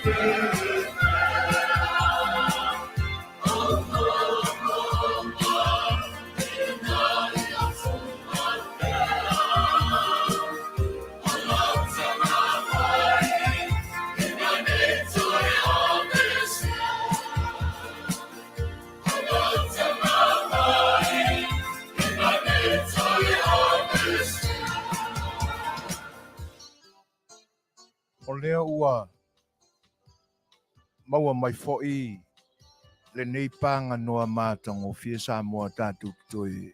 O lea ua maua mai foi lenei paganoa matagofie Samoa tatou te toe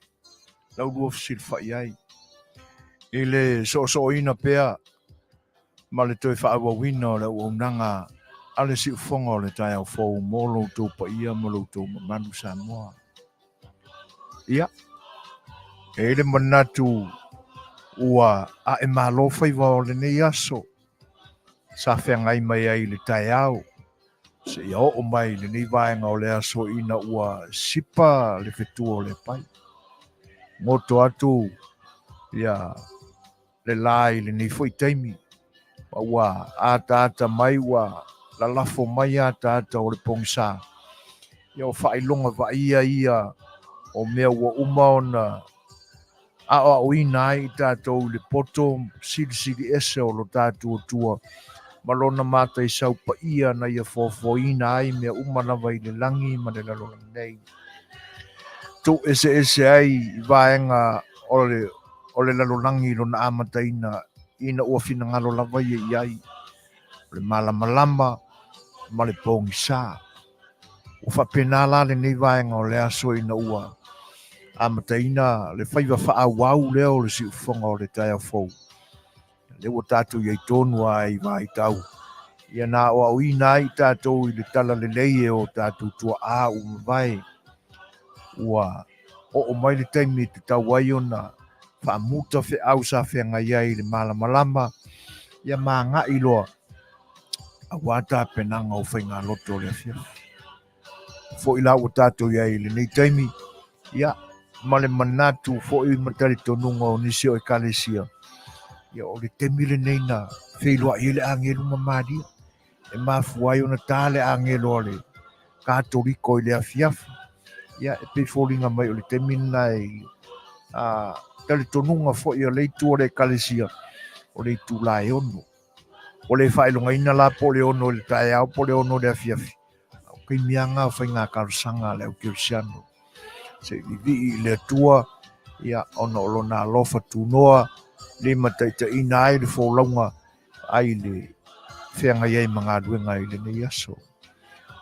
laulua fesilafai ai i le soosooina pea ma le toe faaauauina o le auaunaga a le siufofoga o le taeao fou mo lo outou paia ma lo outou mamalu Samoa. Ia, e i ai le manatu ua ae malo faiva o lenei aso sa feagai mai ai i le taeao seia oo mai i lenei vaega o le aso ina ua sipa le fetua o le pai. Goto atu ia le la i lenei foi taimi, ma ua ataata mai, ua lalafo mai ataata o le pogisa. Ia o faailoga vaaia ia o mea ua uma ona aoaoina ai i tatou i le poto silisili ese o lo tatou Atua ma lona mataisau paia na ia foafoaina ai mea uma lava i le lagi ma le lalolagi nei. Tuu eseese ai i vaega o le o le lalolagi i lona amataina ina ua finagalo lava ia i ai, o le malamalama ma le pogisa. Ua faapena la lenei vaega o le aso ina ua amataina le faiva faaauau lea o le siufofoga o le taeao fou. Lea ua tatou i ai tonu lava i vaitau ia na aoaoina ai i tatou i le talalelei e o tatou tuaa ua mavae. Ua oo mai le taimi e tatau ai ona faamuta feau sa feagai ai i le malamalama ia ma agai loa aua tapenaga o faigaloto o le afiafi. Foi la ua tatou i ai i lenei taimi, ia, ma le manatu foi ma talitonuga o nisi o ekalesia, ia o le taimi lenei na feiloai ai le agelu ma Maria, e mafua ai ona ta le agelo a le Katoliko i le afiafi, ia e pei foliga mai o le taimi lena e a talitonuga foi o le itu o le ekalesia, o le itula e 6. Ua le faailogaina la po o le 6 i le taeao po o le 6 i le afiafi, a o taimi lava na o faiga talosaga a le au kerisiano. Se i vivii i le Atua, ia, ona o lona alofa tunoa, limataitaiina ai le folauga ai le feagai ai ma galuega i lenei aso.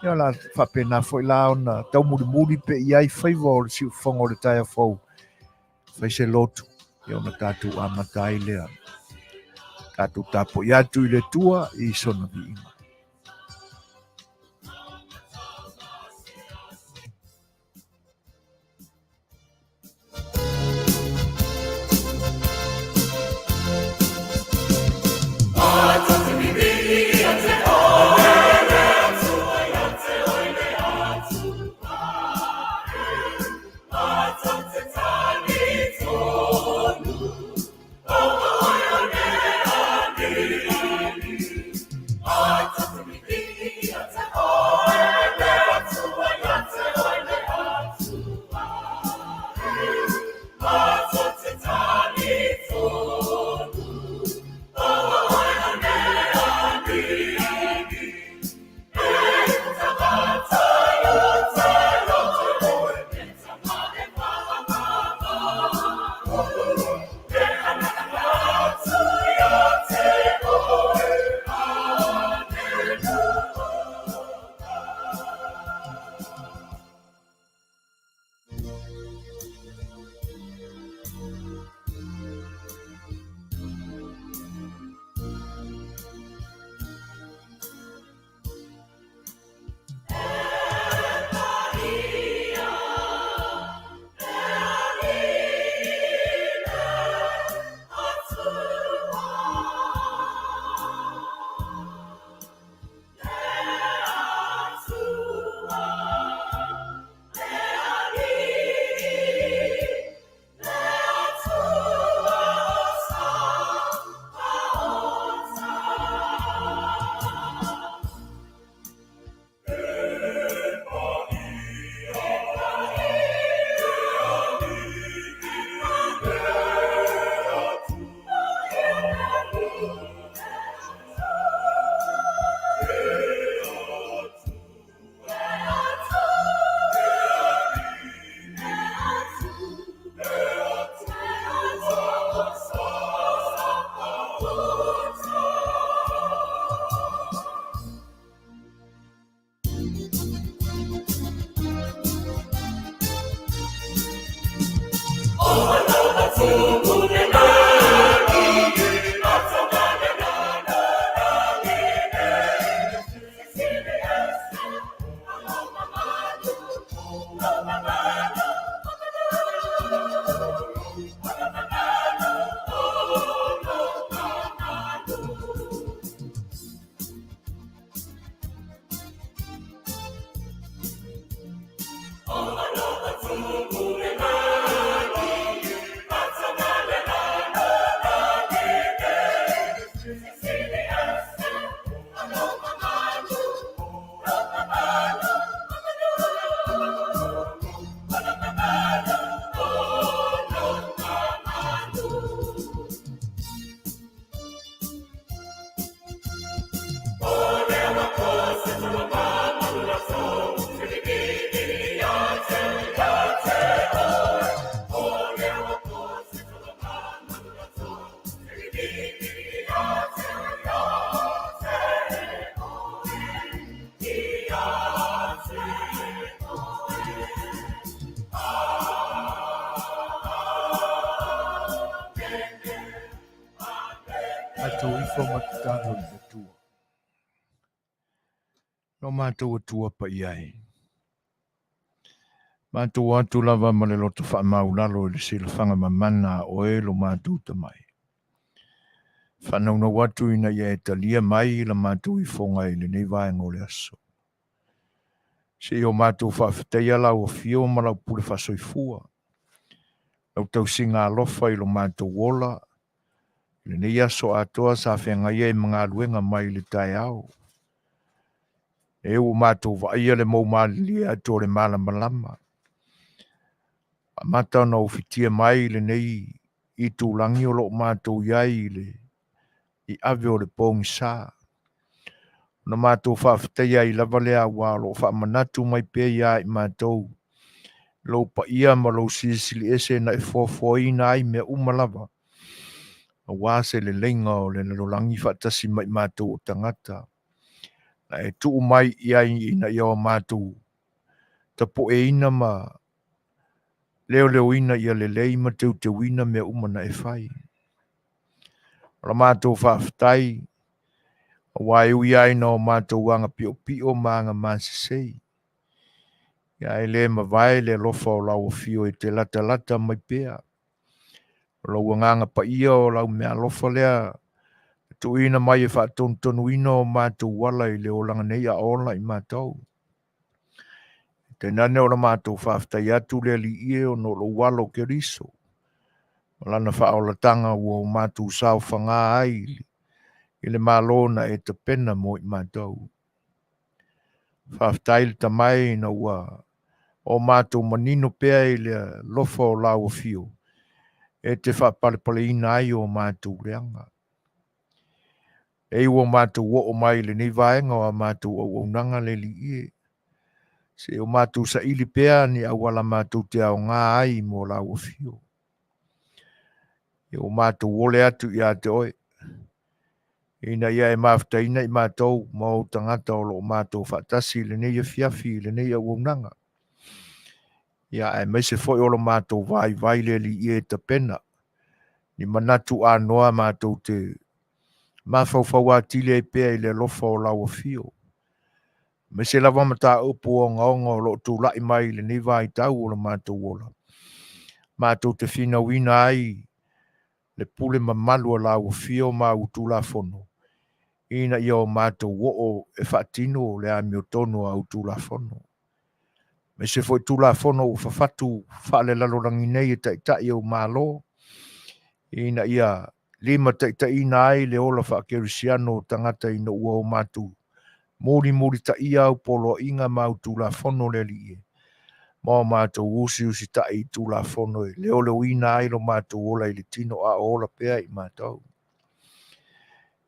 Ia la faapena foi la ona taumulimuli pe i ai faiva o le siufofoga o le taeao fou, fai se lotu, ia ona tatou amata ai lea. Tatou tapuai atu i le Atua i sona viiga. Matou ifo ma tatalo i le Atua. Lo matou Atua paia e. Matou atu lava ma le loto faamaulalo i le silafaga mamana a oe lo matou tamai. Faanaunau atu ina ia e talia mai la matou ifoga i lenei vaega o le aso. Se i o matou faafetaia lau afio ma lau pule faasoifua, lau tausiga alofa i lo matou ola, i lenei aso atoa sa feagai ai ma galuega mai le taeao. E ua matou vaaia le mou malilie atu o le malamalama. Amata ona ufitia mai lenei itulagi o lo o matou i ai i le i ave o le pogisa. Ona matou faafetaia ai lava lea aua o lo o faamanatu mai pea ia i matou lou paia ma lou silisili ese na e foafoaina ai mea uma lava aua se leleiga o le lalolagi faatasi ma i matou o tagata. Na e tuu mai i ai ina ia o matou tapueina ma leoleoina ia lelei ma teuteuina mea uma na e fai. O la matou faafetai, aua e ui lava ina o matou aga piopio ma aga masesei, ia e le mavae le alofa o lau afio e te latalata mai pea. O lou agaga paia o lau meaalofa lea na tuuina mai e faatonutonuina o matou ala i le olaga nei a ola i matou. Tainane o la matou faafetai atu le Alii e ona o lou alo o Keriso ma lana faaolataga ua o matou saofaga ai i le Malo na e tapena mo i matou. Faafetai le Tama e ina ua o matou manino pea i le alofa o lau afio e te faapalepaleina ai o matou leaga. Ei ua matou oo mai i lenei vaega o a matou auaunaga le Alii e, se o matou saili pea ni auala matou te aoga ai mo lau afio. Ia ua matou ole atu ia te oe, ina ia e mafutaina i matou ma ou tagata o lo o matou faatasi i lenei afiafi i lenei auaunaga. Ia aemaise foi o lo matou vaivai le Alii e tapena ni manatu anoa matou te mafaufau atili ai pea i le alofa o lau afio. Aemaise lava mataupu ogaoga o lo o tulai mai i lenei vaitau o lo matou ola, matou te finauina ai le pule mamalu a lau afio ma au Tulafono, ina ia o matou oo e faatino le amiotonu a au Tulafono. Aemaise foi Tulafono ua fafatu faalelalolagi nei e taitai o Malo, ina ia limataitaiina ai le ola faakerisiano o tagata ina ua o matou mulimulitaia au poloaiga ma au Tulafono le Alii e, ma o matou usiusitai i Tulafono e leoleoina ai lo matou ola i le tino a o ola pea i matou.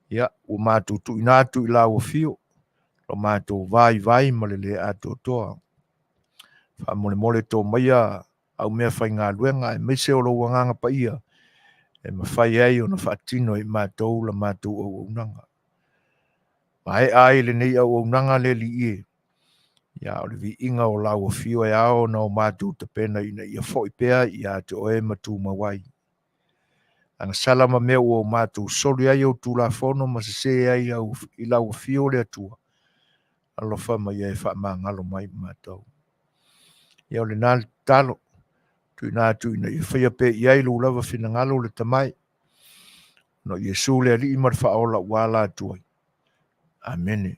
Ia, ua matou tuuina atu i lau afio lo matou vaivai ma le le atoatoa. Faamolemole tō maia au mea faigaluega aemaise o lou agaga paia e mafai ai ona faatino e i matou la matou auaunaga. Maea ai lenei auaunaga le Alii e, ia o le viiga o lau afio e ao ona o matou tapena ina ia foi pea ia te oe ma tumau ai. Agasala ma mea ua o matou soli ai au Tulafono ma sesē ai i lau afio le Atua, alofa ma ia e faamagalo mai i matou. Ia o lena le tatalo, tuuina atu ina ia faia pea i ai lou lava finagalo le Tama e, ona o Iesu le Alii ma le Faaola ua ala atu ai. Amene.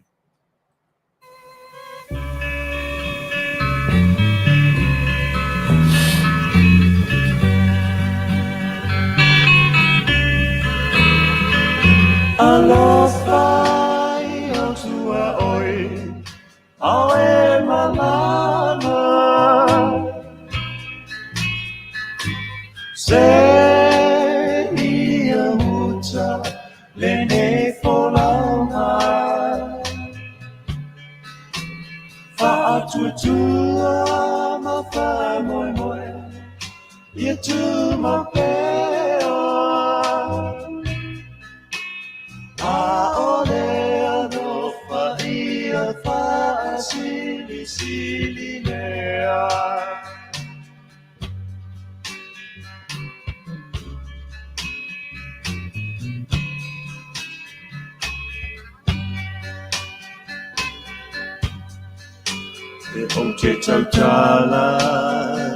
Alofa i Atua oi, ao e malama. Se ia uta lenei folauga. Faatuatua ma faamoemoe ia tumau pea. ʻAʻole alofa ia faasilisili lea. Ou te tautala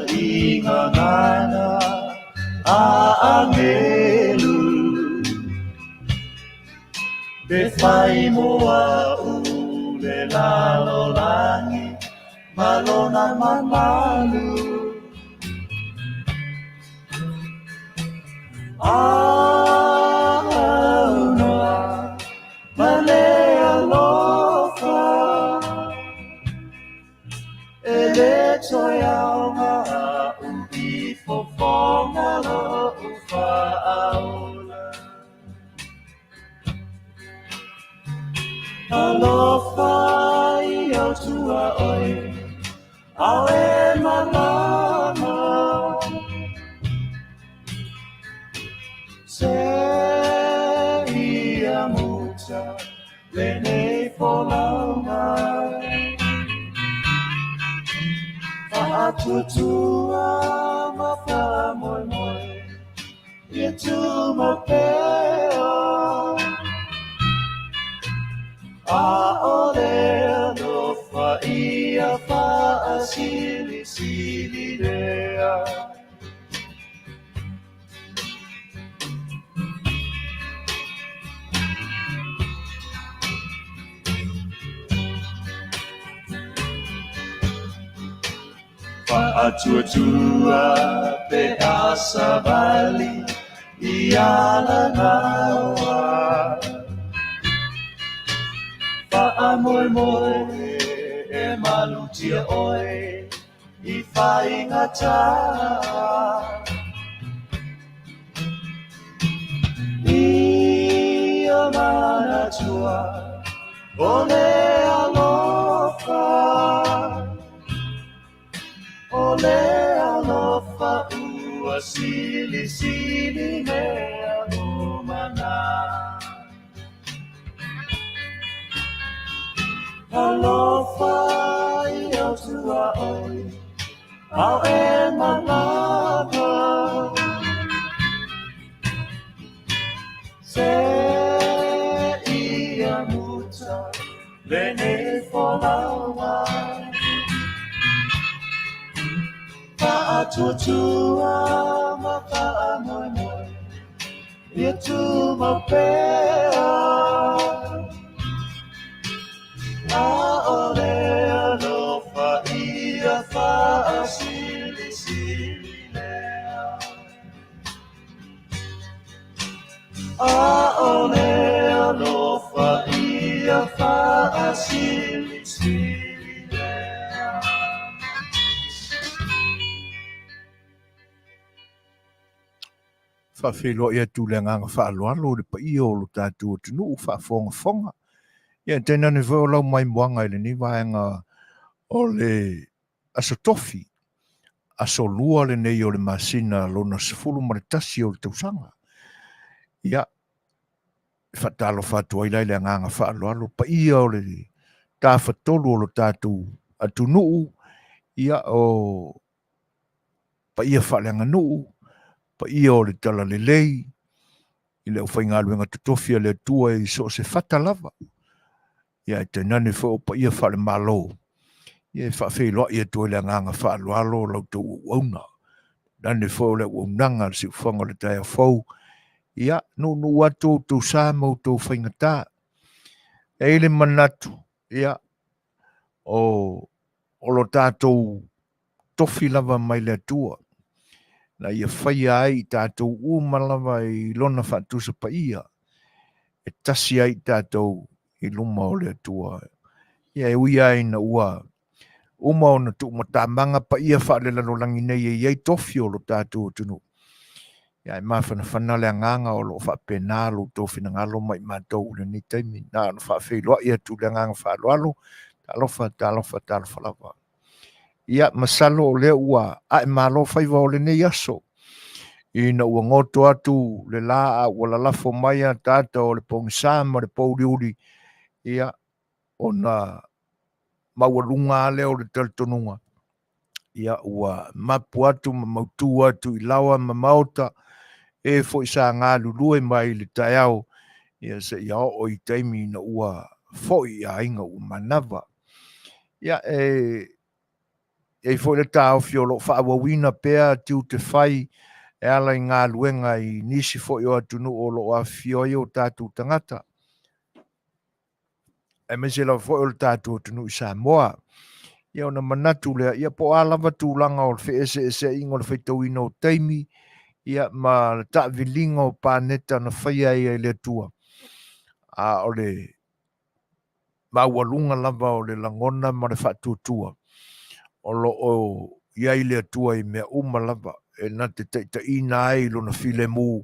i gagana a angelu Pe fai mo a'u le lalolagi ma lona mamalu Aunoa ma le alofa E le toe aoga a'u i fofoga lo'u faaola Alofa i ou tuaoi Ao e malama Se ia muta lenei folauga Faatuatua ma faamoemoe Ia tumau pea ʻAʻole alofa ia faasilisili lea. Faatuatua pe a savali i Alagaoa Faamoemoe e malutia ʻoe i faigata Ia manatua o le alofa O le alofa ua silisili mea uma na Alofa i ou tuaoi Ao e malama Se ia muta lenei folauga Faatuatua ma faamoemoe Ia tumau pea ʻAʻole alofa ia faasilisili lea ʻAʻole alofa ia faasilisili lea. Faafeiloai atu le agaga faaaloalo i le paia o lo tatou atunuu faafogafoga. Ia, tainane foi o lau maimoaga i lenei vaega o le Aso Tofi, aso lua lenei o le masina lona 11 o le tausaga. Ia, e faatalofa atu ai la i le agaga faaaloalo, paia o le tafatolu o lo tatou atunuu, ia, o paia faaleaganuu, paia o le talalelei, i le aufaigaluega totofi a le Atua i so o se fata lava, ia ae tainane foi o paia faale-Malo, ia e faafeiloai atu ai le agaga faaaloalo o la outou auauna, tainane foi o le auaunaga a le siufofoga o le taeao fou, ia nuunuu atu outou sa ma outou faigata. E i ai le manatu, ia, o o lo tatou tofi lava mai le Atua, na ia faia ai i tatou uma lava i lona faatusa paia, e tasi ai i tatou i luma o le Atua. Ia e ui lava ina ua uma ona tuumatamaga paia faalelalolagi nei e i ai tofi o lo tatou atunuu, ia ae mafanafana le agaga o lo o faapena lo outou finagalo ma i matou i lenei taimi. Na ona faafeiloai atu i le agaga faaaloalo. Talofa, talofa, talofa lava. Ia, masalo o lea ua ae malo faiva o lenei aso. Ina ua goto atu le la a ua lalafo mai ataata o le pogisa ma le pouliuli, ia, ona maualuga lava lea o le talitonuga, ia ua mapu atu ma mautu atu i laoa ma maota, e foi sa galulue mai i le taeao, ia seia oo i taimi ina ua foi i aiga ua manava. Ia, e i ai foi le taofi o lo o faaauauina pea tiute fai e ala i galuega i nisi foi o atunuu o lo o afifio ai o tatou tagata, aemaise lava foi o le tatou atunuu i Samoa. Ia ona manatu lea, ia po o a lava tulaga o le feeseeseaiga o le faitauina o taimi, ia ma le taaviliga o paneta na faia ai e le Atua, a o le maualuga lava o le lagona ma le faatuatua o lo o i ai le Atua i mea uma lava e na te taitaiina ai lona filemu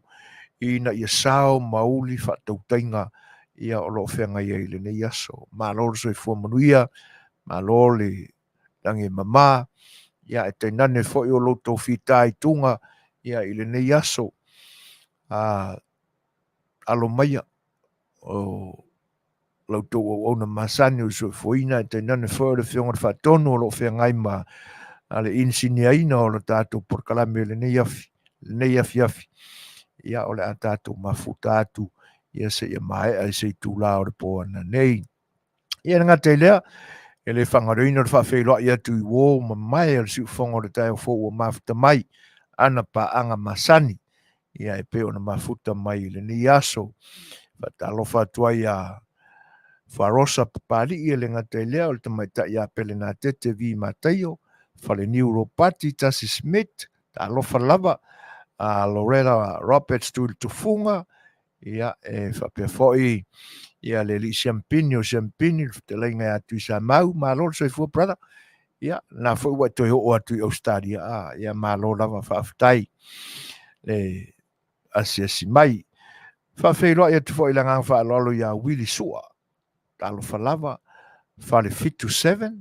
ina ia sao ma uli faatautaiga ia o lo o feagai ai i lenei aso. Malo le soifua manuia, malo le lagi e mama, ia e tainane foi o lo outou fitaituga ia i lenei aso. A alo maia o la outou auauna masani o le soifuaina, e tainane foi o le Afioga i le Faatonu o lo o feagai ma le inisiniaina o le tatou polokalame i lenei afi, lenei afiafi. Ia, o le a tatou mafuta atu ia seia maea i se itula o le po ananei. Ia, e le gata i lea, e le faagaloina le faafeiloai atu i uo mamae o le siufofoga o le taeao fou ua mafuta mai ana paaga masani, ia e pei ona mafuta mai i lenei aso. Faatalofa atu ai ia Farosa Papalii, e le gata i lea o le tamaitai ia Pelenatete V Mataio, Faleniu Ropati Tasi Smith, talofa lava, a Loretta Roberts Tuilitufuga, ia e faapea foi ia le alii Siampini o Siampini, le fetalaiga ia Tuisamau, malo le soifua brother. Ia, na foi ua e toe oo atu i Australia, a, ia malo lava, faafetai le asiasi mai. Faafeiloai atu foi i le agaga faaaloalo ia Willie Sua, talofa lava, Fale 77,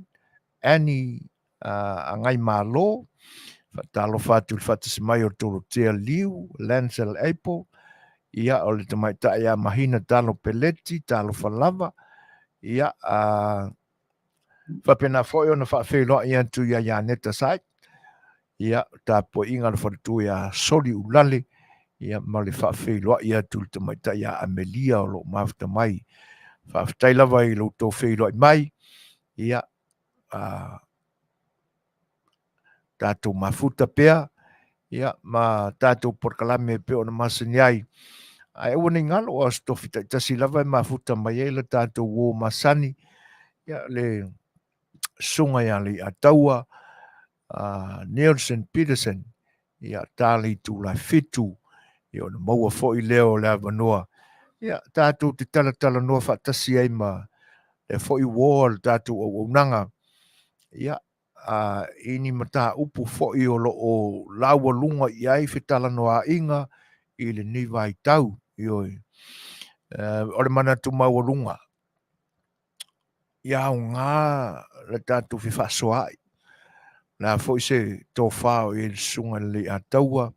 Annie uh, Agai Malo, faatalofa atu i le faatasi mai o Tolotea Liu, Lancel Apple, ia o le tamaitai ia Mahina Talo Peleti, talofa lava, ia uh, Faapena foi ona faafeiloai atu ia Ianeta Saik, ia tapuaiga a le faletua ia Soli Ulale, ia ma le faafeiloai atu i le tamaitai ia Amelia o lo o mafuta mai. Faafetai lava i lo outou feiloai mai, ia a, tatou mafuta pea, ia ma tatou polokalame e pei ona masani ai. Ae aua ne i galo, o aso tofi taitasi lava e mafuta mai ai le tatou uo masani, ia le susuga ia Leiataua, uh, Nelson Peterson, ia ta le itula e 7, ia ona maua foi lea o le avanoa, ia tatou te talatalanoa faatasi ai ma le foi uo a le tatou auaunaga, ia a, i ni mataupu foi o lo o laualuga i ai fetalanoaaiga i lenei vaitau. Ioe. O le manatu maualuga, ia aoga le tatou fefaasoaai. O le a foi se tofa o i ai le Susuga i le Leiataua,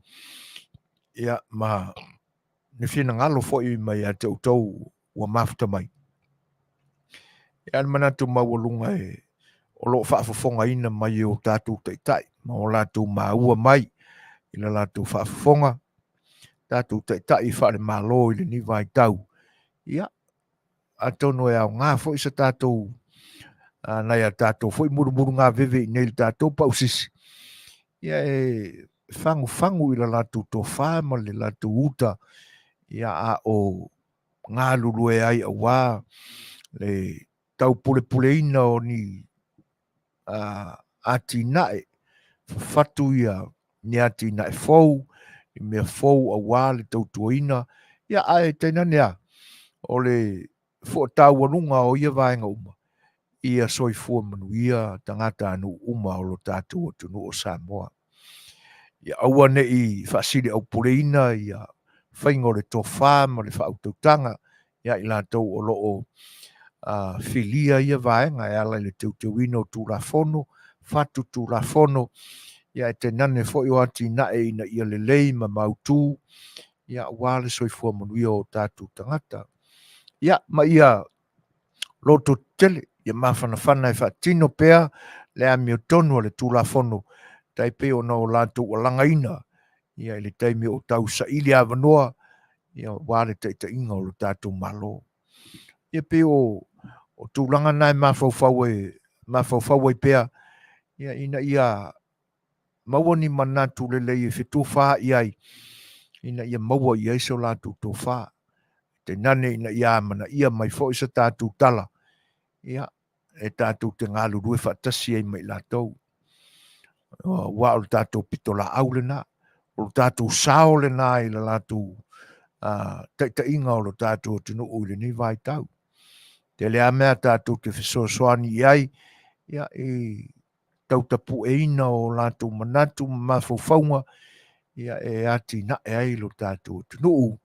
ia, ma ni finagalo foi mai ia te outou ua mafuta mai. Ia, le manatu maualuga e o lo o faafofogaina mai e o tatou taitai ma o latou maua mai i la latou faafofoga, tatou taitai faale-Malo i lenei vaitau. Ia, atonu e aoga foi se tatou nai a tatou foi mulumulugaveve i nei le tatou pausisi, ia e fagufagu i la latou tofa ma le latou uta, ia a o galulue ai aua le taupulepuleina o ni atinae, fafatu ia ni atinae fou, ni mea fou aua le tautuaina, ia ae tainane a, o le fuataualuga o ia vaega uma, ia soifua manuia tagatanuu uma o lo tatou atunuu o Samoa. Ia aua ne i faasiliaupuleina ia faiga o le tofa ma le faautautaga ia i latou o lo o filia ia vaega e ala i le teuteuina o Tulafono, fatu Tulafono, ia e tainane foi o atinae ina ia lelei ma mautu, ia aua le soifua manuia o tatou tagata. Ia, ma ia loto tetele, ia mafanafana e faatino pea le amiotonu a le Tulafono, tai pei ona o latou alagaina ia i le taimi o tausaili avanoa ia aua le taitaiga o lo tatou Malo. Ia pei o tulaga na e mafaufau e mafaufau ai pea ia ina ia maua ni manatu lelei e fetufaai ai ina ia maua i ai so latou tofa. Tainane ina ia amanaia mai foi sa tatou tala ia e tatou te galulue faatasi ai ma i latou. Aua o le tatou pitolaau lena, o le tatou sao lena i le latou taitaiga o le tatou atunuu i lenei vaitau. Tele lava mea tatou te fesoasoani i ai ia, i tautapueina o latou manatu ma mafaufauga ia, e atinae ai lo tatou atunuu.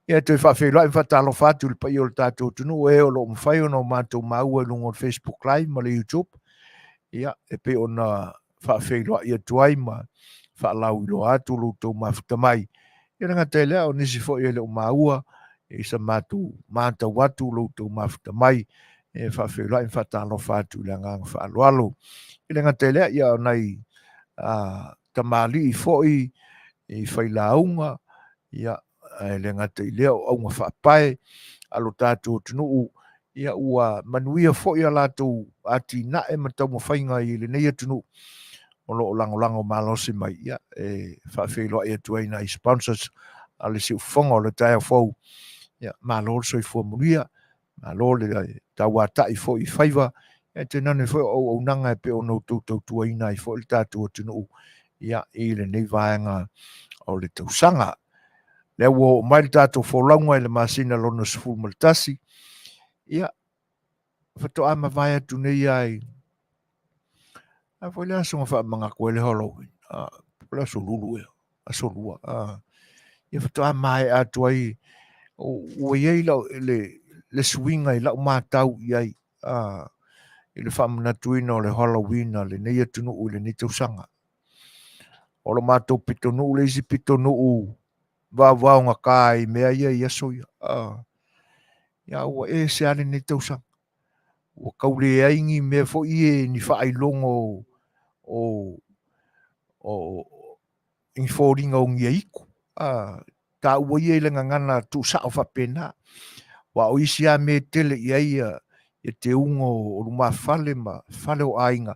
Ia, e toe faafeiloai ma faatalofa atu i le paia o le tatou atunuu e o lo o mafai ona o matou maua i luga o le Facebook Live ma le YouTube. Ia, e pei ona faafeiloai atu ai ma faalauiloa atu lo outou mafuta mai. Ia le gata i lea, o nisi foi e le o maua i sa matou matau atu lo outou mafuta mai, e faafeiloai ma faatalofa atu i le agaga faaaloalo. Ia le gata i lea, ia o nai tamalii foi i failauga, ia, ae le gata i lea o auga faapae a lo tatou atunuu, ia ua manuia foi a latou atinae ma taumafaiga i lenei atunuu o lo o lagolago malosi mai. Ia, e faafeiloai atu ai nai sponsors a le Siufofoga o le taeao fou. Ia, malo le soifua manuia, malo le tauatai foi i faiva, e tainane foi o auaunaga e pei ona outou tautuaina ai foi le tatou atunuu ia, i lenei vaega o le tausaga. Lea ua oo mai le tatou folauga i le masina lona 11, ia, faatoa mavae atu nei lava i a foi le aso na faamanatu ai le Halloween, po o le aso Lulu ea, aso Lua, ia faatoa maea atu ai, ua i ai le suiga i lau matau i ai, i le faamanatuina o le Halloween a lenei atunuu i lenei tausaga. O lo matou pitonuu le isi pitonuu vaovaogata i mea ia i aso ia. Ia ua ese lava lenei tausaga. Ua tau leai ni mea foi ia ni faailoga o ni foliga o ni aitu. Taua ia i le gagana tuusao faapena. Aua o isi lava mea e tele i ai ia teuga o lumafale ma fale o aiga,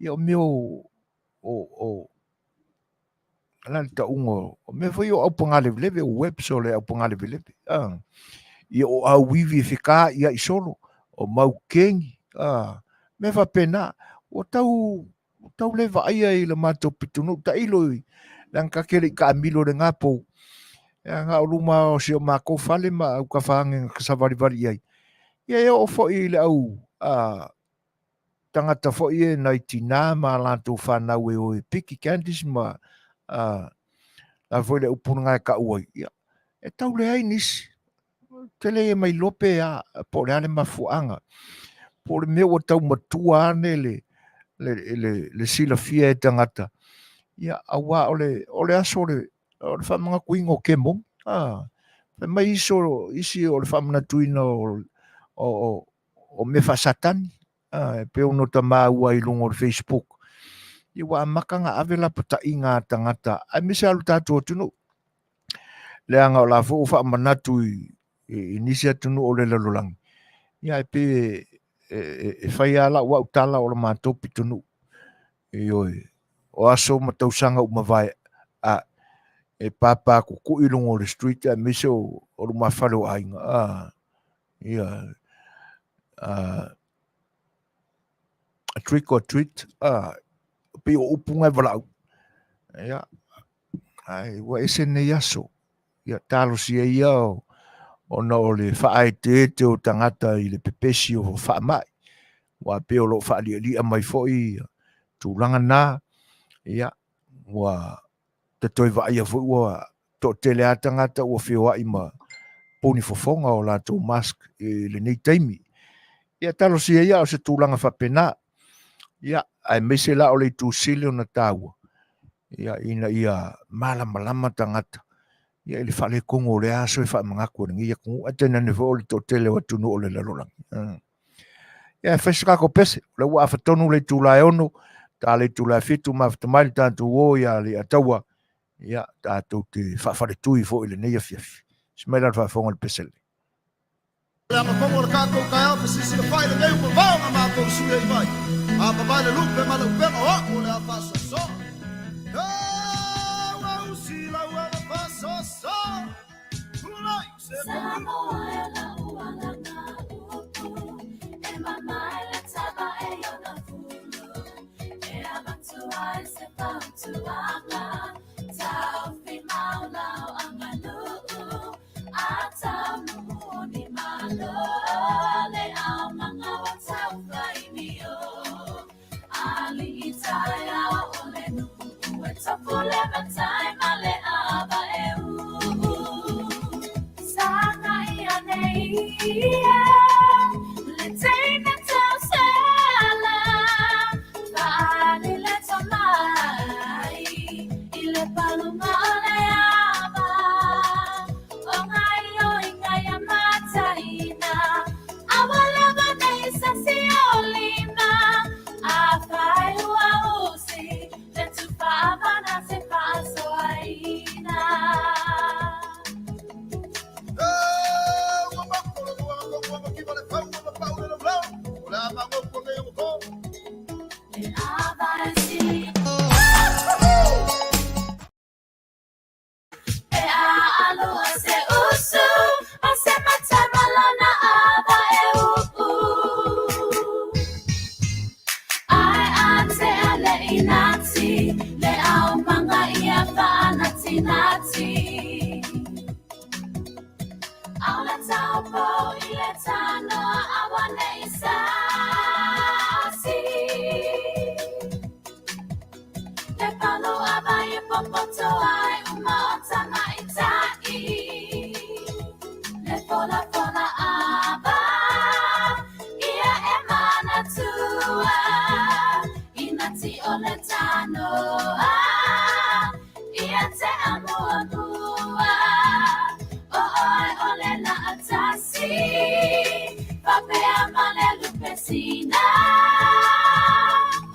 ia o mea o la le tauga o mea foi o aupagaleveleve, o webs o le aupagaleveleve. Ia o auivi e feka ia i solo, o maukeni, mea faapena. Ua tau le vaaia i le matou pitonuu tailo i leaga ta te le i taamilo i lena pou. Ia na o luma o si o matou fale ma autafa ane na savalivali i ai. Ia e oo foi i le au tagata foi e nai tina ma latou fanau e o e piki candies ma la foi le upu lena e tau ai. Ia, e tau leai nisi. Tele e mai iloa pe a, po o le a le mafuaaga. Po o le mea ua tau matua ane le silafia e tagata. Ia, aua o le aso o le faamanatuina o kemoni. Fai mai isi o le faamanatuina o mea faasatani. E pei ona ta maua i luga o le Facebook. Ia ua amata ona ave lapataiga a tagata, aemaise lava lo tatou atunuu. Leaga o la foi ua faamanatu i nisi atunuu o le lalolagi. Ia e pei e fai lava lau au tala o le matou pitonuu. Ioe, o aso ma tausaga ua mavae, e papa kukui i luga o le street aemaise o lumafale o aiga. Ia, trick or treat, pei o upu na e valaau. Ia, ai, ua ese nei aso. Ia, talosia ia ona o le faaeteete o tagata i le pepesi o faamai. Ua pei o lo o faalialia mai foi tulaga na. Ia, ua te toe vaaia foi ua toatele lava tagata ua feoai ma puni fofoga o latou mask i lenei taimi. Ia talosia ia o se tulaga faapena. Ia, aemaise la o le itu sili ona taua, ia, ina ia malamalama tagata, ia, i le faaletonu o lea aso e faamanatu e lenei atunuu, ae tainane foi o le toatele o atunuu o le lalolagi. Ia, e fai se tatou pese, o lea ua afa tonu le itula e 6, ta le itula e 7, mafuta mai le tatou o ia Leiataua, ia, tatou te faafaletui foi i lenei afiafi. Se mai la le faafofoga i le pese lenei. Le agafogo o le tatou taeao fesilisili fai lenei ua vavao na matou sui ai vai. A vavae le lupe ma le upega o a'u o le a faasoasoa. Ua usi lau ala faasoasoa. Tulai se Samoa e lau ala ngā upu E mamae le tava e ona fulu E avatua e se fautuaga Taufi mau lau aganuu O gaioiga ia mataina, a ua lava nei se o lima, a fai ua usi, le tufa mana se faasoaina. Ua mako le lua na ua makiva le fau ua mapau le laulau. O le a magopu nei ua ko. Le ava e sili E aalu o se usu, o se matai ma lona ava e uu. Ae a tea le inati, le aumaga ia faanatinati. Aula taupo i le tanoa aua nei sasi. Le palu ava e popoto ai uma o tamaitai. Le fola fola ava, ia e manatua. Inati o le tanoa, ia te amuamua. O oe o le laatasi, faapea ma le lupe sina.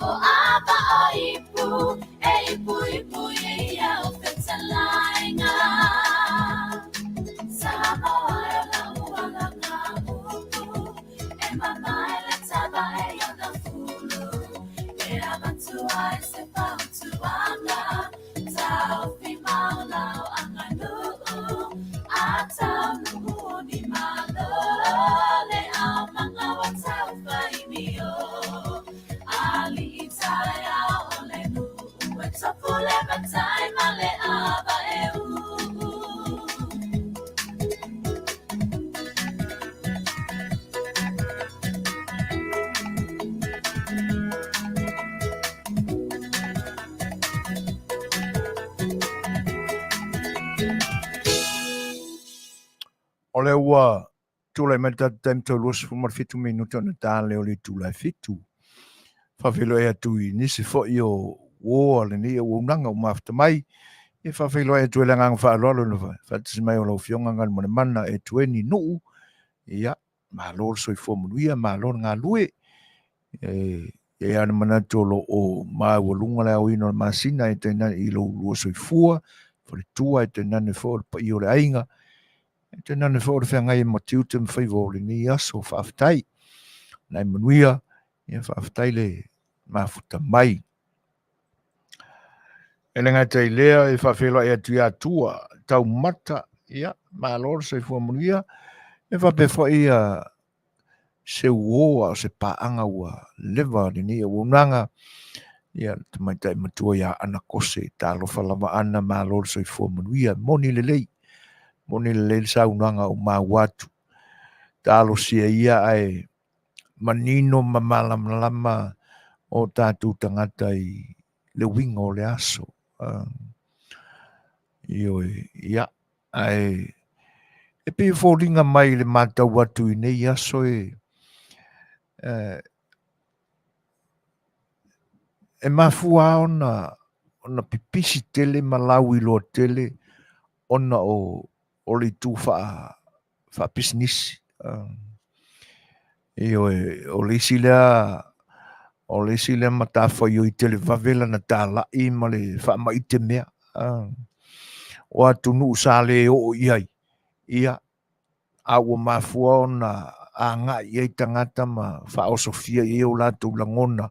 O ava o ipu, e ipu ipu ia o fetalaiga. Samoa e lau ala ngā upu, e mamae le tava e ona fulu. E avatua e se fautuaga, taufi mau lau aganuu. A taunuu ni malo, le aumaga ua taufaimio. Alii taeao o le nuu, e tofu le matai ma le ava e uu. O lea ua tulai mai le tatou taimi toe 27 minute ona ta lea o le itula e 7. Faafeiloai atu i nisi foi o uo a lenei auaunaga ua mafuta mai. E faafeiloai atu ai le agaga faaaloalo i le faatasi mai o lau Afioga Galumalemana Etueni Nuu. Ia, malo le soifua manuia, malo le galue. E i ai lava le manatu o lo o maualuga le aoina o le masina e tainane i lou lua soifua, faletua e tainane foi o le paia o le aiga, e tainane foi o le feagai ai ma tiute ma faiva o lenei aso. Faafetai. Nai manuia, ia faafetai le mafuta mai. E le gata i lea, e faafeiloai atu ia Tua Taumata, ia, malo le soifua manuia. E faapea foi ia se uo a o se paaga ua leva lenei auaunaga, ia le tamaitai matua ia Ana Kose, talofa lava Ana, malo le soifua manuia, moni lelei, moni lelei le saunoaga o maua atu. Talosia ia ae manino ma malamalama o tatou tagata i le uiga o le aso. Ioe, ia, ae e pei e foliga mai i le matau atu i nei aso e, E mafua ona ona pipisi tele ma lauiloa tele ona o o le itu faa faapisinisi. Ioe, o le isi lea o le isi lea matafaioi televave lana talai ma le faamaite mea. O atunuu sa le oo i ai, ia, a ua mafua ona agai i ai tagata ma faaosofia i ai o latou lagona,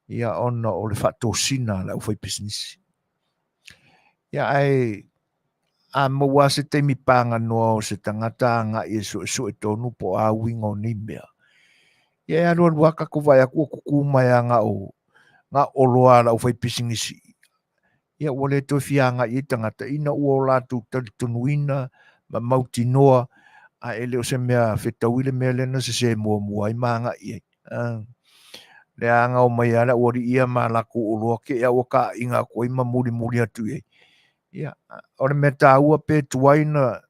ia, ona o le faatosina a le aufaipisinisi. Ia, ae a maua lava se taimi paganoa o se tagata agai e suesue tonu po o a uiga o nei mea, ia e alualu lava tatou vaai atu ua tutu mai lava na o na o oloa a le aufaipisinisi, ia ua le toe fia agai i ai tagata ina ua o latou talitonuina ma mautinoa, ae le o se mea fetaui le mea lea na sese muamua ai ma agai i ai. Lea na omai lava le aualii ia ma latou oloa te i lava ua taaiga atu ai ma mulimuli atu i ai. Ia, o le mea taua pe tuai na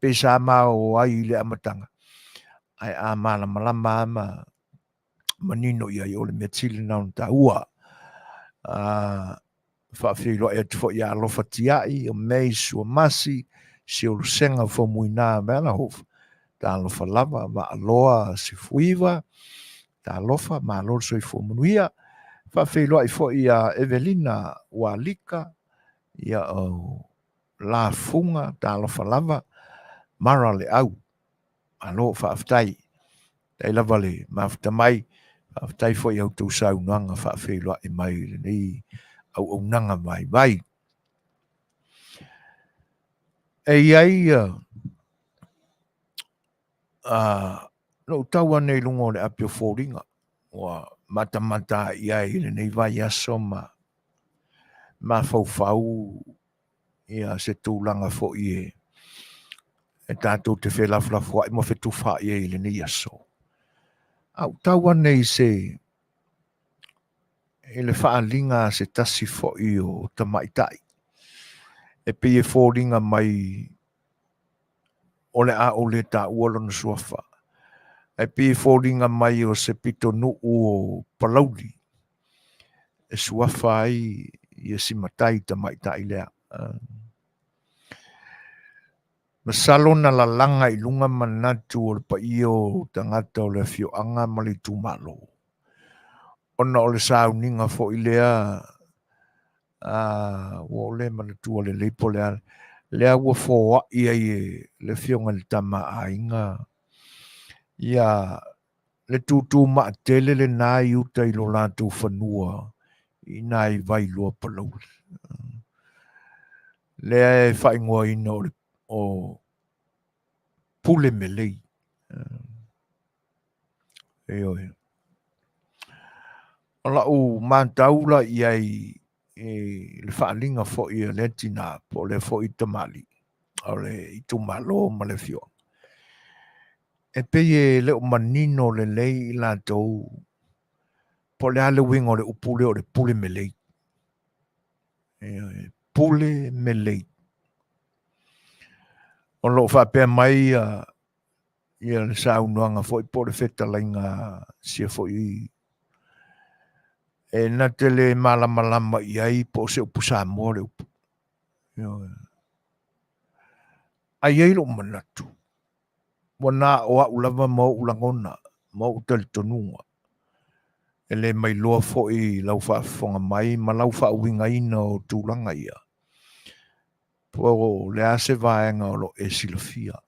pe sa ma o ai i le amataga, ae a malamalama lava ma manino i ai, o le mea sili lena ona taua. Faafeiloai atu foi ia Alofa Tiai, o May Suamasi, Siolosega Faumuina Vealahova, talofa lava, Vaaloa Sefuiva, talofa, malo le soifua manuia. Faafeiloai foi ia Evelina Ualika, ia o Lafuga, talofa lava, Mara Leau, malo faafetai. Faafetai lava le mafuta mai, faafetai foi i a outou saunoaga faafeiloai mai i lenei auaunaga vaivai. E i ai na ou tau ane i luga o le api o foliga ua matamata i ai i lenei vaiaso ma mafaufau ia se tulaga foi e tatou te felafolafoai ma fetufaai ai i lenei aso. A ou tau ane i se i le faaaliga a se tasi foi o tamaitai e pei e foliga mai o le a ou le taua lona suafa, ae pei e foliga mai o se pitonuu o Palauli e suafa ai ia si matai tamaitai lea. Masalo na lalaga i luga manatu o le paia o tagata o le afioaga ma le itumalo, ona o le sauniga foi lea ua ou le manatua lelei po o le a, lea ua foai ai e le afioga i le Tama a Aiga ia le tūtū maatele lena i uta i lo latou fanua i ina i Vailoa Palauli. Lea e faaigoaina o le o Pule Melei. Ioe. O lau matau la i ai i le faaaliga foi a lea tinā po o lea foi tamalii o le itumalo ma le afioaga, e pei e le o manino lelei i latou po o le a le uiga o le upu lea o le pule melei. Ioe, pule melei. O lo o faapea mai ia le saunoaga foi po o le fetalaiga sia foi e na te le malamalama i ai po o se upu Samoa le upu. Ioe. Ae i ai lou manatu, ua na o au lava ma ou lagona ma ou talitonuga, e le mailoa foi lau faafofoga mai ma lau faauigaina o tulaga ia, po o le a se vaega o lo o e silafia.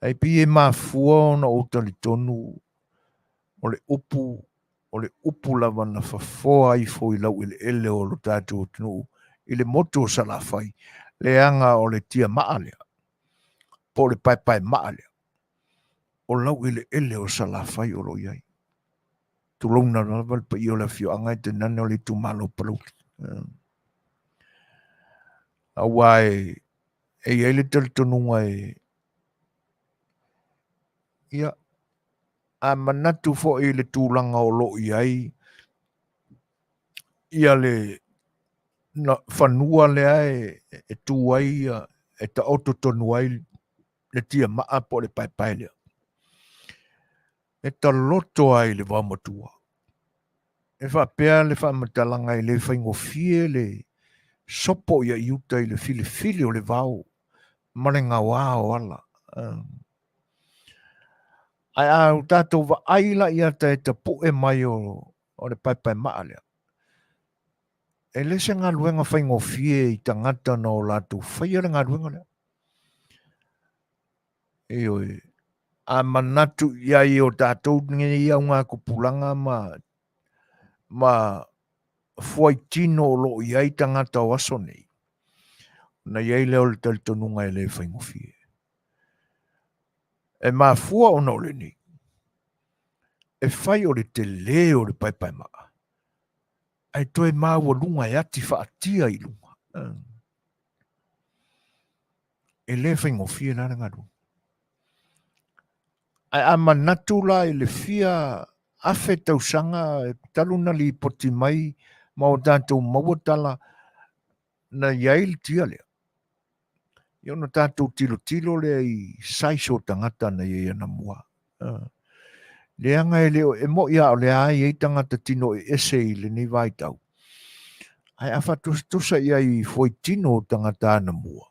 Ae pei e mafua ona ou talitonu o le upu o le upu lava na fafoa ifo i laueleele o lo tatou atunuu i le motu o Salafai, leaga o le tiamaa lea, po o le paepaemaa lea, o laueleele o Salafai o lo o i ai. Tulouna lava le paia o le afioaga e tainane o le itumalo o Palauli. Aua e e i ai le talitonuga e ia a manatu foi i le tulaga o lo o i ai ia le fanua lea e tu ai e taoto tonu ai le tiamaa po o le paepae lea. E taloto ai le vaomatua. E faapea le faamatalaga e le faigofie le sopo ia i uta i le filifili o le vao ma le gaoa o ala. Ae a o tatou vaai la i ata e tapu'e mai o le paepaemaa lea, e le se galuega faigofie i tagata na o latou faia le galuega lea. Ioe, a manatu i ai o tatou nei augatupulaga ma fuaitino o lo o i ai tagata o aso nei, ona i ai lea o le talitonuga e le faigofie. E mafua ona o lenei, e fai o le telē o le paepaemaa, ae toe maualuga e ati faatia i luga. E le faigofie la le galuega. Ae a manatu la i le fia afe tausaga talu na lipoti mai ma o tatou maua tala na i ai le tia lea, ia ona tatou tilotilo lea i size o tagata na i ai anamua. Leaga e le o, e moni lava o lea e i ai tagata tino eese i lenei vaitau, ae a faatusatusa i ai i fuaitino o tagata anamua,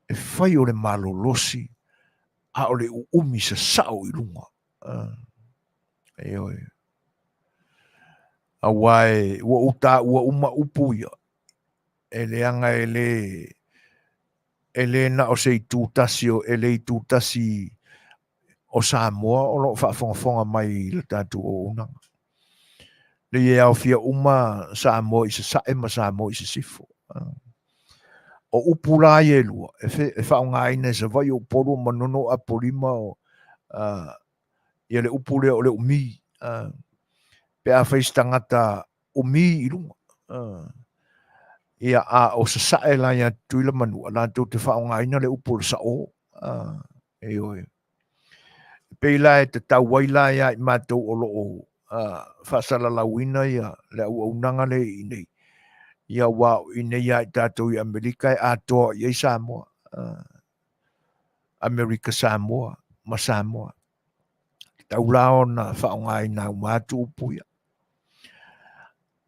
e fai o le malolosi a o le uumi sasao i luga. Ioe. Aua e, ua ou taua uma upu ia, e leaga e le, e le na o se itu tasi o, e le itu tasi o Samoa o lo o faafogafoga mai i le tatou auaunaga. Leai e aofia uma Samoa i Sasae ma Samoa i Sisifo. O upu la ia e lua, e faaaogaina e Savaii, o Upolu, o Manono, o Apolima, o, ia le upu lea o le umi. Pe afai se tagata umi i luga. Ia, a o Sasae la ia Tutuila ma Manua, latou te faaaogaina le upu o le sa'o. Ioe. E pei la e tatau ai la ia i matou o lo o faasalalauina ia le auaunaga lea i inei, ia aua o inei ia i tatou i Amerika e atoa i ai Samoa, Amerika Samoa ma Samoa. Tatau la ona faaaogaina uma atu upu ia.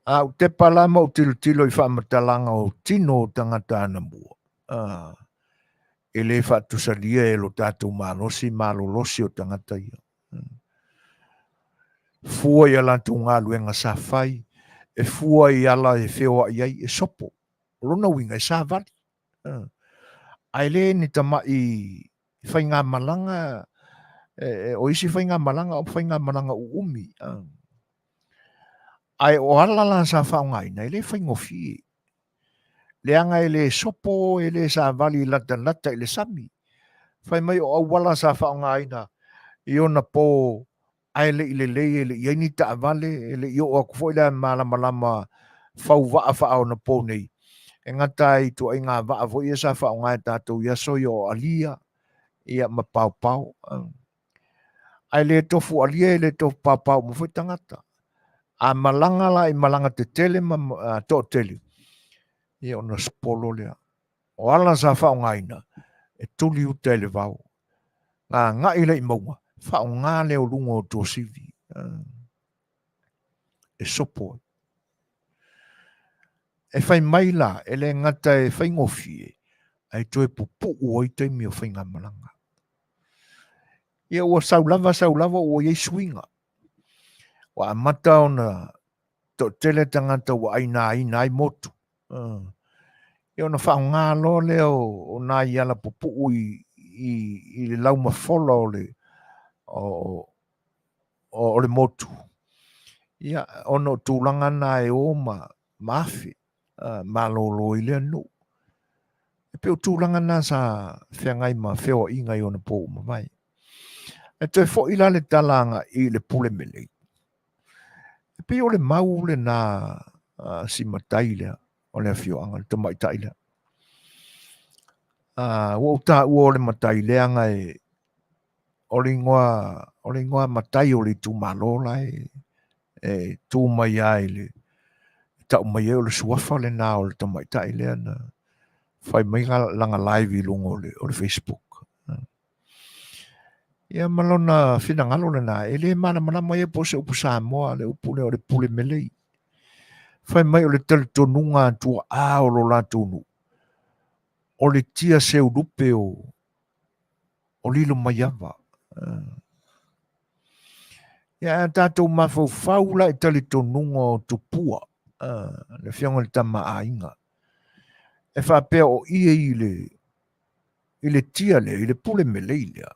A ou tepa la ma ou tilotilo i faamatalaga o tino o tagata anamua, e le faatusalia e lo tatou malosi malolosi o tagata ia. Fua i a latou galuega sa fai, e fua i ala e feoai ai, e sopo. O lona uiga e savali. Ae le ni tama'i faigamalaga, o isi faigamalaga o faigamalaga uumi. Ae o ala la sa faaaogaina, e le faigofie. Leaga e le sopo, e le savali latalata i le sami. Fai mai o auala sa faaaogaina i ona po ae le i lelei, e le i i ai ni taavale, e le i oo atu foi le malamalama fau vaa faaonapo nei. E gata ai i ituaiga vaa foi ia sa faaaoga e tatou i aso ia o alia ia ma paopao. Ae le tofu alia, e le tofu paopao uma foi tagata. A malaga la i malaga tetele ma toatele, ia ona sopolo lea. O ala sa faaaogaina, e tuli uta i le vao. Gaga'i lea i mauga, faaaoga lea o luga o tuasivi e sopo ai. E fai mai la, e le gata e faigofie, ae toe pupuu ai taimi o faigamalaga. Ia ua sau lava sau lava ua i ai suiga. Ua amata ona toatele tagata ua ainaina ai motu. Ia ona faaaoga loa lea o nai ala pupuu i le laumafola o le, o le motu. Ia, ona o tulaga na e o ma afe malolo ai lea nuu. E pei o tulaga na sa feagai ma feoaiga i ona po ua mavae. E toe foi la le tala agai i le pule melei. E pei o le mau lena a si matai lea o le afioaga, le tamaitai lea. Ua ou taua o le matai leaga e o le igoa, o le igoa matai o le itumalo la e tu mai lava i le tau mai ai o le suafa lena o le tamaitai lea na fai mai lana live i luga o le Facebook. Ia ma lona finagalo lena, e le malamalama ia po o se upu Samoa le upu lea o le pule melei. Fai mai o le talitonuga a tuaa o lo latou nuu, o le tia seulupe o o Lilomaiava. Ia a tatou mafaufau la i talitonuga o tupua, le afioga i le Tama a Aiga, e faapea o ie i le i le tia lea, i le pule melei lea,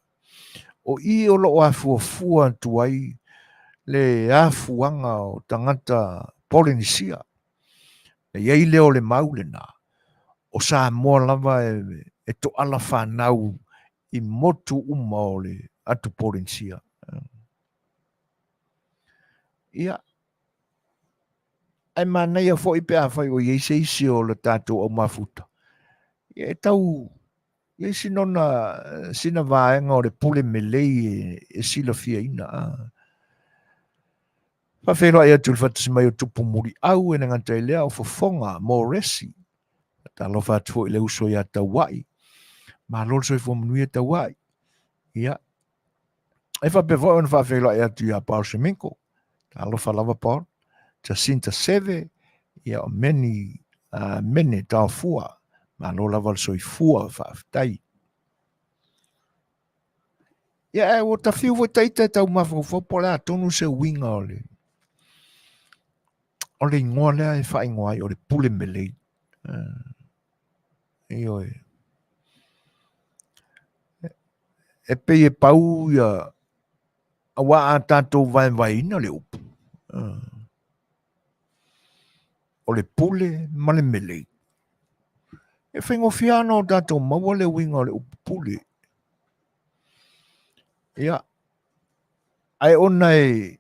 o i o lo o afuafua atu ai le afuaga o tagata Polenisia. E i ai lea o le mau lena, o Samoa lava e toala fanau i motu uma o le atu Polenisia. Ia, ae manaia foi pe afai o i ai se isi o le tatou au mafuta, ia e tau i ai sinona, sina vaega o le pule melei e silafiaina. Faafeiloai atu i le faatasi mai o Tupu Muliau e le gata i lea o Fofoga Moresi. Talofa atu foi i le uso ia Tauai. Malo le soifua manuia Tauai. Ia, e faapea foi ona faafeiloai atu ia Paul Semenko. Talofa lava Paul. Jacinta Seve, ia o Meni, Mene Taofua. Malo lava le soifua, faafetai. Ia, ae ua ta fiu foi taita e tau mafaufau po o le a tonu se uiga o le o le igoa lea e faaigoa ai o le pule melei. Ioe. E pei e pau ia aua a tatou vaevaeina le upu, o le pule ma le melei. E faigofie lava ona o tatou maua le uiga o le upu pule. Ia, ae ona e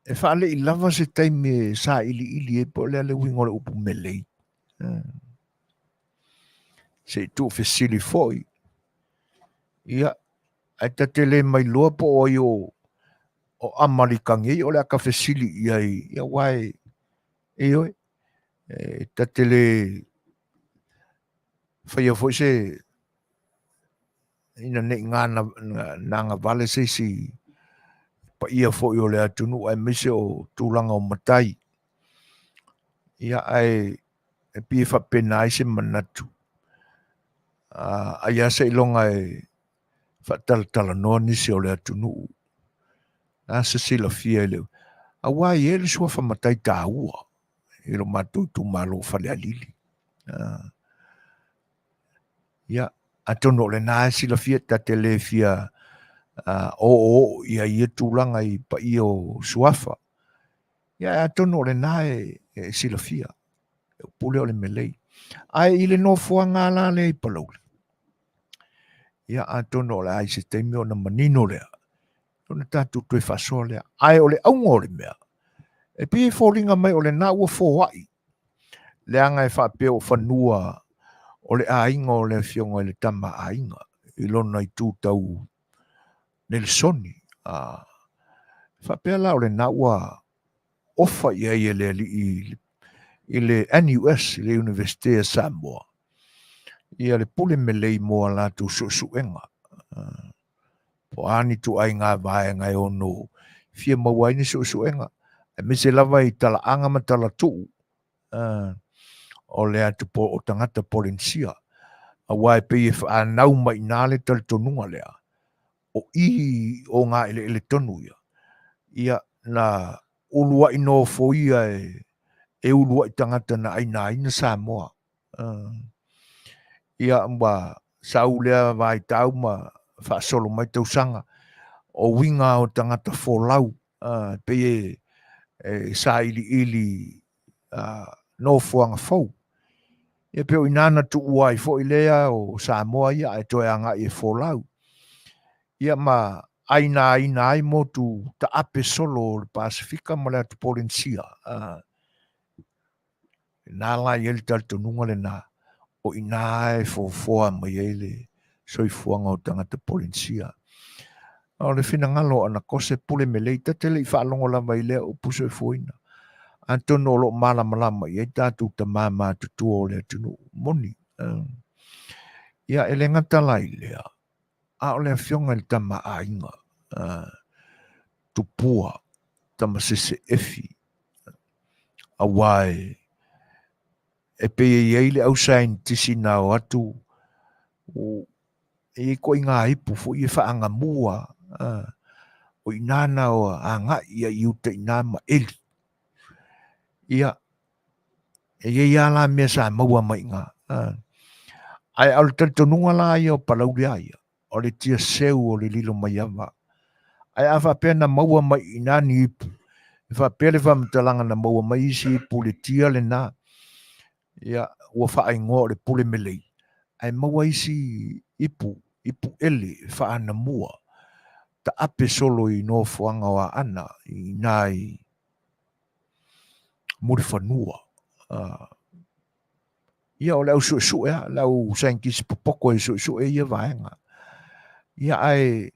e faalei lava se taimi e sailiili ai po o le a le uiga o le upu melei. Se i tuufesili foi. Ia, ae ta te le mailoa po o ai o o Amalika nei o le a ta fesili i ai, ia aua e, ioe, e ta te le faia foi se ina ne i gagavale se isi paia foi o le atunuu aemaise o tulaga o matai. Ia, ae e pei e faapena ai se manatu, ai lava seiloga e faatalatalanoa nisi o le atunuu. A se silafia i le aua e i ai le suafa matai taua i lo matou itumalo o Falealili. Ia, atonu o lena e silafia ta te le fia oooo i ai ia tulaga i paia o suafa. Ia, atonu o lena e silafia. E upu lea o le melei. Ae i le nofoaga la lea i Palauli, ia atonu o le a i se taimi ona manino lea, ona tatou toe faasoa lea. Ae o le auga o le mea, e pei e foliga mai o lena ua foai, leaga e faapea o fanua o le aiga o le afioga i le Tama a Aiga, i lona itu tau Nelisoni. A, faapea la o lena ua ofa i ai e le alii i le NUS, i le Iunivesite a Samoa, ia le pule melei mo a latou suesuega. Po o a ni ituaiga vaega e ono fia maua ai ni suesuega, aemaise lava i talaaga ma talatuu o le atu o tagata Polenisia, aua e pei e fanau mai i ina le talitonuga lea, o i o ngā eleele tonu ia, ia na uluai nofoia e uluai tagata na ainaina Samoa. Ia ua sau lea vaitau ma faasolo mai tausaga, o uiga o tagata folau, pei e sailiili nofoaga fou. Ia pei o i ina na tuua ai foi lea o Samoa ia ae toe agai e folau. Ia ma ainaina ai motu taape solo o le Pasefika ma le atu Polenisia. Lena la e i ai le talitonuga lena, o i ina e foafoa mai ai le soifuaga o tagata Polenisia. O le finagalo o Anakose Pule Melei, ta te le i faalogo lava i lea upu soifuaina. Atonu o lo o malamalama i ai tatou tama matutua o le atunuu moni. Ia, e le gata la i lea. A o le afioga i le Tama a Aiga, Tupua Tamasese Efi, aua e pei e i ai le ausaienitisi na o atu, e i ai ituaiga ipu foi e faagamua, o i ina na agai ai i uta i ina ma eli. Ia, e i ai lava la mea sa maua mai i ina. Ae o le talitonuga la ia o Palauli lava ia, o le tia seu o le lilo maiava. Ae a faapea na maua mai i ina ni ipu, e faapea le faamatalaga na maua mai isi ipu i le tia lena, ia, ua faaigoa o le pule melei, ae maua isi ipu, ipu ele faanamua, taape solo i nofoaga o Aana i ina i Mulifanua. Ia, o le au suesue lava, le au saienitisi popoto e suesue ia vaega. Ia, ae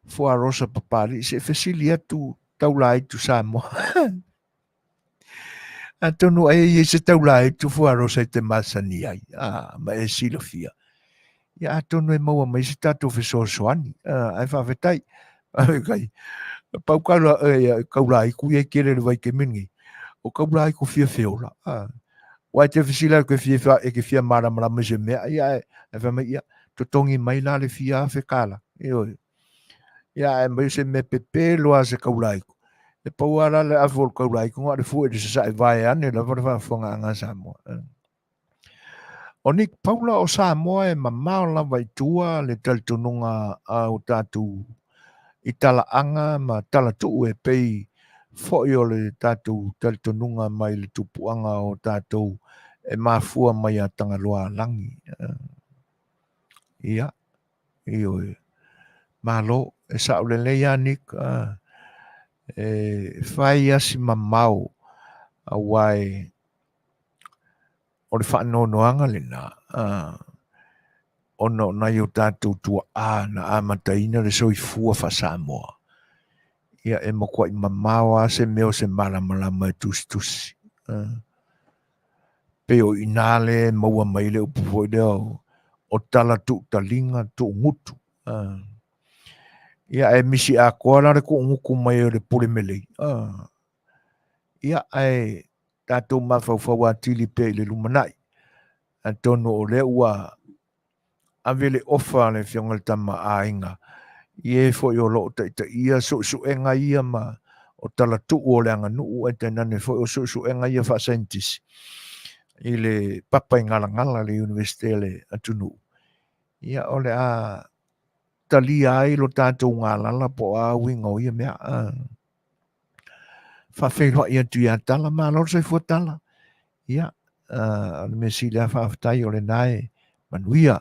Fuarosa Papalii, se i fesili atu Taulaitu Samoa. Atonu ai e i ai se Taulaitu Fuarosa e te masani ai, ma e silafia. Ia, atonu e maua mai se tatou fesoasoani. Ae faafetai. Faafetai. Pau Taulaitu ia e tele i le vaitaimi lenei, o Taulaitu fia feola. Aua e te fesili atu e te fia malamalama i se mea, ia ae fai mai, ia, totogi mai la le fia afe tala. Ioe. Ia ae mai se mea pepelo lava se taulaitu. E pau lava la le afu o le taulaitu na o le fue i le sasae vaeane lava le faafofogaaga a Samoa. O Nick Paula o Samoa e mamao lava i tua le talitonuga a o tatou i talaaga ma talatuu e pei foi o le tatou talitonuga mai le tupuaga o tatou e mafua mai ia Tagaloaalagi. Ia, ioe. Malo, e sao lelei lava Nick, e fai lava si mamao aua e o le faanoanoaga lena ona o nai o tatou tuaa na amataina le soifua faa-Samoa. Ia e matuai mamao lava se mea o se malamalama e tusitusi. Pei o i ina lea e maua mai le upu foi lea o tala tuutaliga tuugutu. Ia ae misi atoa la le tuugutu mai o le pule melei. Ia ae tatou mafaufau atili pea i le lumanai. Atonu o lea ua ave le ofa a le Afioga i le Tama a Aiga i e foi o lo o taitaia suesuega ia ma o talatuu o le aganuu ae tainane foi o suesuega ia faasaienitisi i le papa i Galagala le Iunivesite a le atunuu. Ia o le a talia ai lo tatou galala po o a uiga o ia mea. Faafeiloai atu ia Tala, malo le soifua Tala. Ia, o le mea sili lava faafetai o lena e manuia.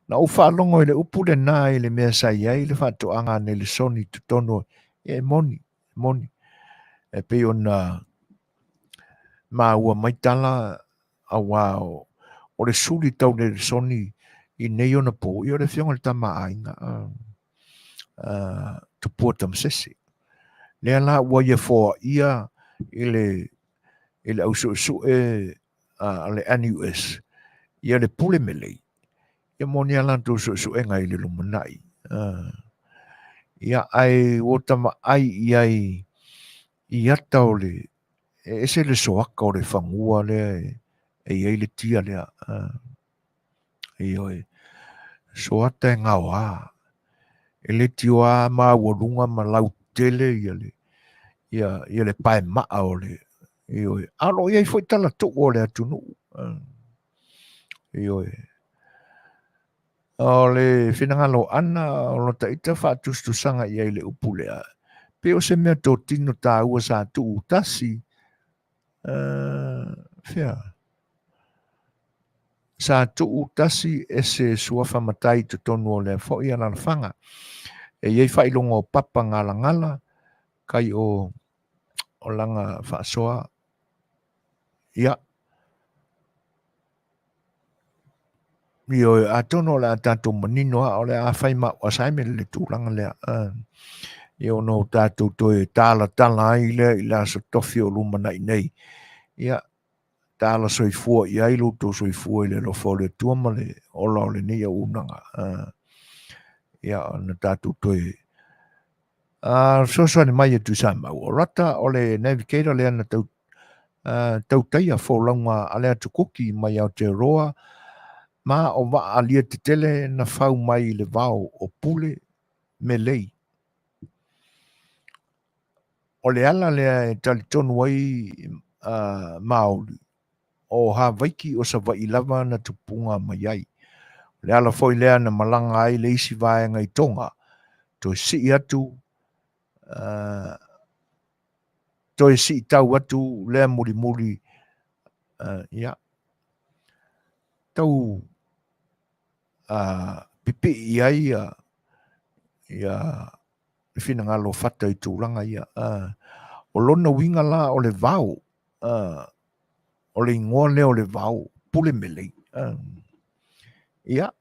Na ou faalogo i le upu lena i le mea sa i ai le faatoaga a Nelesoni i totonu, ia e moni, e moni. E pei ona maua mai tala aua o le suli tau Nelesoni i nei ona po, ia o le afioga i le Tama a Aiga, Tupua Tamasese. Lea la ua ia foaia i le i le ausuesue a le NUS ia le pule melei ia mo ni a latou suesuega i le lumanai. Ia ae ua ta vaai i ai i ata o le e ese le soaka o le fanua lea e i ai le tia lea. Ioe, soata e gaoa. E le tioa maualuga ma lautele ia le, ia, ia le paemaa o le, ioe. A o lo o i ai foi talatuu o le atunuu. Ioe. O le finagalo o Ana, o lota ita faatusatusaga i ai i le upu lea, pei o se mea totino taua sa tuu tasi, fea? Sa tuu tasi e se suafa matai i totonu o lea foi alalafaga. E i ai faailoga o Papa Galagala, kai o o lana faasoa. Ia. Ioe, atonu o le a tatou manino lava, o le a fai ma au assignment le tulaga lea. Ia ona o tatou toe talatala ai lea i le aso tofi o lumanai nei. Ia, tala soifua i ai lo outou soifua i le alofa o le Atua ma le ola o lenei auaunaga. Ia, ona tatou toe fesoasoani mai e Tuisamau. O Rata o le navigator lea na tau tautaia folauga a le Atu Kuki mai Aotearoa ma o vaa alia tetele na fau mai i le vao o Pule Melei. O le ala lea e talitonu ai Māori, o Havaiki o Savaii lava na tupuga mai ai. O le ala foi lea na malaga ai le isi vaega i Tonga, toe sii atu, toe siitau atu lea mulimuli, ia, tau pipii i ai ia le finagalo o Fata i tulaga ia. O lona uiga la o le vao, o le igoa lea o le vao, Pule Melei. Ia,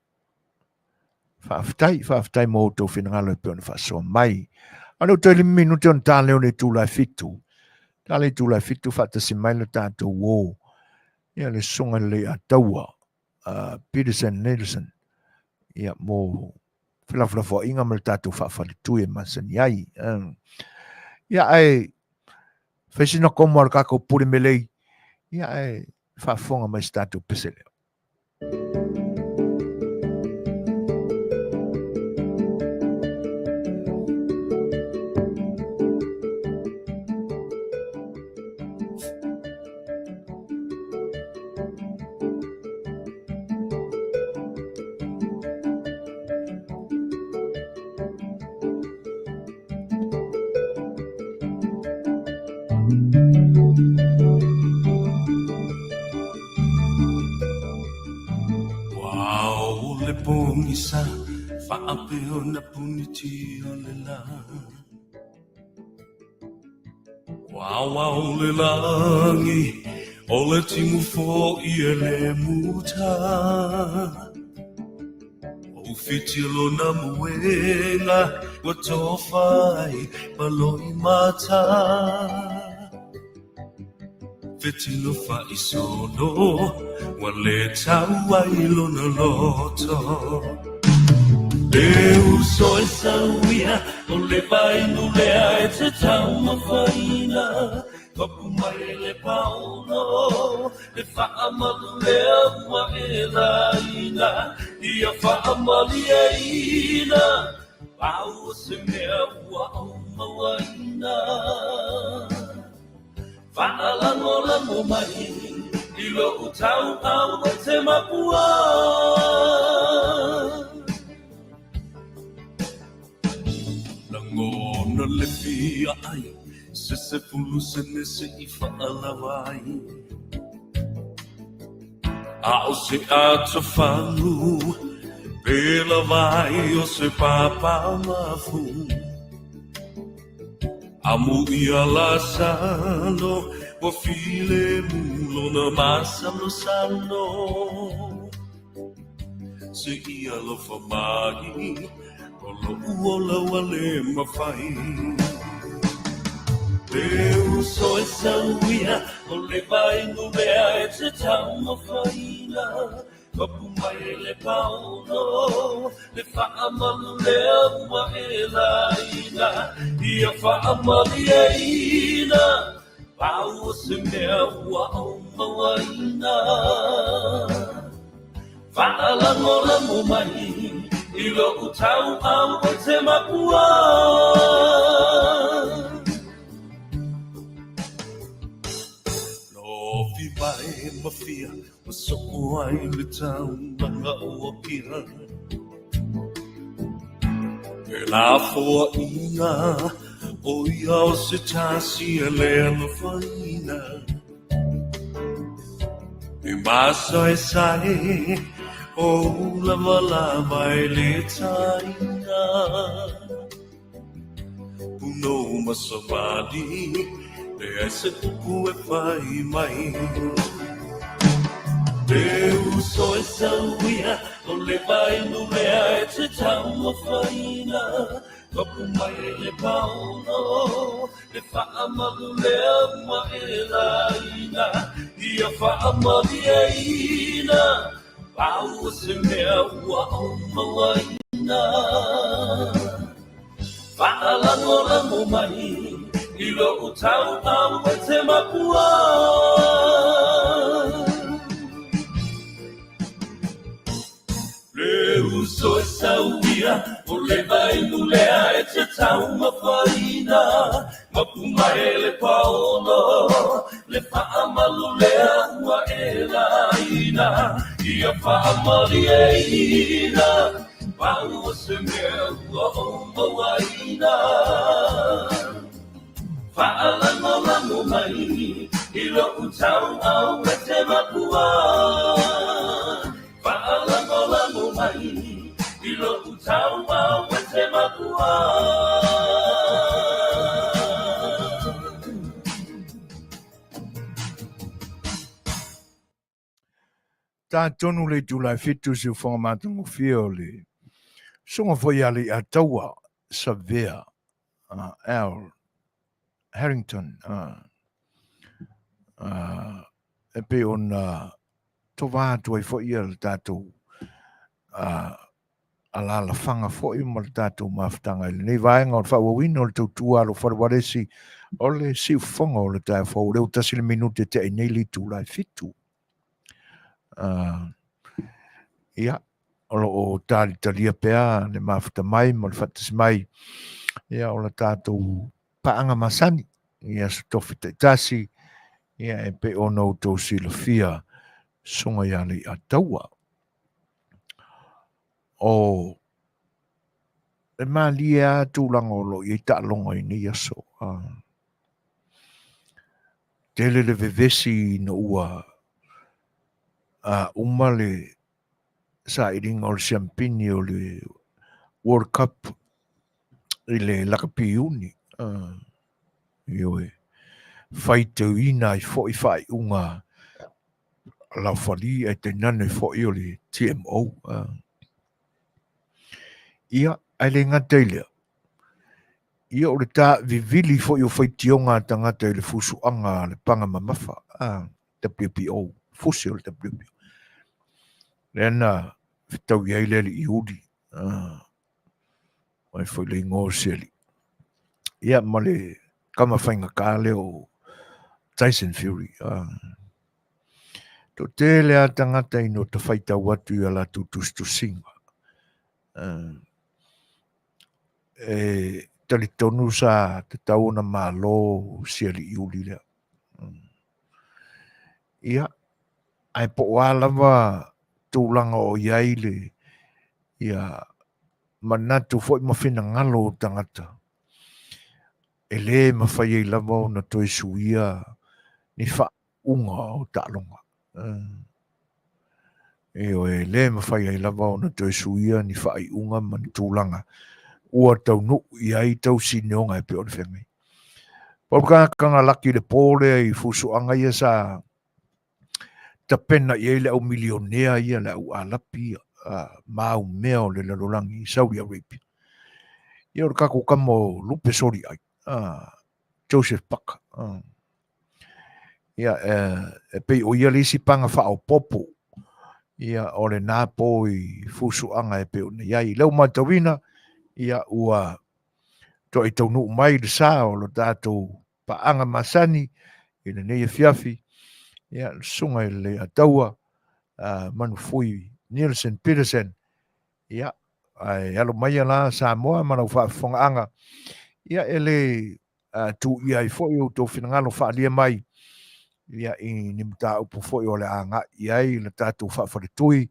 faafetai, faafetai mo outou finagalo e pei ona faasoa mai. A o lea ua toe 5 minute ona ta lea o le itula e 7. Ta le itula e 7 faatasi mai le tatou uo. Ia le susuga i le Leiataua, Peterson Nelson, ia mo felafolafoaiga ma le tatou faafaletui e masani ai. Ia ae fai sina komo a le tatou pule melei, ia ae faafofoga mai se tatou pese lea. Ua ao le pogisa faapea ona punitia le lā. Ua ao le lagi o le timu foi e le muta. O fiti lona muega ua tofa ai ma loimata. Fetilo faaisono ua le tau ai lona loto. E uso e sauia o le vainu lea e te taumafaina. Papu mai le paolo le faamalu lea ua e laina. Ia faamalieina pau o se mea ua ou mauaina. Faalagolago mai i lou tauau e te makua. Lagona le fia ai se 10 sene se i faalava ai. A o se atofagu pe lava ai o se pāpāmafu. Amu ia Lasalo ua filemu lona masalosalo. Se i alofa mai o loʻu ola ua le mafai. E uso e sauia o le vainu lea e te taumafaina. Papu mai le paolo le faamalu lea ua e laina. Ia faamalieina pau o se mea ua ou mauaina. Faalagolago mai i lou tauau e te makua. Lofi mai ma fia ua soo ai le taulaga o Apia. E lafoaiga o ia o se tasi e le alofaina. E masaesae o ulavalava e le taina. Punou ma savali, leai se upu e fai mai. E uso e sauia o le vainu lea e te taumafaina. Papu mai le paolo, le faamalu lea ua e laina. Ia faamalieina, pau o se mea ua ou mauaina. Faalagolago mai i lou tauau e te Makua. Le uso e sauia, o le vainu lea e te taumafaina. Mapu mai le paolo, le faamalu lea ua e laina. Ia faamalieina, pau o se mea ua ou mauaina. Faalagolago mai i lou tauau e te Makua. Faalagolago mai i lou tauau e te Makua. Tatonu le itula e 7 siufoga matagofie o le susuga foi ia Leiataua Savea Al Harrington e pei ona tova atu ai foi ia le tatou alaalafaga foi ma le tatou mafutaga i lenei vaega o le faaauauina o le tautua alofa le Walesi o le siufofoga o le taeao fou. O lea ua 1 le minute e tea nei le itula e 7. Ia, o lo o talitalia pea le mafuta mai ma le faatasi mai ia o le tatou paaga masani i aso tofi taitasi ia e pei ona outou silafia susuga ia Leiataua. O e malie lava tulaga o lo o i ai taaloga i nei aso. Tele le vevesi ina ua uma le sailiga o le siampini o le World Cup i le lakapi Iuni. Ioe, faitauina ai foi faaiuga a laufali ae tainane foi o le TMO. Ia, ae le gata i lea, ia o le taavivili foi o faitioga a tagata i le fusuaga a le paga mamafa, WPO, fusi o le WPO. Lea na fetaui ai le alii Iuli, mai foi le igoa o se alii. Ia, ma le kama faigata lea o Tyson Fury. Toatele lava tagata ina ua tafaitau atu i a latou tusitusiga. E talitonu sa tatau ona malo si alii Iuli lea. Ia, ae po o a lava tulaga o i ai le ia manatu foi ma finagalo o tagata, e le mafai ai lava ona toe suia ni faauuga o taaloga. Ioe, e le mafai ai lava ona toe suia ni faaiuga ma ni tulaga ua taunuu i ai tausinioga e pei ona feagai. Pau le tagata na laki i le po lea i fusuaga ia sa tapena i ai le au milionea ia, le au Alapi ia, maumea o le lalolagi i Saudi Arabia. Ia o le tatou tama o Lupe Soliai, Joseph Parker. Ia, e pei o ia le isi paga faaopoopo ia o lena po i fusuaga e pei ona i ai. I lou matauina, ia ua toai taunuu mai le sa o lo tatou paaga masani i lenei afiafi, ia le susuga i le Leiataua Manufui Nielsen Peterson, ia ae alo maia la Samoa ma lau faafofogaaga, ia e le tuuia ai foi outou finagalo faaalia mai ia i ni mataupu foi o le a agai i ai le tatou faafaletui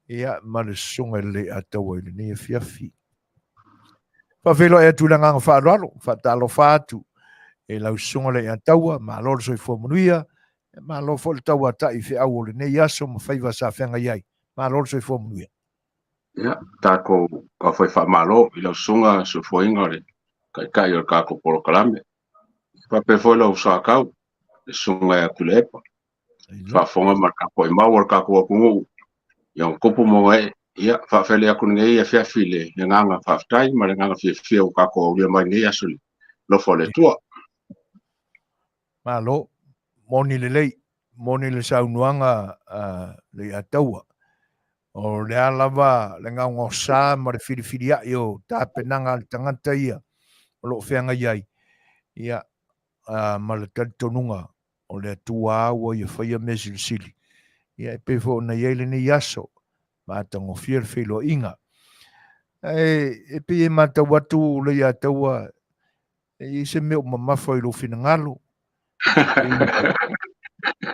ia ma le susuga i le Leiataua i lenei afiafi. Faafeiloai atu i le agaga faaaloalo, faatalofa atu i lau susuga Leiataua, malo le soifua manuia, malo foi le tauatai i feau o lenei aso ma faiva sa feagai ai. Malo le soifua manuia. Ia, tatou taufai faamalo i lau susuga soifuaina o le taitai o le tatou polokalame. Faapea foi lau sakau, le susuga ia Tuilaepa. Faafofoga ma le tapuai mau a le tatou atunuu i ona tupu ma ona ee. Ia, faafeiloai atu lenei afiafi i le agaga faafetai ma le agaga fiafia ua tatou aulia mai lenei aso i le alofa o le Atua. Malo, moni lelei. Moni le saunoaga a Leiataua, o le a lava le gaogaosa ma le filifilia'i o tapenaga a le tagata ia o lo o feagai ai, ia, ma le talitonuga o le Atua ua ia faia mea silisili, ia e pei foi ona i ai lenei aso, matagofie le feiloaiga. Ae e pei e matau atu Leiataua, e i ai se mea o mamafa i lou finagalo,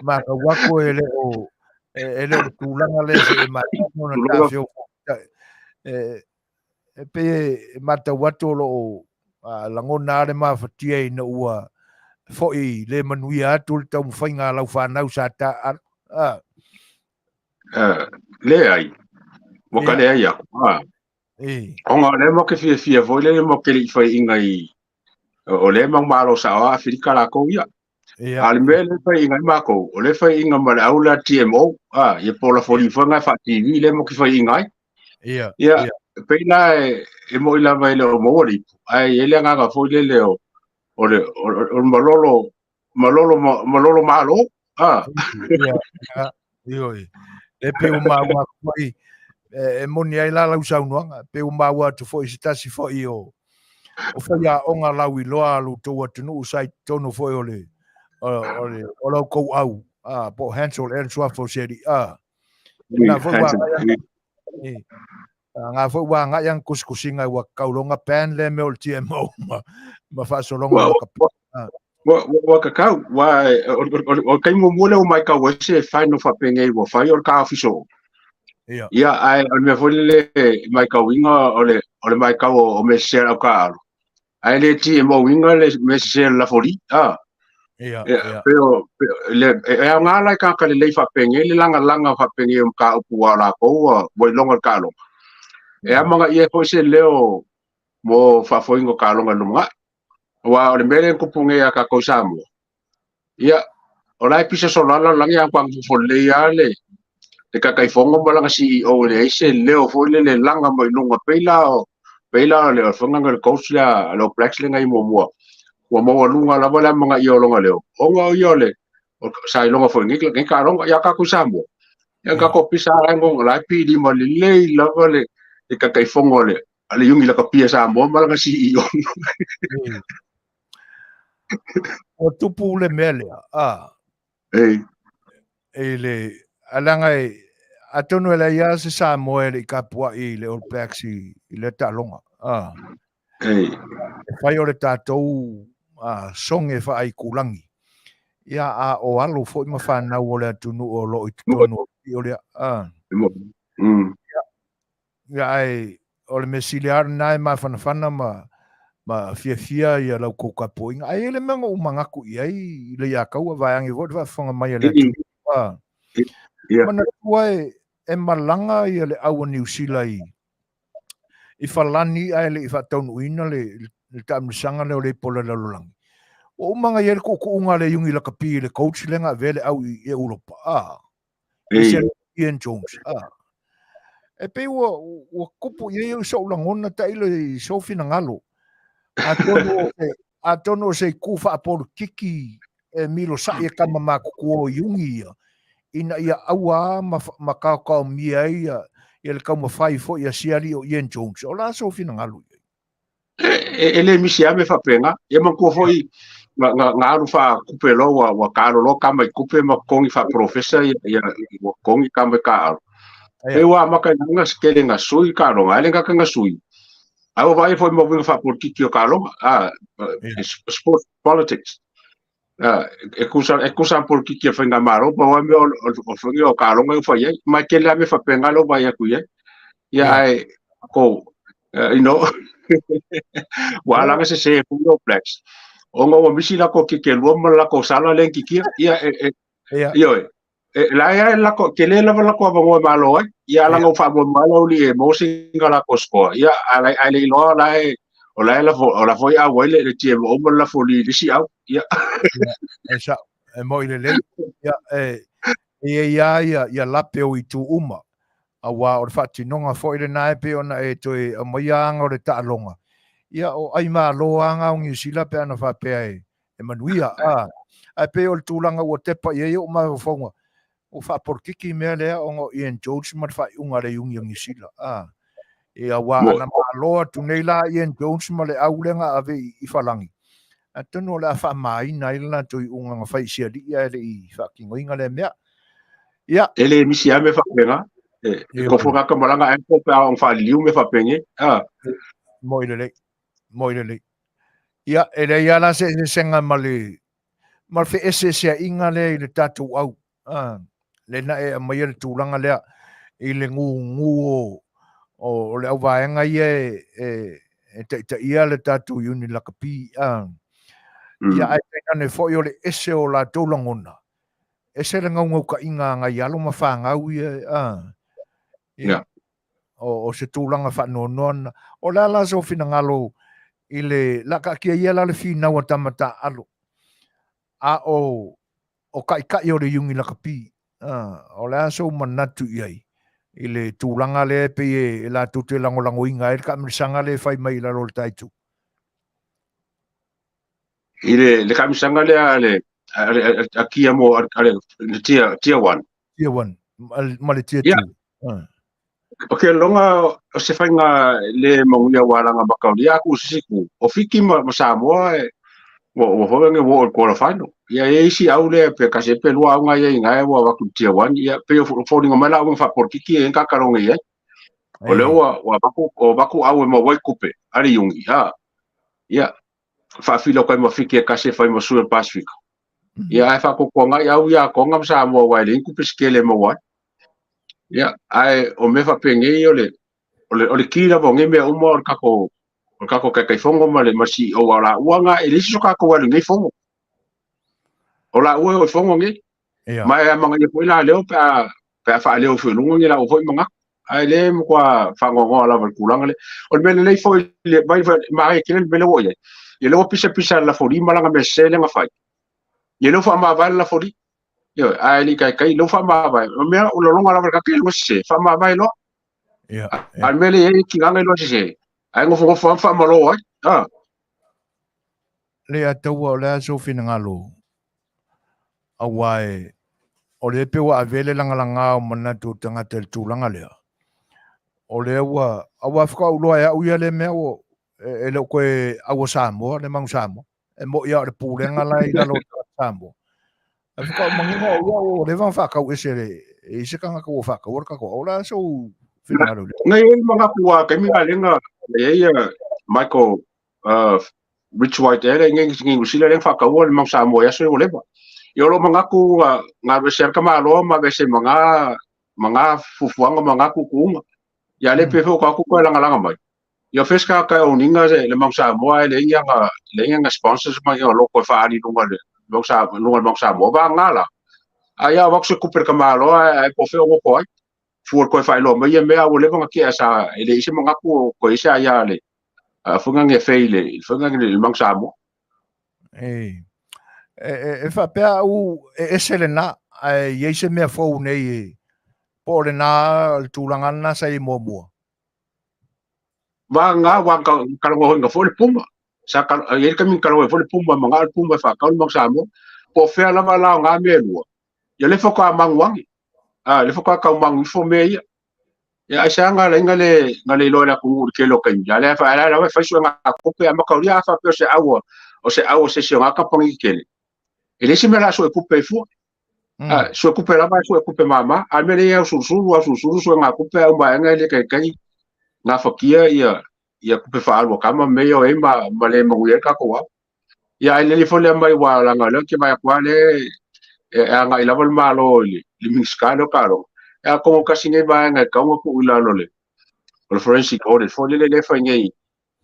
matau atu e le o e le o le tulaga lea se e matau ona taafio e e pei e matau atu o lo o lagona le mafatia ina ua foi le manuia atu le taumafaiga a lau fanau sa ta a. Leai, ua ka leai aku. Ona o lea matou te fiafia foi lele matou te le i faiaina i o lea mau malo sao a Aferika lakou ia. A o le mea lea e faiaina ai makou, o lea e faiaina ma le au lea TMO, a ia po o lafoli foi na faa-TV lea matou te faiaina ai. Ia, pei la e moi lava e le o maua le ipu, ae i ai le agaga foi lele o o le o le malolo malolo malolo malo. A. Ia, ia, ioe. E pei ua maua atu foi, e moni ai la lau saunoaga, pei ua maua atu foi se tasi foi o o faiaoga lauiloa a lo outou atunuu sa i totonu foi o le o le o la outou au, a, po o Hansel ea le suafa o se alii, a. Na foi ua agai nga foi ua agai ana tusitusiga ua kauloga ban lea mea o le TMO ma, ma faasologa ua, ua, ua kakau ua o le taimi muamua lea ua matau ai se final faapenei ua fai o le ka ofiso. Ia. Ia, ae o le mea foi lele matauina o le o le matau o mea sese a le aukaaalo. Ae le TMO ina le mea sese a le lafoli. Ah. Ia, ia. Pe o le e aoga la i tagata lelei faapenei le lagalaga faapenei o mataupu a latou ua ua iloga le taaloga. E amanaia foi se leo mo faafoeina o taaloga i le lumanai. Aua o le mea lea e tupu nei ia tatou i Samoa, ia, o la e pisa solo lava lalolagi ae matua nofo lelei lava le le Taitaifono ma lana CEO e leai se leo foi lele e laga mai luga pei la o pei la o le foi le coach lea a le All Blacks lea na i muamua ua maualuga lava le amanaia o lona leo ona o ia o le sa iloga foi nei nei taaloga ia tatou i Samoa ia tatou pisa lava ngo la e pilima lelei lava le le Taitaifono a le a le Iuni Lakapi a Samoa ma lana CEO. Ua tupu le mea lea, a. Ei. E le, alaga e, atonu e leai lava se Samoa e le i tapuai i le All Blacks i, i lea taaloga. A. Ei. E fai o le tatou a, soge faaikulagi. Ia, a o alo foi ma fanau o le atunuu o lo o i totonu o lea. A. Ia, Ia, ae o le mea sili lava lena e mafanafana ma, ma fiafia ia lau tou tapuaiga. Ae i ai le mea na ou manatu i ai i Leiataua, vaeane foi le faafofoga mai a le atunuu. A, manatua e, e malaga ia le au a Niu Sila i, i Falani ae le i faataunuuina le, le taamilosaga lea o le ipu o le lalolagi. Ua uma ona i ai le tuutuuga a le Iuni Lakapi i le coach lea na avea le au i Europa. A, Ei. Ian Jones. Ah. E pei ua, ua kupu i ai so'u lagona tailo i sou finagalo. Atonu o se, atonu o se itu faapolitiki e milosa'i e tama matutua o Iuni ia, ina ia aua ma, ma taotaomia ai ia, ia le taumafai foi a si alii o Ian Jones. O le a sou finagalo i ai? E le misi lava mea faapena. Ia manatua foi na na alu faakupe loa ua ua taalo loa tama i tupe ma totogi faaprofesa ia ia ua totogi tama i taaalo. Pei ua amata ai na tele na sui taaloga, ae le gata na sui. Ae ua vaaia foi ma uiga faapolitiki o taaloga, a sport politics. E tusa e tusa politiki o faigamalo pa o mea o faiga o taaloga e fai ai. Ma e tele lava mea faapena lea ua vaai atu i ai. Ia ae ko you know ua ala ona sese foi le All Blacks ona ua misi latou kikelua ma latou sala lea e kikia. Ia e ioe. E la e lako tele lava latou avanoa e malo ai. Ia ala ona faamoemoe lava le e maua sina latou score. Ia ae le iloa la e o la e lafo o la foi auai le TMO ma le lafo li le isi au. Ia. E sao, e moi lelei. Ia e e i ai lava ia ia lape o itu uma. Aua o le faatinoga foi lena e pei ona e toe aumaia aga o le taaloga. Ia o ai malo lava na o Niu Sila pe ana faapea e E manuia, a. Ae pei o le tulaga ua tepa i ai ou mafaufauga, ua faapolokiki mea lea ona o Ian Jones ma le faaiuga a le Iuni o Niu Sila, a. Ia, aua ana malo atu nei la Ian Jones ma le au lea na ave i Falagi, atonu o le a faamaina ai le latou iuga na fai i Sialii ae le i faatinoina lea mea. Ia. E le misi lava mea faapena. E kofo ka malaga ae po pe a ona faaliliu mea faapenei. A. Moi lelei. Moi lelei. Ia, e leai lava la se eseesega ma le ma le feeseeseaiga lea i le tatou au. A, lea na e aumaia le tulaga lea i le gugu o, o, o le auvaega ia e, e, e taitaia le tatou Iuni Lakapi. A, ia, ae tainane foi o le ese o latou lagona, ese le naunautaiga a nai alo ma fanau ia, a, ia, o se tulaga faanoanoa lena. O le a la sou finagalo i le, la taatia ia la le finau a tama taaalo, a o, o taitai o le Iuni Lakapi, o le a sou manatu i ai i le tulaga lea e pei e latou te lagolagoina ai le taamilosaga lea e fai mai i lalo o le Tai Itu? I le taamilosaga lea a le, a Kia mo, a le Tier, Tier 1. Tier 1, ma le Tier 2. Yeah. O ke longa o se faiga le manuia ua langa makauli aku sisiku o Fiti ma, ma Samoa e ua ua foi nge wo o final. Ia e isi au le pe kasi pe lua au ngai ia ngai ua waku tier 1 ia pe o fo mai la au fa porkiki e ka karonge ia. O le ua ua baku o baku au e ma wai kupe ari yungi ha. Ia faafilo kai ma Fiti e kasi e fai ma sui o Pasifika. Ia ae faakokoa ngai au ia konga ma Samoa wai le kupe skele ma wai. Ia, ae o mea faapenei o le o le o le ki lava o nei mea uma o le tatou o le tatou Taitaifono ma le ma le CEO a o laua na e leai se tatou alu i nei fono. O laua e o i fono nei. Ia. Ma e amanaia foi la leo pe a pe a faaleo ifo i luga ni laua foi manatu. Ae le matua faanoanoa lava i le tulaga lea. O le mea lelei foi le mai manaia tele le mea lea ua i ai. Ia lea ua pisapisa le lafolima lana mea sese lea na fai. Ia lea ua faamavae le lafolima. Ioe, ae le i taitai, lea ua faamavae. O mea, o lologa lava le tagata ia lua sese, faamavae loa. Ia, A le mea lea e i ai, tinaga i lua sese, ae nofonofo lava ma faamalo ai. A. Le ataua o le a sou finagalo, aua e, o lea pei ua ave le lagalaga o manatu o tagata i le tulaga lea. O lea ua, aua faatoa ou iloa e au ia lea mea ua, e le o toe aua Samoa, le Manu Samoa. E moni lava o le pulega la e i lalo o tagata Samoa. Ae faatoa ou manino au ia ua leva ona faatau ese e i se tagata ua faataua le tatou au. O le a sou finagalo i lea? Na i ai le manatu a taimi la lea na i ai Michael Rich White ea lea i Niu Sila lea na faataua le Manu Samoa i aso ia ua leva. Ia o lou manatu na alu ese ai le tamaloa ma aveese ma na ma na fuafuaga ma na tuutuuga. Ia a le pe foi o tatou toe lagalaga mai. Ia fes ka ka owninga se le Manu Samoa e leai ni aga leai ni aga sponsors ma ni aga loko e faaali i luga le Manu Samoa luga le Manu Samoa va nga la. A ia avatu se kupe le tamaloa ae po o fea o goto ai. Fua le toe faailoa mai ia mea a ua leva ona tea sa e leai se manatu o toe i ai se aia a le foi nani e fei i le foi nani le Manu Samoa. E, e, e faapea au e ese lena, ae i ai se mea fou nei e, po o lena le tulaga lena sa i ai muamua. Va nga wa ka kalogoina foi le puma. Sa ka i ai le taimi na kalogo ai foi le puma manao le puma e faatau le Manu Samoa. Po o fea lava la o na mea e lua, ia lea faatoa manu ane. A, lea faatoa tau manu ifo mea ia. Ia aisea na ala ai na le na le iloa e le atunuu i le tele o taimi. A lea a lea lava e fai suega tupe a mataulia a faapea o se au o se au o se isi o na kamupani tetele. E leai se mea o le a sue tupe ai fua. A, sue tupe lava e sue tupe mama. A o le mea lea e ausulusulu, ausulusulu suega tupe a uma aega e le taitai gafatia ia ia tupe faaalu a tama ma mea ia o i ai ma, ma le manuia ai le tatou ao. Ia ae lelei foi lea mai ua leaga o lea ou te vaai atu lava lea e agai lava le Malo i le Minisita lea o taaloga. E atonu tasi nei vaega e tatau ona tuu i lalo o le forensic audit foi lele lea e fai nei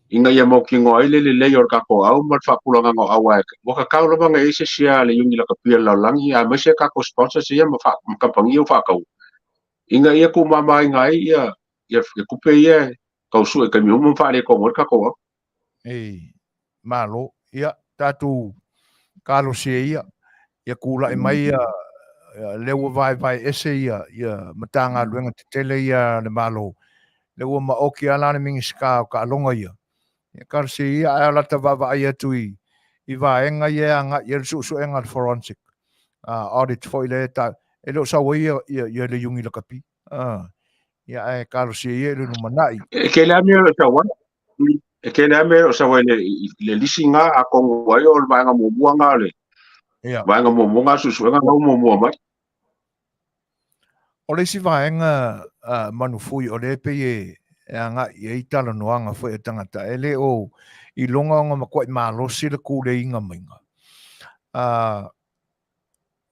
ina ia mautinoa ai le lelei o le tatou au ma le faatulagaga o au ae ua tatau lava ona i ai se isi a le Iuni Lakapia i le lalolagi aemaise tatou sponsors ia ma kamupani ia ua faataua ina ia tuumamaina ai ia ia tupe ia e tau sue i taimi uma ma faaletonu ai le tatou au. Ei, malo. Ia, tatou talosia ia, ia tulai mai ia, lea ua vaevae ese ia, ia Matagaluega tetele ia a le Malo, lea ua maoti lava la le Minisita o Taaloga ia, ia talosia ia, ae o lata vaavaai atu i, i vaega ia e agai i ai le suesuega a le forensic audit foi lea e ta, e le o sau ai ia, ia, ia le iugi lakapi. Ia ae talosia ia i le lumanai. E tele lava mea o lo o sau ai. E tele lava mea o lo o sau ai i le lisi lena, atonu ai o le vaega muamua lena o le vaega muamua lena o le suesuega lena ua muamua mai. O le isi vaega manufui o lea e pei e agai i ai talanoaga foi a tagata, e le o iloga ona matuai malosi le tuleiga maiga,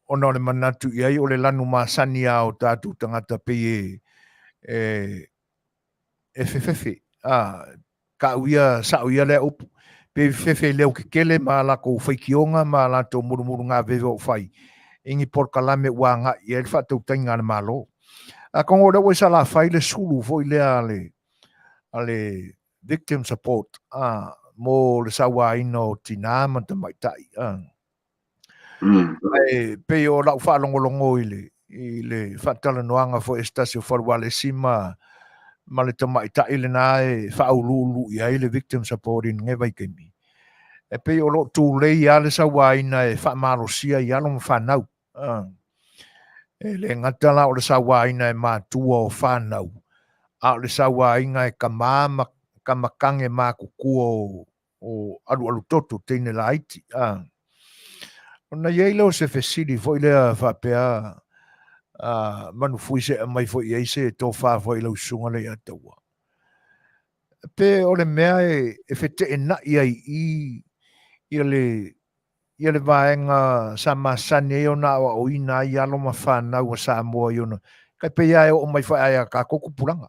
ona o le manatu i ai o le lanu masani a o tatou tagata pei e fefefe, Ka'u ia, sa'o ia lea upu, pe fefe leo kekele ma a latou faitioga ma a latou mulumulugaveve o fai i ni polokalame ua aga'i i ai le faatautaiga a le Malo. Atonu o lea ua i Salafai le sulu foi lea a le, a le Victim Support, a, mo le sauaina o tinā ma tamaitai, a. Ae pei o lau faalogologo i le, i le faatalanoaga foi a se tasi o Falevalesi ma, ma le tamaitai lena e faauluulu i ai le Victim Support i lenei vaitaimi. E pei o lo o tulei lava le sauaina e faamalosia i alo ma fanau. E le gata la o le sauaina e matua o fanau, a o le sauaina e tama ma tamatage matutua o o alualu toto teine laiti a. Ona i ai lea o se fesili foi lea faapea a manufui se aumai foi i ai se tofa foi i lau susuga Leiataua. Pe o le mea e feteenai ai i ia le ia le vaega sa masani ai ona aoaoina ai alo ma fanau a Samoa i ona tai pei lava e oo mai foi ia tatou tupulaga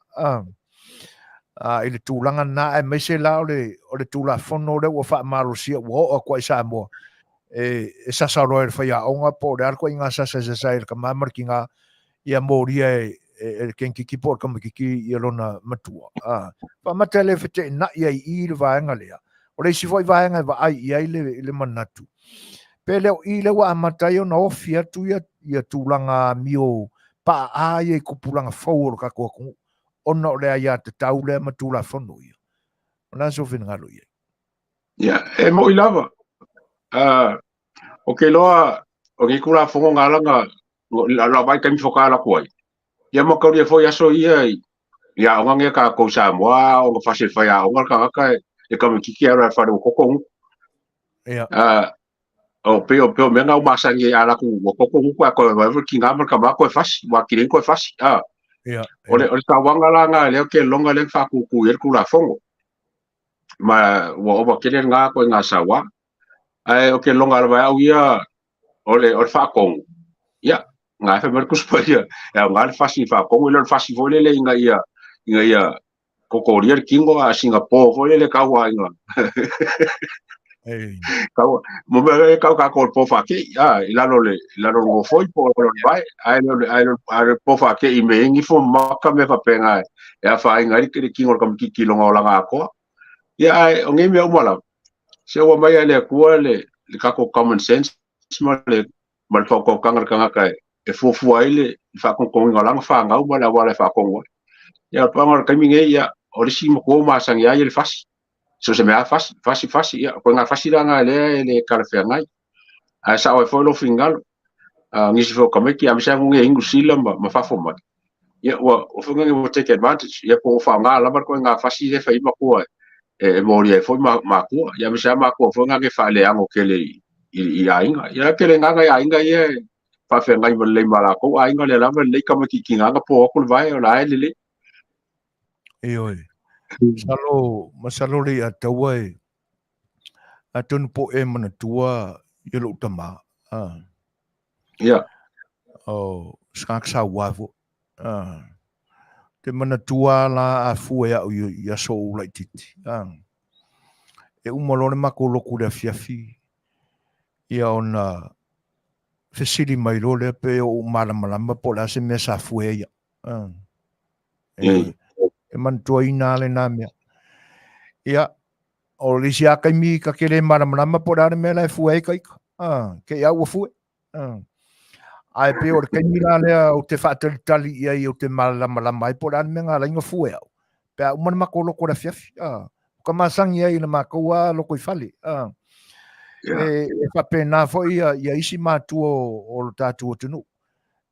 a i le tulaga lena aemaise la o le o le Tulafono lea ua faamalosia ua oo atu ai i Samoa e sasa loa e le faiaoga po o le a le ituaiga sasa e sasa ai e le tama ma le tina ia molia e le teineitiiti po o le tamaitiiti ia lona matua. Faamata e le feteenai ai i i le vaega lea. O le isi foi vaega e vaai i ai le manatu, pe le o i lea ua amata ai ona ofi atu ia tulaga amio paaa ia i tupulaga fou o le tatou atunuu, ona o le aiatatau lea ma Tulafono ia. O le a sou finagalo i ai? Ia, e mo'i lava. Ou te iloa o nei Tulafono na ala ona lau vaai taimi faatoa alu atu ai, ia ma taulia foi aso ia i aoga nei a tatou i Samoa, ona fasi e le faiaoga le tagata e tamaitiiti alu ai i le fale ua toto gutu. O pei o pei o mea na ua masani ai a alu atu ua toto gutu ae toe vaai le tina ma le tama toe fasi, ua atili ai ona toe fasi. O le sauaga la lena lea ou te lagona lea na faatutu i ai le Tulafono. Ma ua ova tele lena ituaiga saua. Ae ou te lagona lava e au ia o le faatonu, ia, na e fai mai le Tusi Paia, e aoga le fasi i faatonu, e le o le fasi foi lele ina ia totolia le tino, a sina po foi lele tau a ina tau mo mea e tau tatou le po faatei, a, i lalo le i lalo le gofoi po o lalo le vae, ae le o le ae le po faatei me i gifo maka mea faapena e afaina ai le tino o le tamaitiiti i lona olaga atoa. Ia, ae o nei mea uma lava, se ua aumai lava e le Atua le tatou common sense ma le ma le faautautaga i le tagata e fuafua ai le faatonutonuina o lana fanau ma le auala e faatonu ai. Ia, o le paga o le taimi nei, ia, o le isi matua ua masani ai le fasi. So o se mea lava fasi, fasi, fasi, ia, o ituaiga fasi la lena lea e le talafeagai. Ae sao ai foi lou finagalo, nisi foi o tamaiti, aemaise lava nei i Niu Sila ma fafo mai, ia, ua foi lea ua take advantage, ia, po ua faaaoga lava le ituaiga fasi lea e fai ai matua e molia ai foi matua, ia, aemaise lava matua foi na e faaleano tele i aiga. Ia, e tele lava nai aiga ia e faafeagai ma lelei ma latou aiga, lea lava e lelei tamaiti na po atu le vae, o la e lelei. Ioe. Masalo, masalo le Leiataua e, atonu po o e manatua i lou tama. Ia. O se tagata saua foi. Te manatua la a fua e au i aso ou laitiiti. E uma loa le matou lotu i le afiafi, ia ona fesili mai loa lea pe o ou malamalama po o le a se mea sa fue ai au. E manatuaina lava lena mea. Ia, o le isi lava taimi ta te le malamalama po o le a le mea la e fue ai ta ita. Te i lava ua fue. Ae pei o le taimi la lea ou te faatalitali i ai ou te malamalama ai po o le a le mea na ala ai ona fue au. Pe a uma le matou loto i le afiafi. Ua ka masani ai i le matou lava loto i fale. E faapena foi ia isi matua o lo tatou atunuu.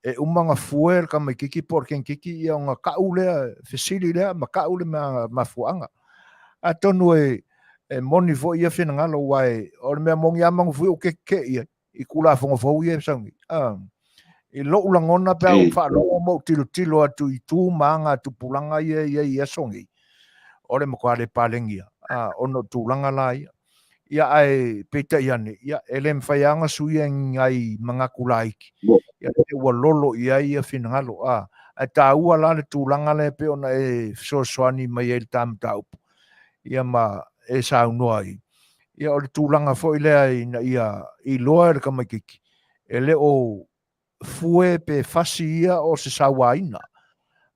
E uma ona fue le tamaititi po o le kenikiti ia ona tau lea, fesili lea ma tau le mafuaaga. Atonu e moni foi ia finagalo aua o le mea moni lava Magufui ou te tetee i ai i Tulafono fou ia e sau nei. I lou lagona pe a ou faalogo ma ou tilotilo atu i tu ma aga a tupulaga ia e i ai i aso nei, o le matua le paleni lava ona o tulaga la ia. Ia ae peitai ane, ia e le mafai lava ona suia ni nai manatu laiti, ia lea ua lolo i ai ia finagalo, a. Ae taua la le tulaga lea e pei ona e fesoasoani mai ai i le ta mataupu, ia ma e saunoa ai. Ia o le tulaga foi lea ina ia iloa e le tamaitiiti, e le o fue pe fasi ia o se sauaina,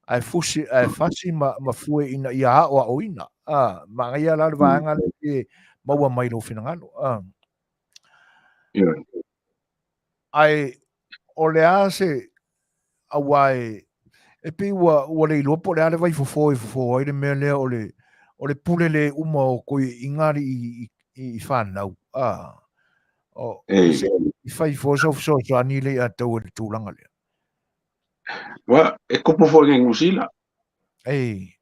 ae fusi, ae fasi ma fue ina ia aoaoina. A, manaia la le vaega lea e maua mai lou finagalo. A. Ae o le a se aua e pei ua le iloa po o le a le vaifofo e fofo ai le mea lea o le pule le uma o toeaiina alii i fanau. A, o, se i fai foi sau fesoasoani le ia tau e le tulaga lea. Wa, e kupu foi ngai Niu Sila. Ei.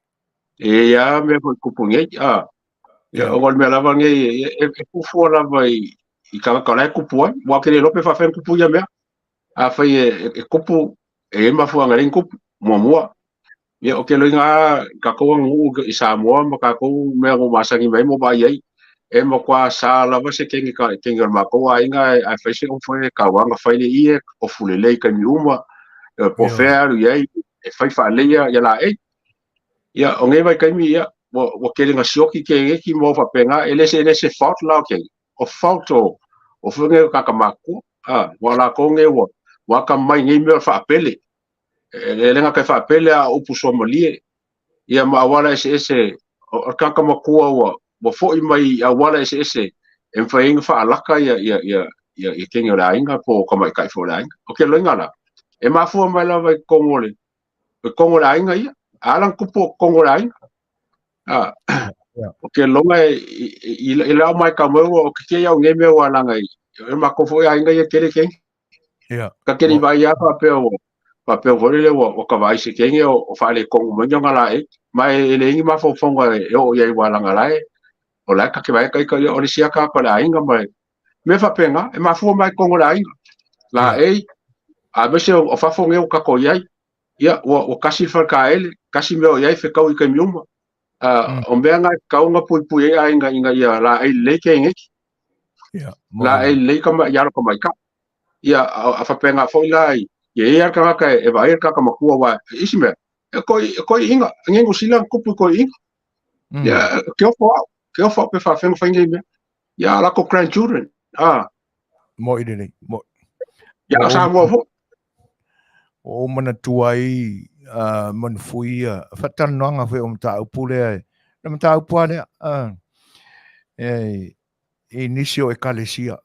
E ia mea foi kupu nei, a. Ia, o le mea lava nei, e fufua lava i tagata o la e kupu ai. Ua ke le iloa pe faafefea ona kupu ia mea. Afai e kupu, e i ai mafuaaga e le kupu, muamua. Ia, o ke loiga lava i tatou aganuu i Samoa ma tatou mea ua masani mai ai ma vaai ai, e matua sa lava se kenge kenge o le matou aiga ae fai se ofu e tauaga fai le ie, ofu lelei i taimi uma, po o fea e alu i ai, e fai faalelei ia laei. Ia, o nei vaitaimi, ia, ua tele na sioki keneti ma faapena, e le se fault la o kenge, o fault o foi nei o tagata matutua, a, ua latou nei ua atamamai i nei mea o le faapele. E le gata i faapele a o upu suamalie, ia ma auala eseese, o le tagata matua ua foi mai i auala eseese e mafai ai ona faalaka ia kenge o le aiga po o tamaitai foi o le aiga. O ke loiga la, e mafua mai lava i totonu o le totonu o le aiga ia. A ala ona tupu o totonu o le aiga. A, o ke loga i lau matau mai ua o ke kei au nei mea ua laga i o matou foi aiga ia tele kenge. Ka te le vaai lava faapea ua faapea foi lele ua ka vaai se kenge o faaletonu mai ni ona laei. Ma e leai ni mafaufauga e oo i ai ua laga la e o la e ka te vaai ita ia o le isi lava tagata o le aiga ma e mea faapena e mafua mai i totonu o le aiga. Laei aemaise o fafo nei ua tatou i ai, ia ua tasi le faletaele, tasi mea o i ai fetau i taimi uma. O mea na e tatau ona puipui ai aiga ina ia laei lelei keneti. Laei lelei i alo tamaitai. Ia a faapena foi la i ia i ai le tagata e vaai le tagata matua aua e isi mea e toeaiina nei Niu Sila na tupu i toeaiina. Ia ke ofo au, ke ofo au pe faafefea ona fai nei mea. Ia a latou grandchildren. A. Moi lelei, moi. Ia o Samoa foi. Ua ou manatua ai Manufui ia faatalanoaga foi o mataupu lea, le mataupu lava lea i nisi o ekalesia.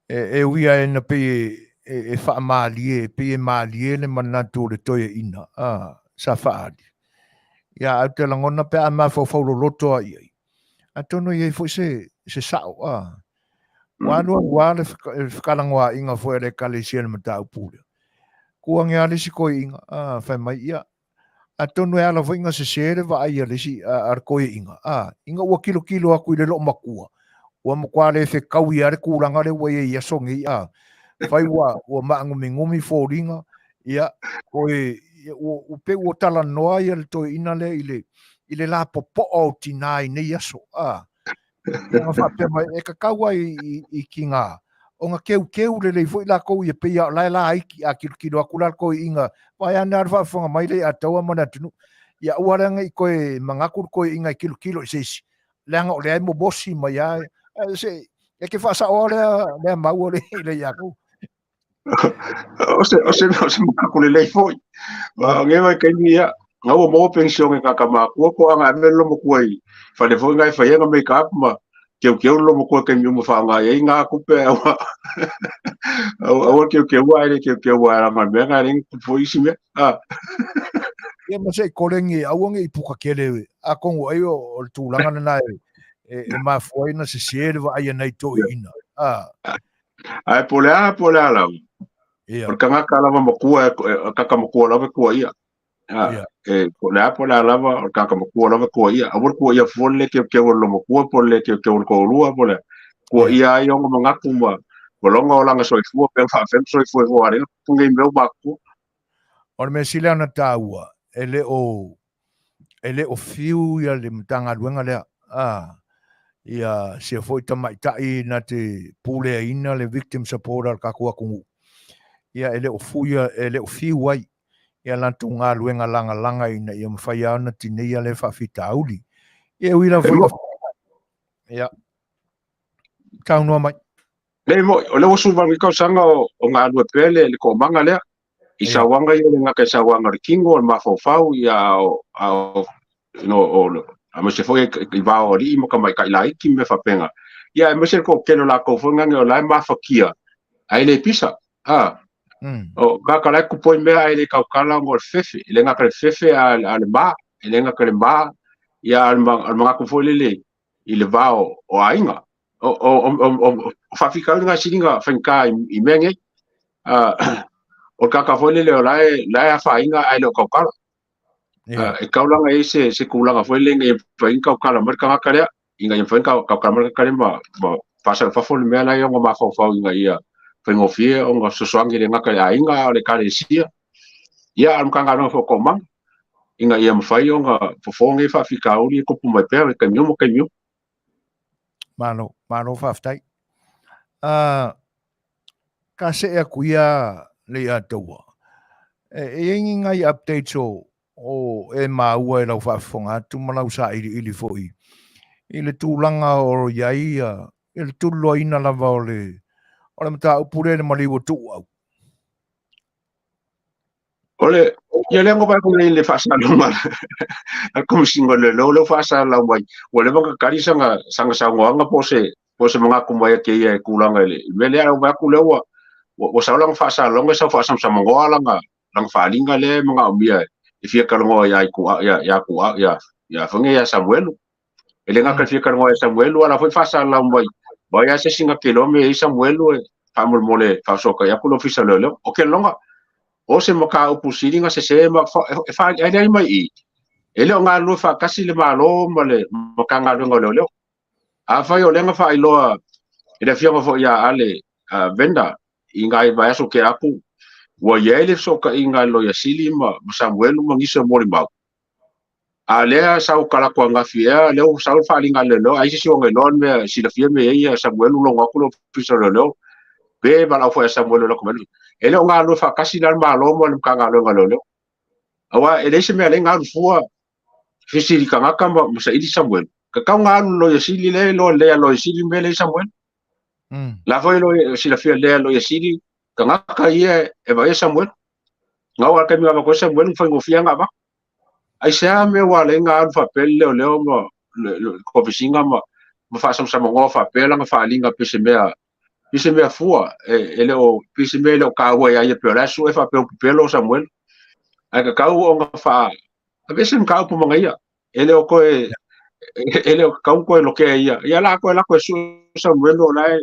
E ui lava ina pei e faamalie, e pei e malie le manatu o le toeaina sa faaali. Ia, ae ou te lagona pe a mafaufau loloto lava i ai, atonu e i ai foi se sao. Ua alu alu lava le fekalagoaiga foi a le ekalesia i le mataupu lea. Tu ane lava le isi toeaina, fai mai, ia, atonu e ala foi ina sese le vaai a le isi a le toeaina, ina ua tilotilo atu i le loomatua, ua matua le fetaui lava le tulaga lea ua i ai i aso nei, fai ua maanuminumi foliga, ia, toe, ua pei ua talanoa ia le toeaina lea i le lapopoa o tinā i nei aso, Ia ona faapea mai, e tatau lava i tinā ona keukeu lelei foi latou ia pei lava o la e laiti, a tilotilo atu la le toeaina, vaai ane lava le faafofoga mai le Ataua ma le atunuu, ia aua la ne i toe manatu le toeaina e tilotilo i se isi, leaga o lea e momosi mai lava, se e te faasaoa lea mau i le ia tou. O se manatu lelei foi. O nei vaitaimi ia, na ua maua penisione i tagata matutua po o aga ave le loomatua i fale foi na e fai ai ana make up ma keukeu le loomatua i taimi uma e faaaoga i ai na tupe aua aua le keukeua ae le keukeua leaga o le mea lena e ala ai ona tupu foi isi mea. Ia ma se i koleni aua ne i puka tele atonu ai o le tulaga lena e e mafua ai ona sese le vaai a nai toeaiina. Ae po o le a po o le a lava, o le tagata lava matua, e tagata matua lava e tuuaia. E po o le a po o le a lava, o le tagata matua lava e tuuaia. Aua le tuuaia fua le le teuteu o le loomatua po o le le teuteu o le toalua po o le a. Tuuaia ai ona manatu ma lona olaga soifua pe faapefea ona soifua ai aua o lea na tupu nei mea ua matutua. O le mea sili lava ona taua, e le o e le o fiu ia le Matagaluega lea, a, ia sia foi tamaitai na te puleaina le victim support a le tatou atunuu, ia e le o fuia, e le o fiu ai ia latou galuega lagalaga ina ia mafai lava ona tineia lea faafitauli. Ia e ui lava foi ina, ia, saunoa mai. Leai moi, o lea ua 18 tausaga o galue pea le toomaga lea. I sauaga ia e le gata i sauaga o le tino, o le mafaufau, ia a o, no, o, aemaise foi i va o alii ma tamaitai laiti ma mea faapena. Ia aemaise le toatele o latou foi nani o la e mafatia ae le pisa. A, o tagata la e tupu ai mea ae le tautala ona o le fefe. E le gata i le fefe a o le ma, e le gata i le ma, ia a o le manatu foi lele i le va o aiga. O faafitauli na e siliga faigata i mea nei. O le tagata foi lele o la e afaina ae le o tautala. E tatau la ona i ai se tulaga foi lele ina ia mafai ona tautala mai le tagata lea, ina ia mafai ona tautala mai le tagata lea ma faasau i fafo le mea la e ono mafaufau ina ia faigofie ona fesoasoani e le gata i le aiga a o le ekalesia. Ia, a o le Matagaluega foi o Toomaga, ina ia mafai ona fofo nei faafitauli e tupu mai pea i taimi uma taimi uma. Malo, malo faafetai. Ka see atu ia Leiataua. E i ai ni nai updates o o e maua e lau faafofoga atu ma lau sailiili foi i le tulaga o i ai i le tuliloaina lava o le o le mataupu lea i le maliu o Tuuau. O le, ia lea na vaai atu nei i le faasalalauga a le Komesina o Leoleo, lea ua faasalalau mai, ua leva ona tatali sana, sana saunoaga po o se, po o se manatu mai ia te ia i tulaga i le mea lea. Ae ua vaai atu lea ua, ua sau lana faasalalauga, sau faasamsamanoa lana, lana faaaliga lea e manaomia e fia talanoa ia Ituau, ia, ia Tuuau, ia, ia foi nei ia Samuelu. E le gata i le fia talanoa ia Samuelu, a o la foi faasalalau mai, o ai lava se isi na te iloa mea e i ai Samuelu e faamolemole faafesootai atu le Ofisa o Leoleo. O ke loga, o se mataupu sili na sese ma e faaaliali ai mai i i, e le o galulue faatasi le Malo ma le Matagaluega o Leoleo. Afai o lea na faailoa e le afioga foi ia Ale Venda i nai vaiaso tea atu, ua i ai le fesootaiga a le Loia Sili ma Samuelu ma nisi o molimau, A lea sau talaatu ananafi ea, lea ua sau le faaaliga a le leoleo, ai se isi ona iloa le mea silafia mea i ai Samuelu logo atu le ofisa o leoleo, pe valaau foi ia Samuelu e alu atu mai. E le o galulue faatasi la le Malo ma le Matagaluega o Leoleo. Aua e leai se mea e ala ai ona alu fua fesili tagata ma saili Samuelu. Tatau ona alu le Loia Sili lea e iloa lelei e le Loia Sili le mea lea e i ai Samuelu. La foi e silafia lelei e le Loia Sili tagata ia e vaaia Samuelu. Gau a le taimi na avatu ai Samuelu na faigofie lava ona avatu. Aisea mea ua ala ai ona alu faapea le leoleo ma le kovesiga ma faasamsamanoa faapea lana faaaliga pei se mea pei se mea fua e le o pei se mea e le o taua ia ia pei o la e sue faapea ua pepelo Samuelu. Ae tatau ona faa aveese le mataupu manaia. E le o toe e le o tatau ona toe lokea e ia. Ia la toe lako e sue Samuelu o la e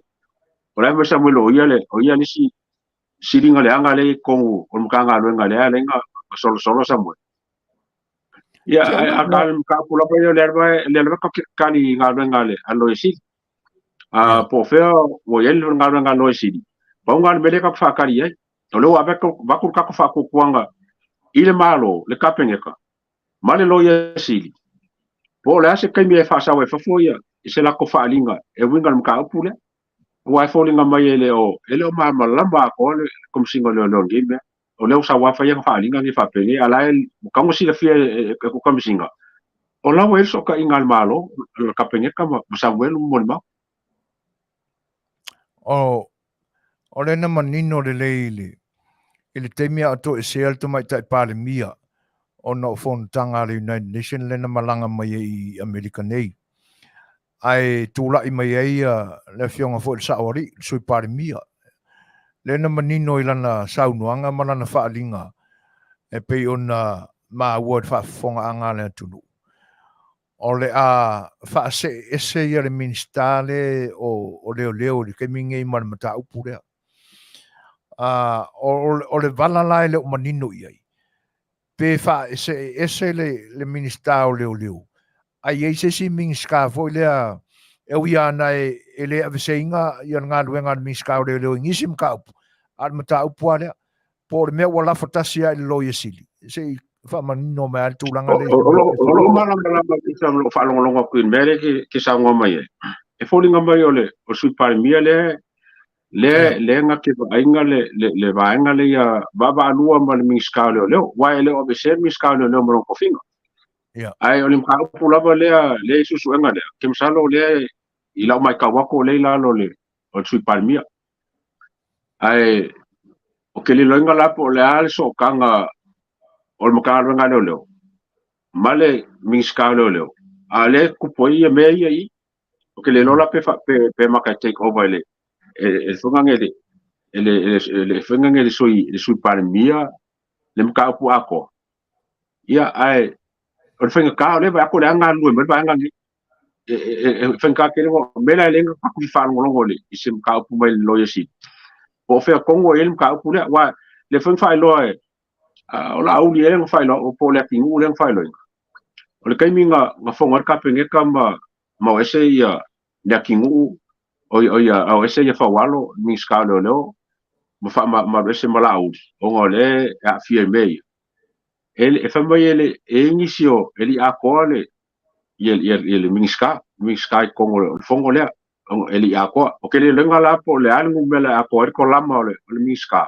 o la e fai mai Samuelu o ia le o ia le isi siliga leaga lea i totonu o le Matagaluega lea ala ai ona solosolo Samuel. Ia, a ka le mataupu lava ia, o lea lava lea lava tatou te tali i galuega a le Loia Sili. A po o fea ua i ai le galuega a le Loia Sili, pau lena o le mea lea tatou te faatali i ai. O lea ua ave atu le tatou faatuatuaga i le Malo, le Kapeneta, ma le Loia Sili, po o le a se taimi e faasau ai i fafo ia i se latou faaaliga e uiga i le mataupu lea. Aua e foliga mai e le o e le o malamalama atoa le Komesina o Leoleo i lenei mea. O lea ua sau lava fai ana faaaliga nei faapenei, a o la e ua tatau ona silafia e le Komesina, o la ua i ai le fesootaiga a le Malo, le Kapeneta ma Samuelu ma molimau. O lea na manino lelei i le i le taimi a o toesea le Tamaitai Palemia ona o fonotaga a le United Nations lea na malaga mai ai i Amerika nei. Ae tulai mai ai le Afioga foi i le Sao Alii, le Sui Palemia, lea na manino i lana saunoaga ma lana faaaliga e pei ona maua i le faafofogaaga a le atunuu. O le a faasee ese ia le Minisita le o Leoleo i le taimi lenei ma le mataupu lea. O le vala la e le o manino i ai, pe faasee ese le Minisita o Leoleo, ae i ai se isi Minisita foi lea e ui lava ona e le aveseina ia le galuega a le Minisita o Leoleo i nisi mataupu, a o le mataupu lava lea, po o le mea ua lafo tasi lava i le Loia Sili. Se i faamanino mai lava le tulaga lea. O lou malamalama i sa lou faalogologo atu i le mea lea ke saunoa mai ai. E foliga mai o le Sui Palemia lea lea lea na te vaaiga le vaega lea ia vaavaalua ma le Minisita o Leoleo, aua e le o aveesea le Minisita o Leoleo ma lona tofiga. Ae o le mataupu lava lea lea i suesuega lea, ke masalo lea i lau matau atu o lea i lalo o le Sui Palemia. Ae o ke liloiga la po o le a le sootaga o le Matagaluega a Leoleo ma le Minisita o Leoleo, a o lea e tupu ai ia mea ia i i. O ke le iloa la pe pe maka e take over e le e le e le faiga le Sui Palemia le mataupu atoa. Ia ae o le faigata o lea vaai atu o le a galulue mai le vaega lenei. E faigata tele ona o mea la e le tatou faalogologo i se mataupu mai le Loia Sili. Po o fea tonu o i ai le mataupu lea, aua lea foi na faailoa e o Laauli ea na faailoa, po o le Atinuu lea na faailoaina. O le taimi na fono ai le Kapeneta ma o ese ia le Atinuu, o ia o ese ia Faualo, le Minisita o Leoleo, ma faamalu ese ma Laauli, ona o lea e aafia i mea ia. E fai mai e le e i nisi o e le i atoa le ia ia ia le Minisita i totonu o le fono lea, e le i atoa. O ke le iloga la po o le a le numera e atoa ai le kolama o le Minisita.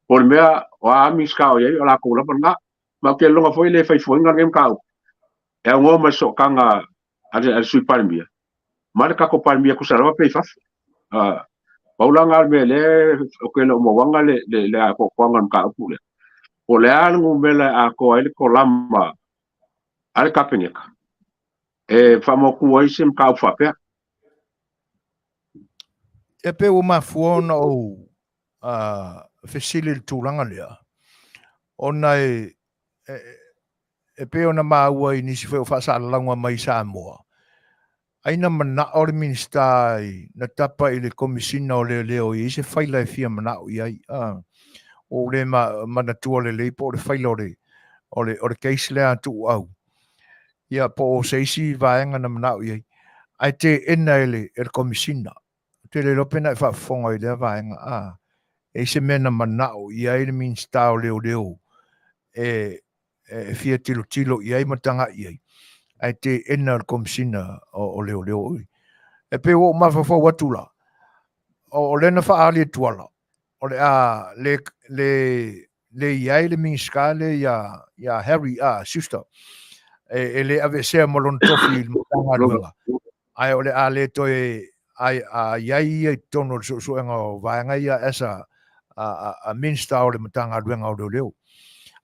Po o le mea o a Minisita o i ai o latou lava lena. Ma ou te iloga foi le faifuaina lenei mataupu. E aunoa ma le sootaga a le Sui Palemia ma le tatou Palemia tusa lava pe i fafo. Pau la lena o le mea lea ou te le o mauaga le atoatoaga o le mataupu lea. Po o le a le numera e atoa ai le kolama a le Kapeneta e faamautu ai se mataupu faapea. E pe ua mafua ona ou fesili i le tulaga lea, ona e pei ona maua i nisi foi o faasalalauga mai Samoa, ai na manao le Minisita na tapa i le Komesina o Leoleo i ai se faila e fia manao i ai. Ua ou le manatua lelei po o le faila o le case lea a Tuuau, ia po o se isi vaega na manao i ai, ae teena e le Komesina. Ou te le iloa pe na e faafofoga i lea vaega, e i ai se mea na manao i ai le Minisita o Leoleo e fia tilotilo i ai ma tagai i ai, ae teena le Komesina o Leoleo. E pei ua ou mafaufau atu la, o lea na faaali e Tuala, o le a le i ai le Minisita lea ia Harry Schuster, e le aveesea ma lona tofi i le Matagaluega, ae o le a le toe a i ai ia i totonu o le suesuega o vaega ia as a Minister o le Matagaluega o Leoleo.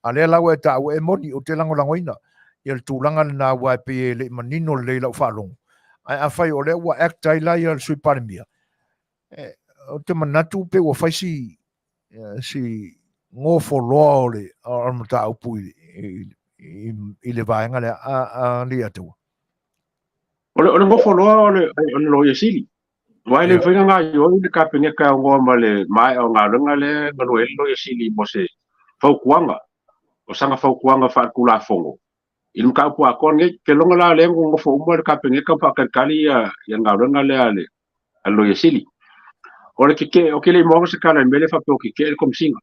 A lea la ua e taua e moni, ou te lagolagoina ia le tulaga lena, aua e pei e le i manino lelei lau faalogo. Ae afai o lea ua act ai la ia le Sui Palemia, ou te manatu pe ua fai si gofoloa o le mataupu i le vaega lea a Leiataua. O le gofoloa o le Loia Sili. Aua e le mafai ona gaoioi le Kapeneta e aunoa ma le maea o galuega lea e galue ai le Loia Sili mo se fautuaga, o sana fautuaga faaletulafono i le mataupu atoa lenei. Ke loga la lea nonofo uma le Kapeneta ma faatalitali ia galuega lea a le Loia Sili. O le keke, o ke le i maua se tala i le mea lea faapea o keke le Komesina.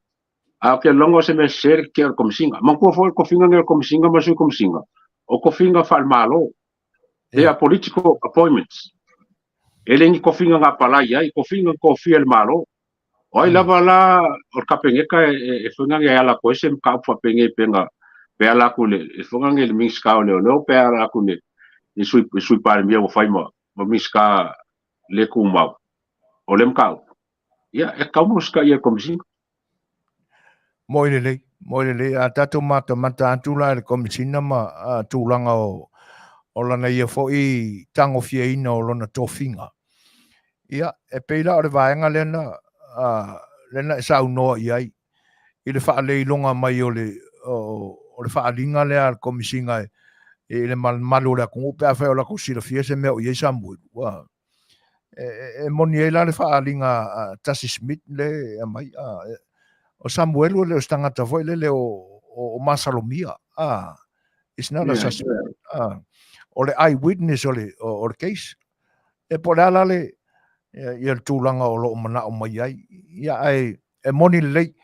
A o ke loga o se mea sese le keke o le Komesina. Manatua foi le tofiga lenei o le Komesina ma le Sui Komesina, o tofiga faale-Malo. They are political appointments. E le ni tofiga na apalai ai, tofiga na tofia e le Malo. O ai lava la o le Kapeneta e faiga e ala atu ai se mataupu faapenei pe na pe ala atu le faiga nei le Minisita o Leoleo pe ala atu le Sui Palemia ua fai ma Minisita le tumau o le mataupu. Ia, e tatau ona usitaia e le Komesina. Moi lelei, moi lelei. A tatou matamata atu la i le Komesina ma tulaga o lana ia foi tagofiaina o lona tofiga. Ia, e pei la o le vaega lea na e saunoa i ai i le faaleiloga mai o le faaaliga lea a le Komesina. i le malumalu o le atunuu pe afai o latou silafia se mea o i ai Samuelu. E, e moni ai la le faaaliga a Tasi Smith le e aumai, o Samuelu e le o se tagata foi lele o, o, o masalomia. It's not a suspect. O le eyewitness o le, o, o le case. E po o le a la le, ia le tulaga o lo o manao mai ai. Ia, ae e moni lelei,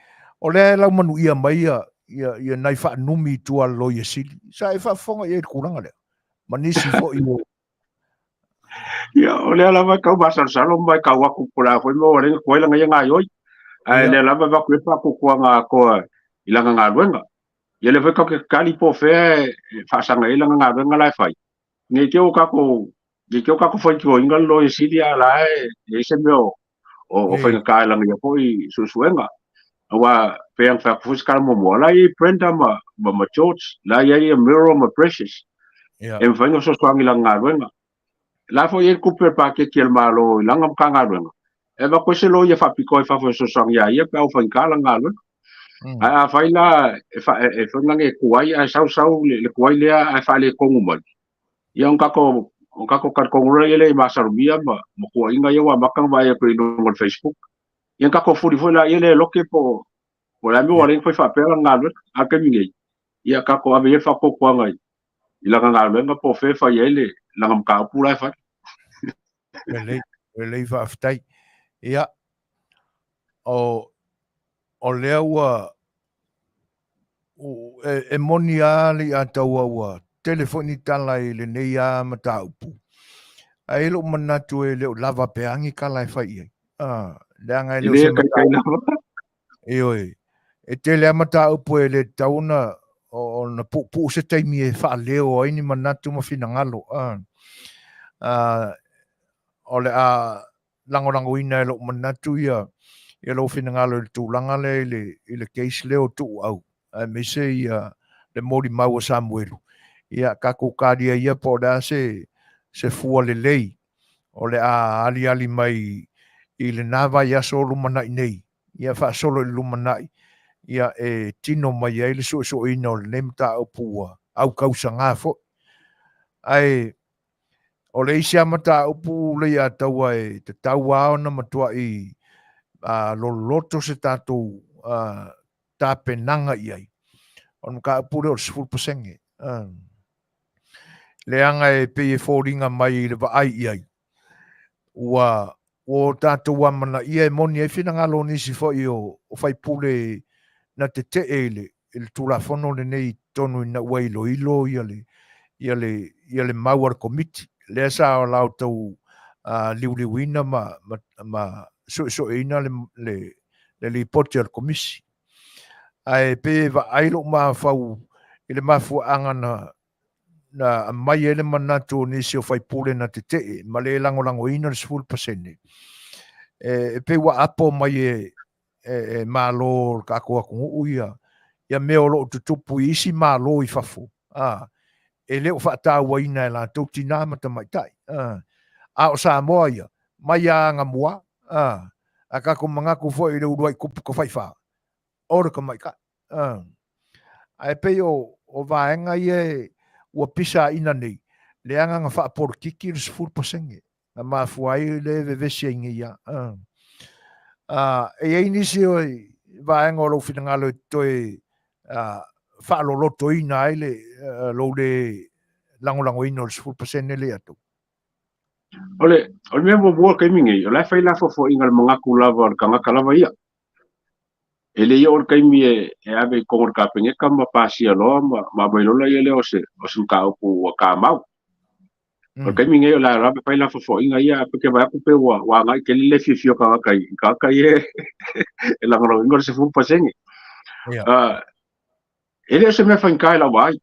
o lea e laumanuia mai ia, ia, ia nai faanumi i tua a le Loia Sili. Sa e faafofoga i ai i le tulaga lea? Ma nisi foi o... Ia, o lea lava e tau masalosalo ma e tau atu po o le a foi mea ua lenga tuai lana ia gaoioi. Ae lea lava e avatu ai le faatuatuaga atoa i lana galuega. Ia lea foi tatou te tatali po o fea e faasaga ai lana galuega la e fai. Ne i te i ua tatou, ne i te i ua tatou faitioina le Loia Sili a o la e i ai se mea o, o faigata i lana ia foi suesuega. Aua pei ona fai atu foi se tala muamua, o la e i ai Brenda ma, ma, ma George, la e i ai Miro ma Precious. E mafai ona fesoasoani i lana galuega. La foi e i ai le tupe o le paketi a le Malo i lana Matagaluega, e avatu ai se loia faapitoa i fafo e fesoasoani iā ia pe a ua faigata lana galuega. Ae afai la e, fa, e, e fai e tuai ae sau sau le, le tuai lea ae faaletonu mai, ia ona tatou ona tatou talitonu loa lea i masalomia ma, ma tuuaiga ia ua amata ona vaai atu i luga o le Facebook. Ia ona tatou fuli foi laia lea e lote po o le a mea ua ala ai ona fai faapea lana galuega. A o le taimi nei, ia tatou ave ia le faatuatuaga i, i lana galuega po o fea e fai ai le lana mataupu la e fai. Lelei, lelei faafetai. Ia, o, o lea ua, e, e moni lava le Alataua ua tele foi ni tala i lenei lava mataupu, ae i lou manatu e le o lava pea ni tala e fai i ai. Ah, leaga e le o se mataupu. Ioe, e tele lava mataupu e le tatau ona ona puupuu se taimi e faaleo ai ni manatu ma finagalo. Ah, ah, o le a lagolagoina e lou manatu ia ia lou finagalo i le tulaga lea i le i le case lea o Tuuau aemaise ia le molimau a Samuelu. Ia tatou talia ia po o le a se se fua lelei o le a aliali mai i lena vaiaso o lumanai nei, ia faasolo i le lumanai, ia e tino mai ai le suesueina o lenei mataupu ua aukausaga foi. Ae o le isi lava mataupu Leiataua e tatau lava ona matuai loloto se tatou tapenaga i ai, o le mataupu lea o le 10%. Leaga e pei e foliga mai i le vaai i ai, ua ua tatou amanaia e moni ai finagalo o nisi foi o faipule na tetee i le i le Tulafono lenei i totonu ina ua iloilo ia le ia le ia le mau a le Komiti lea sa la outou liuliuina ma ma ma suesueina le le le lipoti a le Komisi. Ae pei e vaai lou mafaufau i le mafuaaga na na aumai ai le manatu o nisi o faipule na tetee ma le lagolagoina le 10%, e pei ua apo mai e, e, e Malo o le tatou atunuu ia, ia mea o lo o tutupu i isi Malo i fafo, a, e le o faatauaina e latou tinā ma tamaitai. A, a o Samoa ia, mai lava anamua, a, a tatou manatu foi i le uluai tupu tafaifa, o le tamaitai. Ae pei o, o vaega ia e, ua pisaina nei, leaga na faapolokiki le 10%, na mafua ai le vevesi ai nei ia. E i ai nisi o vaega o lou finagalo e toe faalolotoina ai le lou le lagolagoina o le 10% lea ia tou? O le, o le mea muamua o le taimi nei, o la e fai la foafoaiga i le manatu lava o le tagata lava ia. E le i oo le taimi e, e ave i totonu o le Kapeneta ma pasia loa ma, ma aumai loa laia lea o se, o se mataupu ua tamau. O le taimi nei o le a lava fai la foafoaiga ia, ae pei vaai atu pei ua, ua agai tele le fiafia o tagata i tagata ia e lagolagoina le 10%. Yeah. E le o se mea faigata i lau vaai.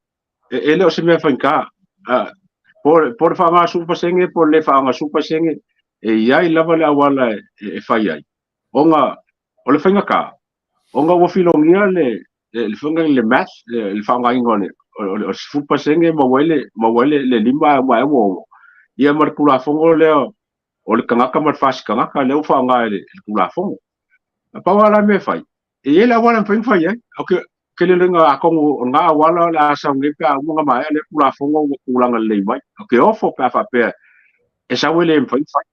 E, e le o se mea faigata. Po, po le faaaoga 10% po le le faaaoga 10%, e i ai lava le auala e, e fai ai. Ona o le faigata, ona ua filogia le, le, le faiga le math, le, le faaaogaina o le, o le, o le 10% maua ai le, maua ai le, le 5 ma e ua ono. Ia ma le Tulafono lea o le tagata ma le fasi tagata lea ua faaaoga e le, le Tulafono. Na pau lava la mea e fai, e i ai le auala e mafai ona fai ai. Okay, Tele loiga atonu o lena auala o le a sau nei pe a uma ona maea lea Tulafono ua tulaga lelei mai. Ou te ofo pe a faapea e sau e le mafai ona fai.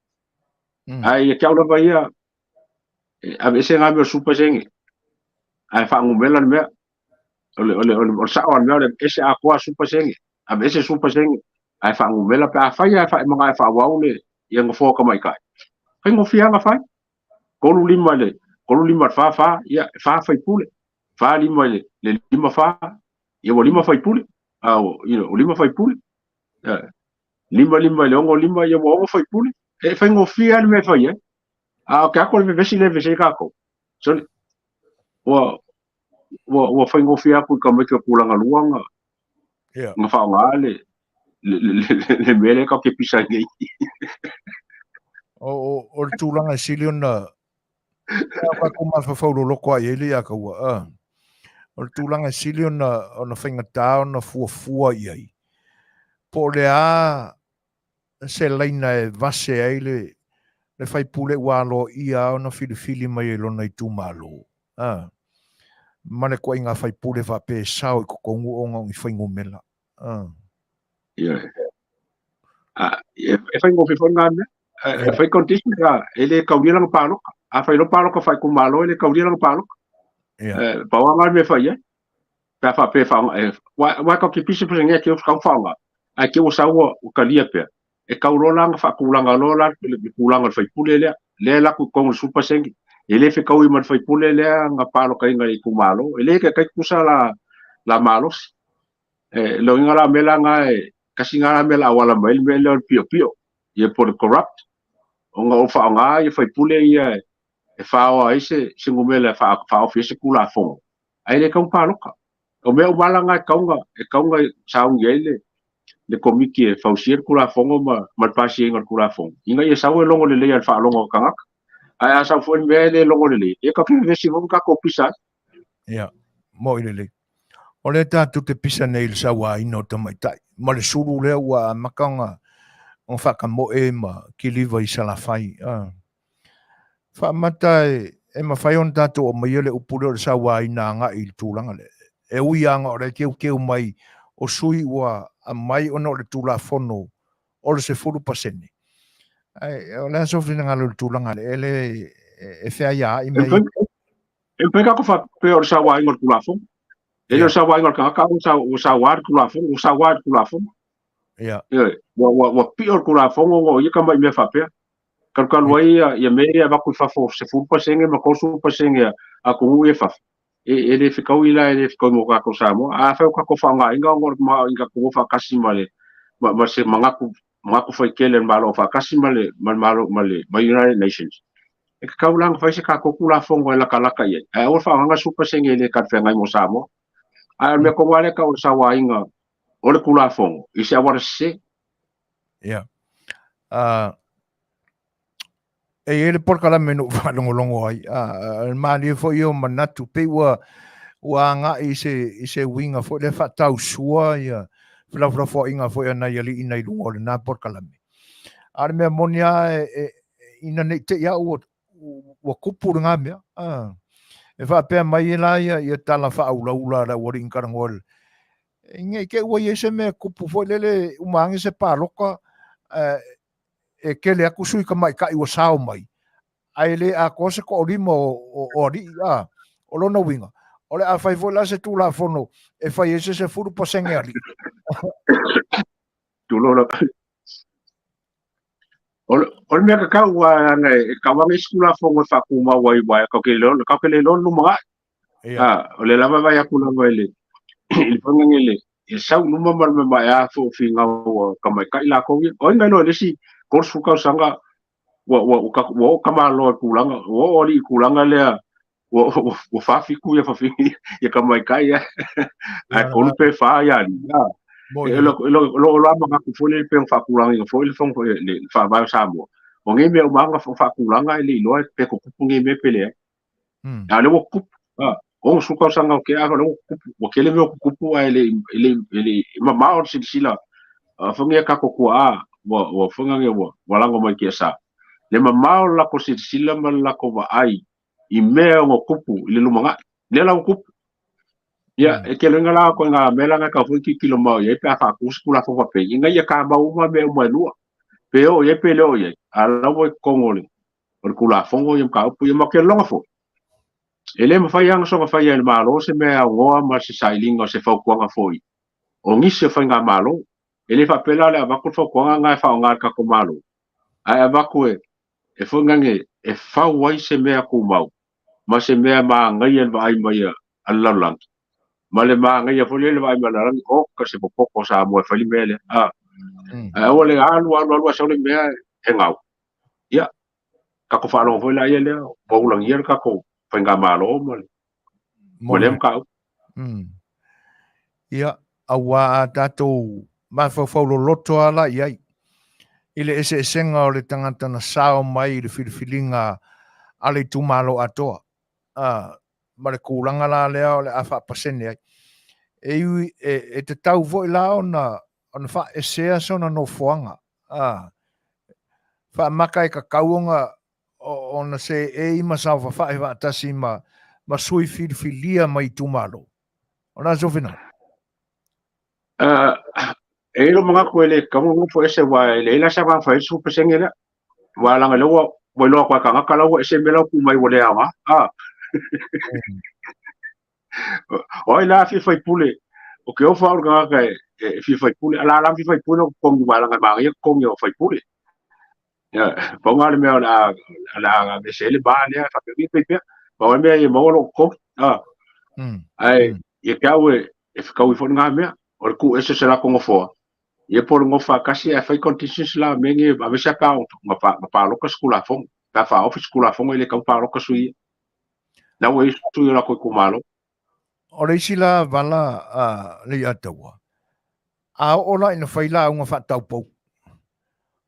Ae ia te au lava ia, e aveese na mea o le 10% ae faanumera le mea. O le, o le, o le, o le sao o le mea o le ese atoa 10%, aveese 10% ae faanumera pe afai lava e manao e faaauau le ia nofoa tamaitai. Faigofie lava ona fai. 35 i le 35 i le 44, ia, e 4 faipule. 45 i le, le 54, ia ua 5 faipule. A, you know, ua 5 faipule. Ia, 55 i le 65, ia ua 6 faipule. E faigofie lava le mea e fai ai. A o ke ako le vevesi le vevesi ai kākou. Sorry. Ua, ua, ua faigofie atu i tamaiti o tulaga lua na, yeah. na faaaoga le, le, le, le, le mea lea tatou te pisa ai nei. O, o, o le tulaga e sili ona tatou mafaufau loloto ai ai le ia kaua. Ah. O le tulaga e sili ona, ona faigata ona fuafua i ai. Po o le a se laina e vase ai le, le faipule ua aloaia ona filifili mai e lona itumalo. Ah. Ma le toaiga faipule faapea e sao i totonu ona o ni fuainumera. Ah. Ioe. Ah, e, e faigofie foi lena mea. E fai condition la, e le kaulia lana paloka. A fai loa paloka faaitumalo, e le kaulia lana paloka. Yeah. Eh, pau lava le mea e fai ai. Pe a faapea e faaaoga, e, aua tatou te pisa pisa nei te tau faaaoga, ae te ua sau ua talia pea. E tau loa la ona faatulaga loa la le tulaga o le faipule lea. Lea e alu atu i totonu o le 10%. E le fetaui ma le faipule lea na palokaina i le itumalo. E le taitai tutusa la, la malosi. E, loiga la mea la na e, kasi na la mea la auala mai le mea lea o le piopio, ia po o le corrupt, ona o faaaoga ia faipule ia e faoa ai se, se numera e faaofi ai se Tulafono, ae le tatau ona palota. O mea uma la na e tatau ona, e tatau ona sauni ai le, le komiti e fausia le Tulafono ma, ma le pasiaina o le Tulafono, ina ia sau e logo lelei i le faalogo a tagata. Ae a sau foi le mea e le logo lelei, ia tatou te vevesi foi ma tatou pisa ai. Ia, mo'i lelei. O lea tatou te pisa nei i le sauaina o tamaitai, ma le sulu lea ua amata ona ona faatamoe ma kiliva i Salafai. Ah. Faamata e, e mafai ona tatou aumaia le upu lea o le sauaina agai i le tulaga lea. E ui lava ona o lea e teuteu mai o sui ua aumai ona o le Tulafono o le 10%. Ae o le a sou finagalo i le tulaga lea, e le e feaiaai mea ia. E mafai tatou faapea o le sauaina o le Tulafono. E le o le sauaina o le tagata, a ua saua le Tulafono, ua saua le Tulafono. Ia. Ioe, ua, ua, ua pio le Tulafono ona o ia tamai mea faapea. Kalukalu ai ia, ia mea ia avatu i fafo 10% ma 30% a atunuu ia i fafo. E, e le fetaui la, e le fetaui mo tatou Samoa. A fai o tatou faaaogaina ona o le tamaoaiga atunuu faatasi ma le, ma, ma se manatu, manatu faitele o le Malo faatasi ma le, ma le Malo, ma le, ma United Nations. E tatau la ona fai se tatou Tulafono e latalata i ai, ae aua le faaaogaina le 10% e le talafeagai mo Samoa. Ae o le mea tonu lava lea e tau o le sauaina o le Tulafono i se auala sese. Ia. E i ai le polokalame na ou faalogologo ai, a, le malie foi ia o manatu, pei ua, ua agai i se, i se uiga foi lea faatausua ia felafolafoaiga foi a nai alii nai luga o lena polokalame. A o le mea moni lava, e, e, ina ne i te i lava ua, ua tupu lena mea. A, e faapea mai ai la ia, ia tala faaulaula a le aualii na talanoa ne i te i ua i ai se mea tupu foi lele, uma ane se palota, e tele atu sui tamaitai ua sao mai, ae le atoa se toalima o, o alii. A, o lona uiga, o le a fai foi la se Tulafono e fai ai se 10% alii. Tulou la. O le, o le mea tatau ana e tatau ana isi Tulafono e faatumau ai aua tatou te le iloa, tatou te le iloa le lumanai. Ia. Ah, o le lava vai atu lava i le i le fanga le e sau i luma ma le mamae fo finau a tamaitai lakou ia. O ai na iloa i le isi 30 tausaga ua ua ua ua oo tamaloa i le tulaga, ua oo alii i le tulaga lea ua ua ua 47 ia fafine ia tamaitai ae ae 3 pe 4 ia alii. Ah, e lo lo lo lo manatu foi lele pei ona faatulagaina foi le fono le faavae o Samoa. O nei mea uma lava na faatulaga e le iloa pe tutupu nei mea pe leai. A o lea ua tutupu. Ah, 60 tausaga o tea, o lea ua tutupu. Ua tele mea ua tutupu ae le i le i le i mamao le silasila. Fai a tatou tuaa ua ua fai ua ua lago mai tiasa. Le mamao le latou silasila ma le latou vaai i mea e ono tupu i le lumanai. Lea la ua tupu. Ia, e ke loiga la ko ngā mea la nga ka foi tilotilo mau i ai pe a faaku se Tulafono faapei, ina ia kamau uma mea uma e lua. Pe oo i ai pe le oo i ai, a la ua i totonu o le o le Tulafono ia mataupu ia ma ke loga foi. E le mafai lava ona soona faia e le Malo se mea e aunoa ma se sailiga o se fautuaga foi o nisi o faigamalo. E le faapea la o le avatu le fautuaga lena e faaaoga e le tatou Malo, ae avatu e e foi nane e fau ai se mea tumau ma se mea manaia i le vaai mai a le lalolagi, ma le manaia foi lea i le vaai mai a le lalolagi, oka se popoto o Samoa e fai le mea lea. A, ae aua le alu alu alu ae sau le mea e gau. Ia, tatou faalogo foi laia lea, ua ulagia le tatou faigamalo ma le ma lea mataupu. Ia, auā a tatou mafaufau loloto lava la i ai i le eseesega o le tagata na sao mai i le filifiliga a le itumalo atoa, a, ma le tulaga la lea o le a faapasene ai. E iwi, e, e tatau foi la ona, ona faaesea sona nofoaga, a, faamaka e tatau ona, ona seei ma saofafai faatasi ma, ma sui filifilia mai itumalo. O le a sou finagalo? E i ai lou manatu e le tatau ona nofo ese aua e leai la se agaga fai ai le 10% lea. Aua leaga o lea ua ua iloa atu lava e tagata la ua ese mea la ua tuu mai ua le aoga. O ai la a fia faipule, o ke ofa au i le tagata e fia faipule, a la la fia faipule o totogi aua leaga e manaia totogi o faipule. Ia, pau lena o le mea o le a o le a aveese ai le va lea faapea ia fai pea. Pau lava le mea ia maua lou totogi. Ae ia te au e e fetaui foi lena mea, o le tuu ese o se latou nofoa, ia po o le nofo faatasi ae fai conditions la mea nei aveese lava pe a na palota se Tulafono, pe a faaofi se Tulafono e le tatau ona palota sui ia. La ua i ai sui o latou itumalo. O le isi la vala a Leiataua, a oo la ina fai lauga faataupou,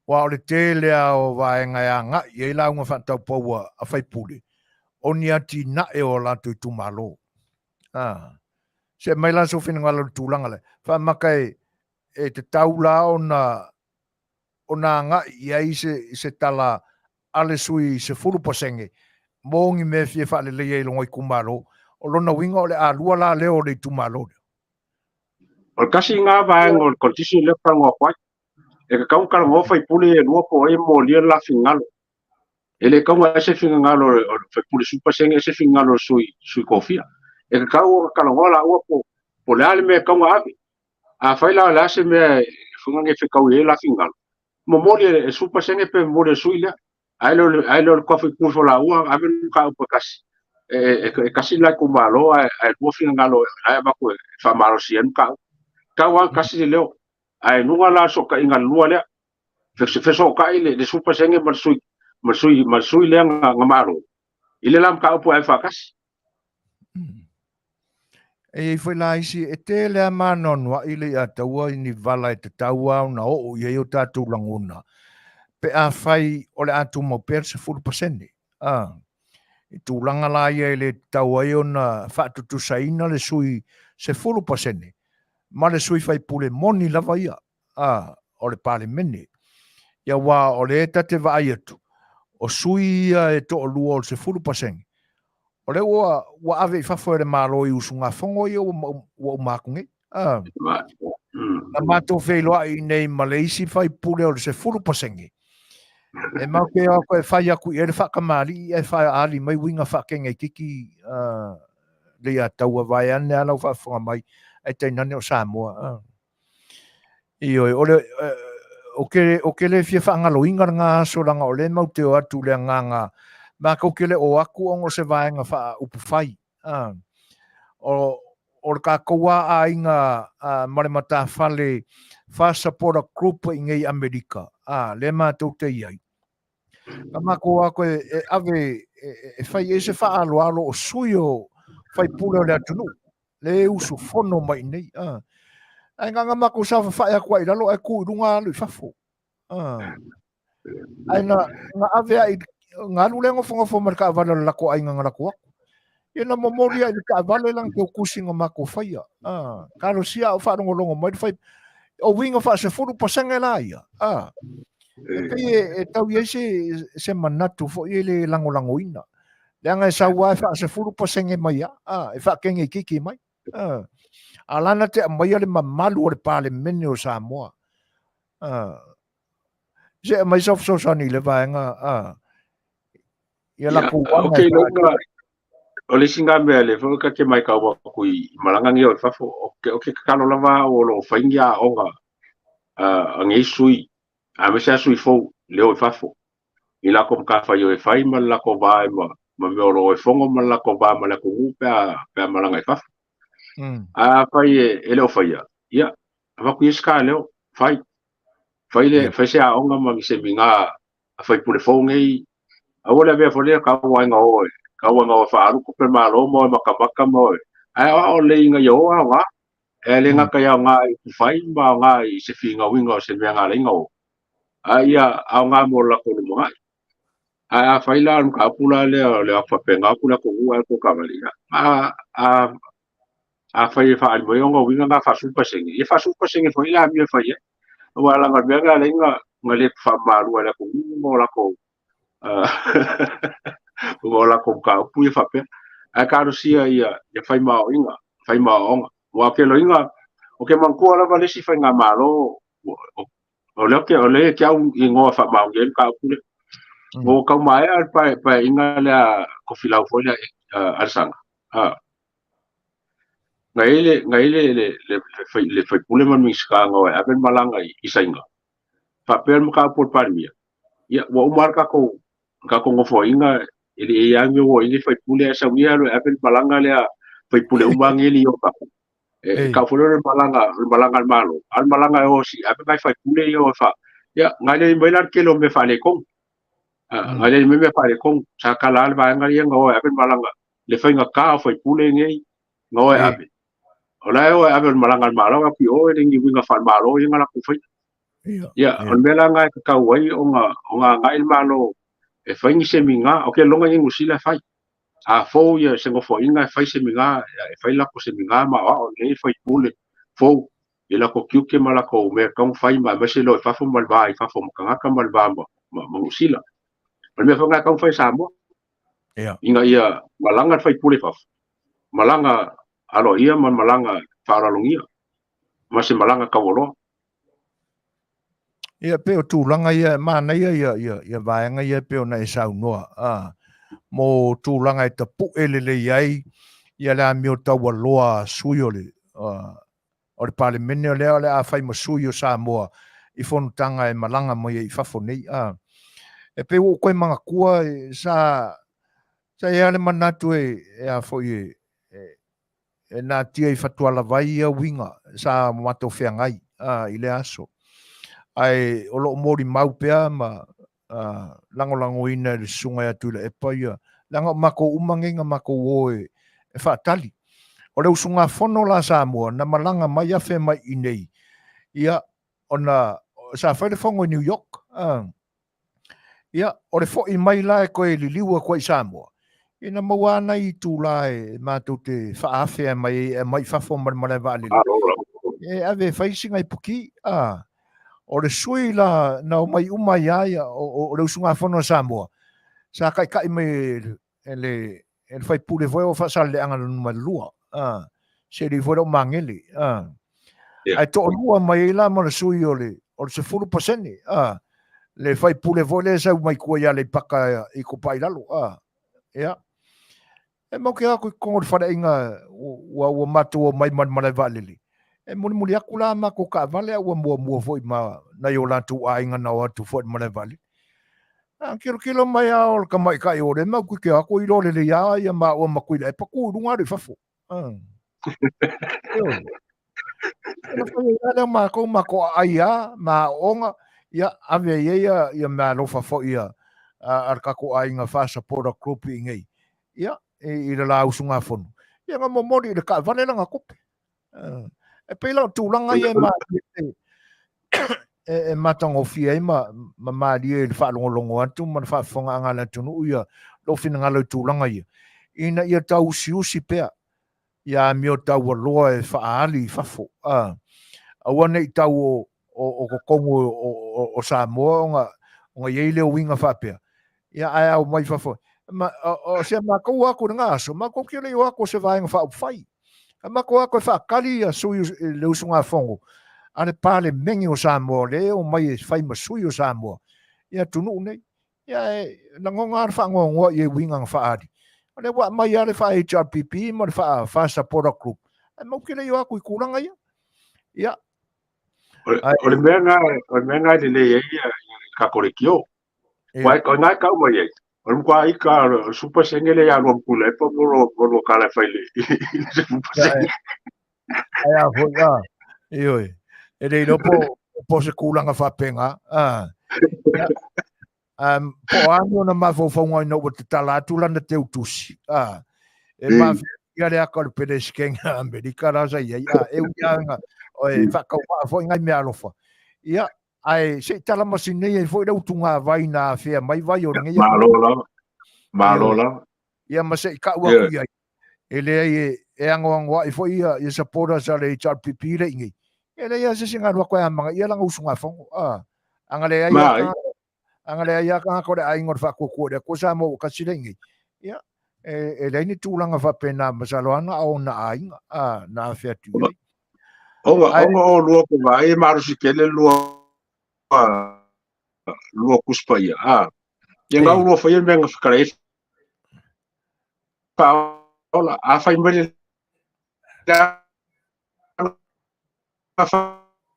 aua o le tele lava o vaega e agai i ai lauga faataupou a faipule, o ni atinae o latou itumalo. A, se aumai la sou finagalo i le tulaga lea. Faamaka e, e tatau la ona ona agai i ai se, se tala a le sui 10% mo ni mea e fia faaleleia i lona itumalo. O lona uiga o le a lua la leo o le itumalo lea. O le tasi lena vaega o le condition lea ou te talanoa atu ai. E tatau ona talanoa faipule ia e lua po o ai e molia le la finagalo. E le tatau ona ese finagalo o le faipule 10% ese finagalo o le sui, sui tofia. E tatau ona talanoa laua po, po o le a le mea e tatau ona ave. Afai la o le a se mea e fai e fetaui ai la finagalo, momoli e le 10% pe momoli e le sui lea. Ae le o le tofi tuso laua ave le mataupu e tasi. E tasi le la itumalo ae lua finagalo la e avatu e faamalosi ai le mataupu. Tau lava tasi le leo. Ae luga la o le sootaiga lua lea. Fesootai le 10% ma le sui ma le sui ma le sui lea na malo i le la mataupu e ave faatasi. E i ai foi la isi e tele lava maanoanoa'i le iataua i ni vala e tatau lava ona oo i ai o tatou lagona pe afai o le a tumau pea le 10%. A, i tulaga la ia e le tatau ai ona faatutusaina le sui 10% ma le sui faipule moni lava ia a, o le Palemene. Ia aua o lea ta te vaai atu, o sui ia e toalua o le 10%, o lea ua, ua ave i fafo e le Malo i usugafono ia ua, ua uma atu nei. A, na matou feiloai nei ma le isi faipule o le 10%, e matou te o atu e fai atu i ai le faatamalii ae faaali mai uiga faakegeititi le iataua vaeane lava lau faafofoga mai ae tainane o Samoa. A. Ioe, o le, ou te, ou te le fia faagaloina lena aso leaga o lea matou te o atu i le agaga, matou te le o atu ona o se vaega faaupufai. A, o, o le tatou lava aiga ma le matafale First Supporter Group i nei Amerika, a, lea matou te i ai. Na matou o atu e, e ave, e, e fai ai se faaaloalo o sui o faipule o le atunuu. le usufono mai nei. A. Ae na ona matou saofafai atu lava i lalo ae tu i luga alu i fafo. A. Ae na, na ave ai, na alu lea nofonofo ma le taavale o le latou aiga na latou atu. Ia na momoli ai i le taavale lana teutusi na matou faia. A. Talosia a o faalogologo mai le fai, o uiga faasefulu pasene la ia. A. E pei e, e tau i ai se, se manatu foi e le lagolagoina. Leaga e sau lava e faasefulu pasene mai lava, a, e faakegekiki mai. A lana te aumaia le mamalu o le Palemene o Samoa. Se aumai sau fesoasoani i le vaega ia lakou aga e faaali. O le isi nga mea lea foi ta te matau atu i malaga nei o i fafo, o ke tatalo lava au o lo o fai ni aoga a nei sui, aemaise lava sui fou lea o i fafo, i latou matafaioi e fai ma le latou va ai ma mea o lo o e fono ma le latou va ma le atunuu pe a malaga i fafo. Ae afai e le o faia, ia, avatu ia se ta leo, fai. Fai le, fai se aoga ma ni semina a faipule fou nei. Aua le avea foi lea tau ai na o e, tau ai na o e faaalu tupe a le Malo ma o e matamata ma o e, ae aoao lelei ina ia o aoga. E le gata i aoga i upufai ma aoga i se finauina o se mea na ala ai ona o, a ia aoga mo le latou lumanai. Ae afai la o le mataupu la lea o le o atu faapena atu le atunuu ae tou taavale, ia, a, a, afai e faaali mai ona uiga na 40%, ia 40% foi le amio e fai ai. Aua leaga o le mea lena e ala ai ona le faamamalu ai le atunuu ma o latou ona o latou mataupu ia faapea. Ae talosia ia fai ma aoaiga, fai ma aoaoga. Aua ou te iloaina, ou te manatua lava le isi faigamalo, o lea o lea te au igoa faamaonia ai le mataupu lea. Ua tau maea le paeaiga lea Tofilau foi lea Alesana. Na i ai le, na i ai le, le, le, le faipule ma le Minisita na o e ave le malaga i Saina, faapea le mataupu a le Palemia, ia, ua uma lava le tatou nofoaiga, e le i ai lava ni mea ua i ai le faipule, ae sau ia alu e ave le malaga lea, faipule uma lava nei e le i o fafo. E tau foi lea o le malaga, o le malaga a le Malo, a o le malaga e o si ave nai faipule ia o e fa, ia, na le mai la le tele o mea faaletonu. Na le mai mea faaletonu. Sa tala lava le vaega ia na o e ave le malaga, le faigata o faipule nei na o e ave. O la e o e ave o le malaga a le Malo, a pio e le ni uiga faale-Malo ia na latou faia. Ia, o le mea la lena e tatau ai ona agai le Malo e fai ni semina, o ke loga i Niu Sila e fai. A fou ia se nofoaiga e fai semina, e fai latou semina ma aoao lelei faipule fou i latou tiute ma latou mea e tatau ona fai ma aemaise le o i fafo ma le va i fafo ma tagata ma le va ma Niu Sila. O le mea foi lena e tatau ona fai e Samoa. Ina ia malaga le faipule i fafo, malaga aloaia ma malaga faaaloalogia ma se malaga taualoa. Ia, pei o tulaga ia, e manaia ia, ia, ia vaega ia e pei ona e saunoa, a, mo tulaga e tapue lelei ai ia le amio taualoa a sui o le, o le Palemene o lea o le a fai ma sui o Samoa i fonotaga e malaga mai ai i fafo nei. A, e pei ua ou toe manatua sa, sa i ai lava le manatu e, e a foi e, e, e natia i Fatualavai ia uiga sa matou feagai a, i lea aso. Ae o lo o molimau pea ma a, lagolagoina e le Susuga ia Tuilaepa ia, leaga o matou uma nei na matou o e, e faatali. O le usugafono la a Samoa na malaga mai afe mai i inei, ia, ona sa fai le fono i New York, a, Ia, o le foi mai la e toe liliu atu ai i Samoa, ina maua lava nai itula e matou te faaafe mai ai e aumai i fafo ma le malae vaalele, e ave e fai sina ipuki. A, o le sui la na omai uma ai lava ia, o le usugafono a Samoa, sa taitai mai e le e le faipule foi o Faasaleleaga numera 2, a, se alii foi lea o Magele, a. Ae toalua mai ai la ma le sui o le 10%, a, le faipule foi lea e sau mai tua i Aleipata i Kopa i lalo, a. Ia. E mau ke atu i totonu o le faleaiga ua matou omai ma le malae vaalele, e mulimuli atu la a matou taavale a ua muamua foi ma nai o latou aiga na o atu foi i le malae vaalele. A tilotilo mai lava o le tamaitai o lea matou te o atu iloa lelei lava ia maua ma Tuilaepa tu i luga alu i fafo. Ioe. Ona fai ai lava lea o matou, matou aai lava ma aooga, ia ave ai ia, ia meaalofa foi a, a le tatou aiga Faa-Supporter Group i inei, ia, i le la usugafono. Ia na momoli i le taavale lana tupe. E pei la o tulaga ia e matagofie ai ma malie i le faalogologo atu ma le faafofogaaga a le atunuu ia lou finagalo i tulaga ia, ina ia tauusiusi pea ia amio taualoa e faaali i fafo, aua ne i tau o totonu o Samoa ona i ai le uiga faapea, ia ae ao mai fafo. O si a matou o atu i lena aso, matou te le i o atu o se Vaega Faaupufai. Ka matou o atu e faatali ia sui le usugafono a le Palemene o Samoa lea e omai e fai ma sui o Samoa i atunuu nei. Ia e lagona lava le faanoanoa i uiga na faaali. O lea ua aumai lava le faa-HRPP ma le faa-FAST Supporter Group, ae matou te le i o atu i tulaga ia. Ia. O le mea na, o le mea na e lelei ai ia le tatou leitio. Ia. Uae, o ina e tau mai ai, o le matua ika o le 10% lea ia lua ma Tuilaepa mo lua tala e fai i le 10%. Ae a foi, a, ioe, e le iloa po o se tulaga faapena. A, ia, po o a ni ona mafaufauga ina ua tatala atu lana teutusi. A, e mafiafia le aka o le Peresetene a Amerika la sa i ai. A, e ui lava ina e faatauvaa foi nai meaalofa. Ia, ae se i talamasina ai foi le utugāvai na afea mai vai o lenei Malo lava. Malo lava. Ia ma se i kau atu i ai. E leai e anoanoai foi ia supporters a le HRPP le i nei. E leai lava se isi na alu atu e amanaia lana usugafono. A na leai lava a na leai lava tagata o le aiga o le Faatuatua i le Atua Samoa ua tasi le i nei. Ia, e leai ni tulaga faapena, masalo lava na o ona aiga na afea atu i ai. Ona o lua ko vaai e malosi tele lua lua Tusi Paia. Ia ngau lua faia mea na whakara e whaola. A whai mai le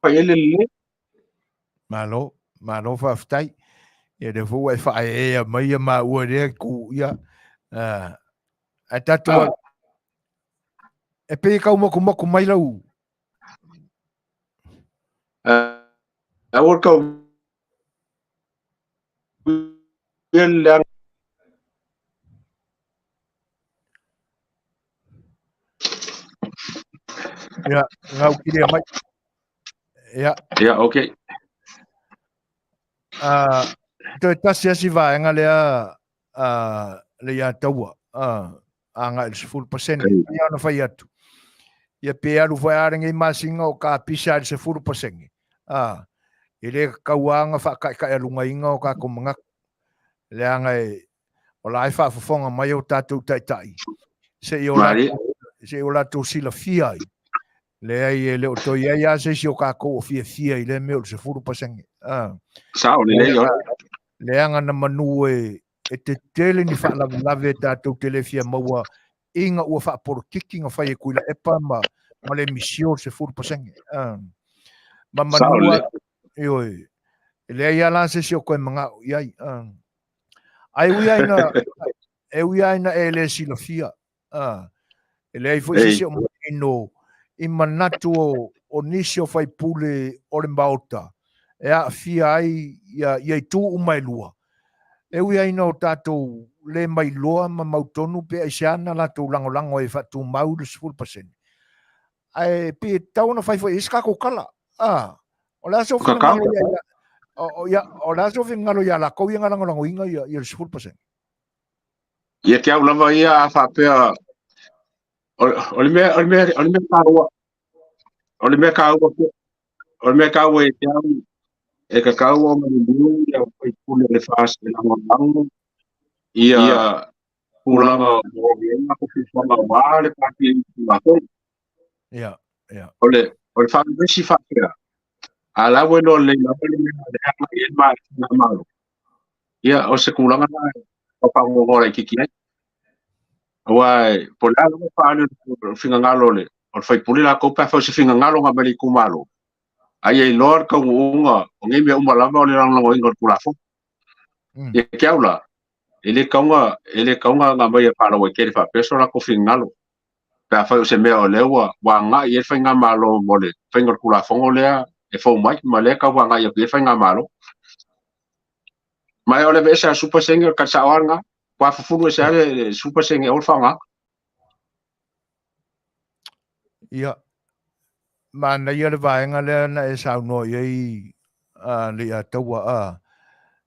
whai e le le. Malo, malo faafetai. Ia lea foi ua e faaeaea mai ia maua lea ku ia. Ae tatou e pei e tau motumotu mai lau. Aua kau ia le Ia, ngau kiri mai. Ia. Ia, okay. Toe tasi asi vaega lea le ia taua agai i le 10%. Ia ona fai atu. Ia pe alu foi a lenei masina o kapisa i le 10%. E le tatau lava ona faataetaealugaina o tatou manatu. Leaga e o la e faafofoga mai o tatou taitai se i o latou silafia ai. Leai, e le o toe i ai lava se isi o tatou o fiafia i lea mea o le 10%. Sao lelei oe. Leaga na manu e tetele ni faalavelave tatou te le fia maua ina ua faapolokiki na fai e Tuilaepa ma le misio o le 10%. Ma manua, ioe, e leai lava la se isi o toe manao i ai. Ae ui lava ina, e ui lava ina e le silafia, e leai foi se isi o manino i manatu o nisi o faipule o le Maota e aafia ai ia itu uma e lua. E ui lava ina o tatou le mailoa ma mautonu pe aisea na latou lagolago ai e faatumau le 10%, ae pei e tatau ona fai foi i ai se tatou tala. O le a sou finagalo ia, o le a sou finagalo ia latou ia na lagolagoina ia le 10%? Ia te au lava ia a faapea o le mea o le mea o le mea taua o le mea taua o le mea taua ia te au e tatau ona liliu ia faipule o le FAST e lagolago ia tulaga o le fuafuaga aua le pati Tulafono. Ia, ia. O le faamisi faapea, a la ua iloa lelei lava le mea o lea e agai i ai le Malo. Ia, o se tulaga lena e faapaagoagoa laitiiti ai. Aua po o le a lava le faaali o le finagalo o le faipule latou pe afai o se finagalo na mai le itumalo, a ia iloa le taunuuga o nei mea uma lava o le lagolagoina o le Tulafono. Ia te au la, e le tatau ona aumaia faalauaitele faapea so latou finagalo, pe afai o se mea o lea ua agai i ai le faigamalo mo le faiga o le Tulafono lea e fou mai, ma lea e tau agai atu i ai le faigamalo. Ma o le aveese a 10% o le tali sao lava lena. Ua fufulu ese lava le 10% aua le faaaogaina. Ia, manaia le vaega lea na e saunoa i ai le ia taua a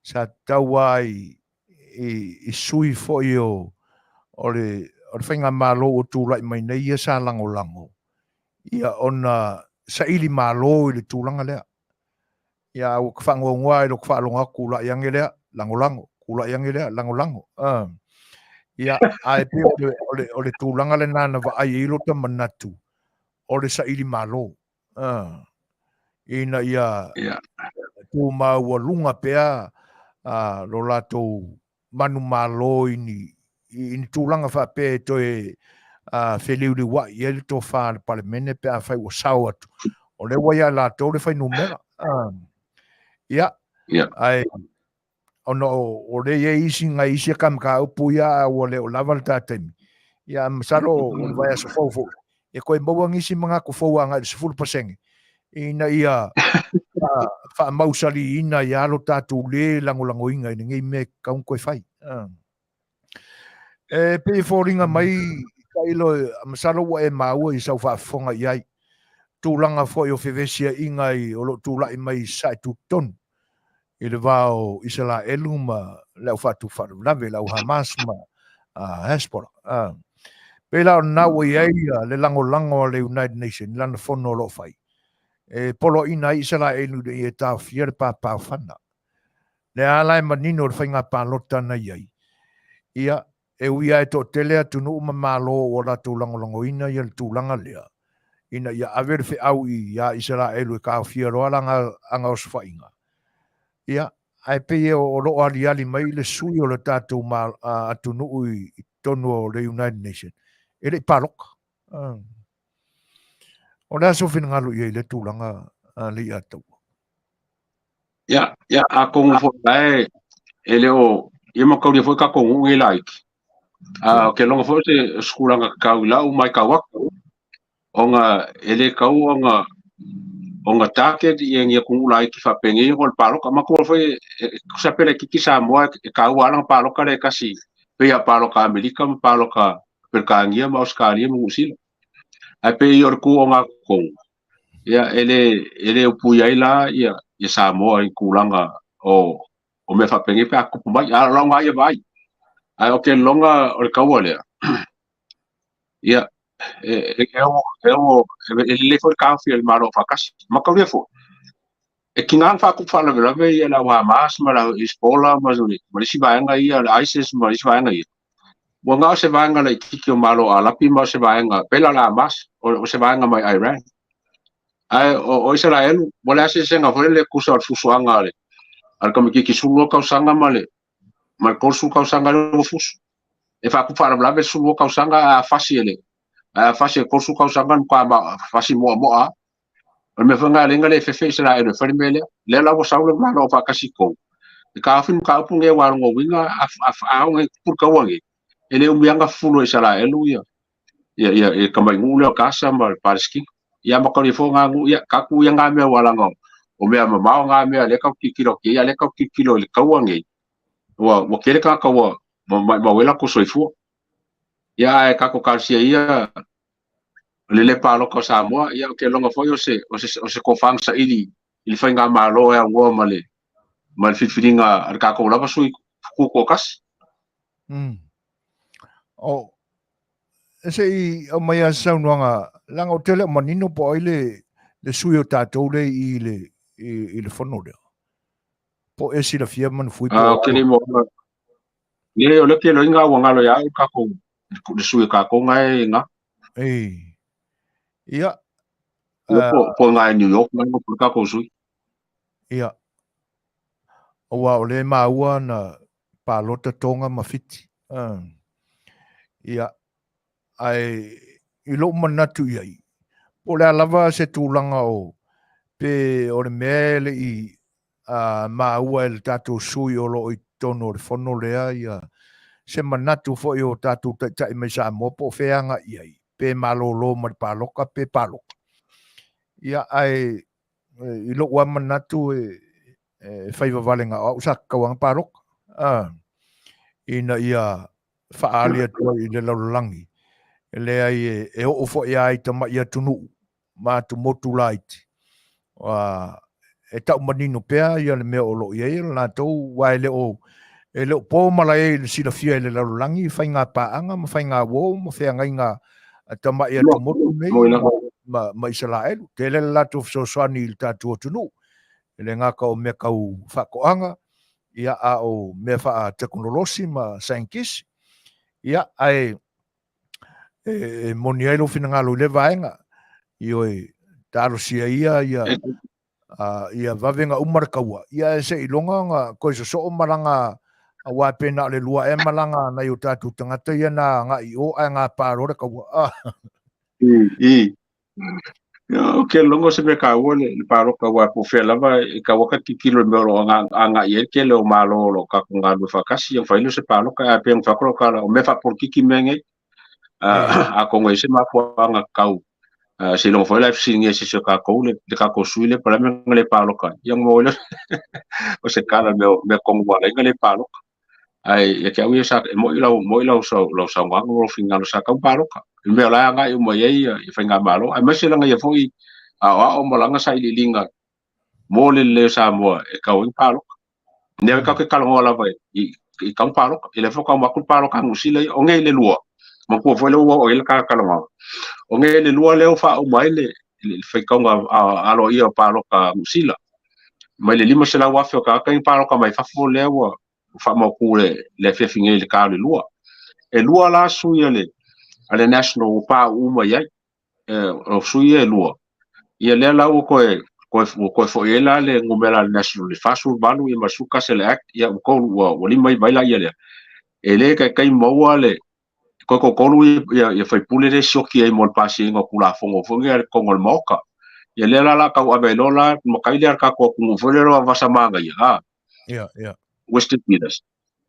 sa tau lava i sui foi o le faigamalo ua tulai mai nei ia sa lagolago ia ona saili malo i le tulaga lea. Ia ua faanoanoa i lou faalogo atu tulai ane lea lagolago, tulai ane lea lagolago. Ia ae pei o le tulaga lena na vaai ai lota manatu. o le saili malo, ina ia tumaualuga pea lo latou manumalo i ni i ni tulaga faapea e toe feliuliuai i ai le tofa a le Palemene pe afai ua sao atu, o lea ua ia latou le fuainumera. Ia, ae ona o lea e i ai isi nai isi aka mataupu ia a ua le o lava le ta taimi. Ia, masalo o le vaiaso fou foi, e toe maua nisi manatu fou agai i le 10% ina ia faamausaliina ai lava lo tatou le lagolagoina i lenei mea e tatau ona toe fai. E pei e foliga mai Tailo, masalo ua e maua i sau faafofoga i ai, tulaga foi o fevesiaiga o lo o tulai mai i Sasae Tutotonu i le va o Isaraelu ma le au faatupu faalavelave, le au Hamas ma Hezbollah. Pei la o lena ua i ai le lagolago a le United Nations i lana fono o lo o fai, e poloaiina ai Isaraelu ina ia taofia le papaofana. Lea la e manino le faiga palota na i ai. Ia, e ui lava e toatele atunuu ma Malo ua latou lagolagoina ia le tulaga lea, ina ia ave le feau iā Isaraelu e taofia loa lana agaosofaiga, ia, ae pei o lo o aliali mai le sui o le tatou atunuu i totonu o le United Nations, e le i palota. O le a sou finagalo i ai i lea tulaga le Iataua? Ia, ia, atonu foi la e, e le o, ia mataulia foi tatou nuu nei laiti. A, ou te iloga foi o se tulaga tatau i lau matau atu, ona e le tatau ona, ona target ia ni atunuu laiti faapenei ona o le palota. Manatua foi e tusa pe laitiiti Samoa e taua lava lana palota lea e tasi, pei lava o palota a Amerika ma palota a Peretania ma Ausetalia ma Niu Sila. Ae pei o le tu ogatotonu, ia e le upuia ai la ia Samoa i tulaga o mea faapenei pe a tutupu mai. A o lau lena ia vaai. Ae ou te lagona o le taua lea, ia e lelei foi le taofi a le Malo Aufaatasi. Mataulia foi, e tiga ona faatupu faalavelave ia le au Hamas ma le au Hezbollah ma le isi vaega ia, le ISIS ma le isi vaega ia. Ua na o se vaega laitiiti o Malo Alapi ma o se vaega, pei la o le Hamas, o se vaega mai Iran. Ae o Isaraelu, ua leai se eseesega foi lele tusa o le fusuaga a le tamaitiiti 12 tausaga ma le 30 tausaga lea ua fusu. E faatupu faalavelave le 12 tausaga ae a fasi e le 30 tausaga e matua fasi moamoa lava. O le mea foi lena e ala ai ona le fefe Isaraelu e fai le mea lea. Lea la ua sau le Malo Aufaatasi i totonu, e taofi le mataupu lenei aua o lona uiga a oo ina tupu le taua lenei, e le umi lava ona fufulu e Isaraelu ia tamai nuu lea o Gasa ma le Palesitina. Ia mataulia foi na nuu, ia tatou ia na mea aua leaga o mea mamao na mea lea tatou te tilotilo atu i ai, a o lea tatou te tilotilo i le taua lenei, ua tele tagata ua maumau ai latou soifua. Ia ae tatou talosia ia le le palota o Samoa, ia ou te iloga foi o se, o se, o se tofa na saili i le faigamalo e aunoa ma le, ma le filifiliga a le tatou lava sui tutoatasi. O, se i aumai lava se saunoaga, leaga ou te le o manino po o ai le, le sui o tatou lea i le, i, i le fono lea. Po o e silafia Manufui po o ai. Ou te le iloa. Le, o lea ou te iloaina ua galo ia au le tatou, le sui o tatou na e na. Ei. Ia. Ia, po na e New York na po le tatou sui. Ia. Aua o lea e maua na palota Tonga ma Fiti. Ia. Ae i lou manatu i ai, po o le a lava se tulaga o pe o le mea e le i maua e le tatou sui o lo o i totonu o le fono lea ia se manatu foi o tatou taitai mai Samoa po o fea e agai i ai, pe malolo ma le palota pe palota. Ia, ae i lou lava manatu e fai vavalega o au sa tatau lava ona palota, ina ia faaali atu ai i le lalolagi, e leai e oo foi lava i tamai atunuu ma atumotu laiti, e tau manino pea ia le mea o lo o i ai le latou, aua e le o po malae i le silafia e le lalolagi faiga paaga ma faiga uo ma feagaiga a tamai atumotu nei ma Isaraelu. Tele le latou fesoasoani i le tatou atunuu, e le gata o mea tau faatoaga, ia a o mea faatekonolosi ma saienitisi, ia ae e moni ai lou finagalo i lea vaega. Ioe, talosia ia ia ia vave na uma le taua, ia ae seiloga ona toe sosoo malaga, aua pe na o le lua ea malaga a nai o tatou tagata ia na agai i o ae gapa loa le taua. Ah. I. O ke logo se mea taua le paloka aua po o fea lava e tau aka tilotilo i le mea o lo o agai i ai le tele o Malo o lo o tatou galulue faatasi, ia mafai lea o se paloka. Ae pei ona fai atu lau tala, o mea faapolokiki mea nei. Atonu e i ai se mafuaaga tatau seiloga foi la e fesiligia e se isi o tatou le tatou sui lea po o le a le mea na le paloka ai. Ia ona maua ai lea o se tala i le mea tonu ua ala ai ona le paloka. Ae ia te au ia sa e moni lau moni lau lau saunoaga ma lou finagalo sa tatau ona paloka. I le mea o la e agai uma i ai ia faigamalo aemaise laga ia foi aoao ma lana sailiiliga mo le lelei o Samoa e tatau ai ona paloka. Lea tatou te talanoa lava i tau paloka. I lea foi tau atu le paloka a Niu Sila ia. O nei le lua, manatua foi lea ua oo i ai le talanoaga. O nei le lua lea ua faauma ai le faitauga aloaia o paloka a Niu Sila. Mai le 500,000 o tagata ia na paloka mai fafo lea ua faamautu le afiafi nei i le ta o le lua. E lua la sui a le National ua pauu mai ai. O sui ia e lua, ia lea la ua toe ua toe foi ai la le numera a le National le 48 ia ma le 11 o le Act, ia ua tolu ua 59 ai la ia lea. E le taitai maua le toe toatolu ia faipule lea e sioki ai mo le pasiaina o Tulafono foi nei a le totonu o le Maota. Ia lea la o le a tau ave ai loa la matai lea a le tatou atunuu foi lea o vasa manaia, a. Ia, ia. Western Peters.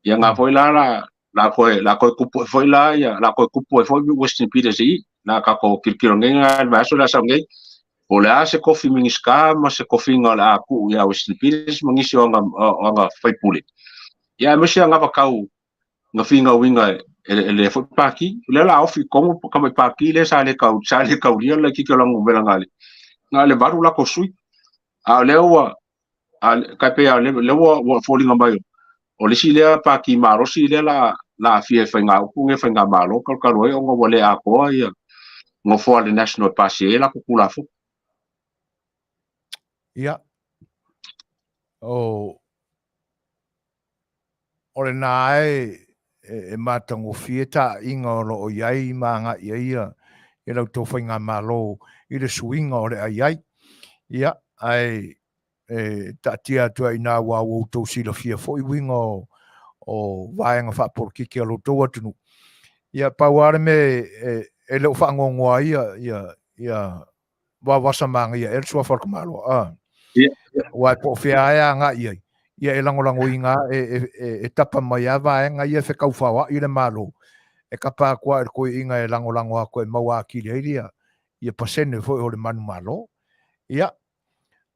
Ia nga foi la la la koe la koe kupu foi la ia la koe kupu foi Western Peters i la ka ko kilokilo nei nga le vaiaso le a sau nei po o le a se kofi Minisita ma se kofiga o le a tuu ia Western Peters ma nisi o aga o aga faipule. Ia aemaise aga vakau nga figauiga e le foi pati lea la ofi tonu tamai pati lea sa le kau sa le kaulia le laitiiti o lana numera na le na le valu latou sui. A o lea ua a kai pei a lea ua foliga mai o le isi lea pati malosi lea la la aafia i faigaupu nei faigamalo talu ai ona ua le atoa ia nofoa a le National e pasia ai latou Tulafono. Ia. O o lena e e matagofie taaiga o lo o i ai ma agai ai ia la outou faigamalo i le suiga o le a i ai. Ia, ae e taatia atu ai i ina aua ua outou silafia foi uiga o vaega faapolokiki a lo outou atunuu. Ia, pau lava le mea e le o faanoanoa ai ia vavasa manaia ea le suafa o le tamaloa. Ah. Aua e po o fea e agai i ai, ia e lagolagoina e tapa mai lava vaega ia e fetaufaoai le Malo, e tapa atu lava i le toeaina e lagolago atu e maua atili ai ia pasene foi o le manumalo. Ia,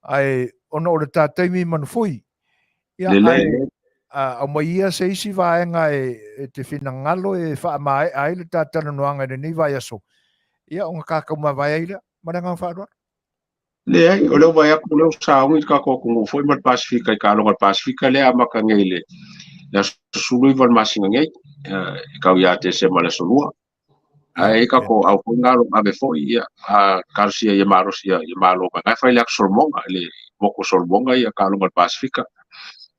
ae ona o le ta taimi manufui, ia, ae aumai ia se isi vaega e te finagalo e faamaea ai le ta talanoaga i lenei vaiaso, ia ona ta taumavae ai lea. Ma le agaga faaaloalo. Leai, o lea ua vaai atu o lea ua sauni le tatou atunuu foi ma le Pasefika i taaloga a le Pasefika lea e amata nei i le aso 19 o le masina nei, e tau ia Tesema i le aso 2. Ae i ai tatou au foi na o lo o ave foi, ia, a talosia ia malosi ia malo mai. Na e fai i le atu Solomona, i le motu o Solomona ia taaloga a le Pasefika.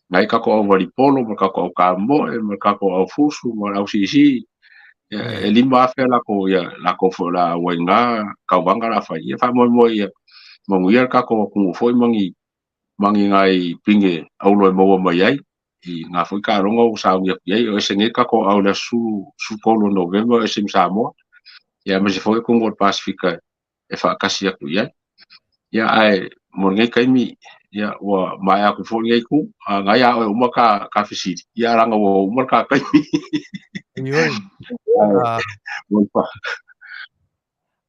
Na e i ai tatou au valipolo ma tatou au kamoe ma tatou au fusu ma le au siisii. E 5,000 latou ia latou foi o le a auai i na tauvaga o le a fai. Ia faamoemoe ia manuia le tatou atunuu foi ma ni ma ni nai pine auro e maua mai ai i ngā foi taaloga ua sauni atu i ai. O ese nei tatou au i le aso 13 o Novema o ese ma Samoa. Ia aemaise foi atunuu o le Pasefika e faatasi atu i ai. Ia ae mo lenei taimi, ia ua maea atu foi lenei itu, a na ia oe uma ka fesili, ia leaga ua uma le ta taimi. Ioe.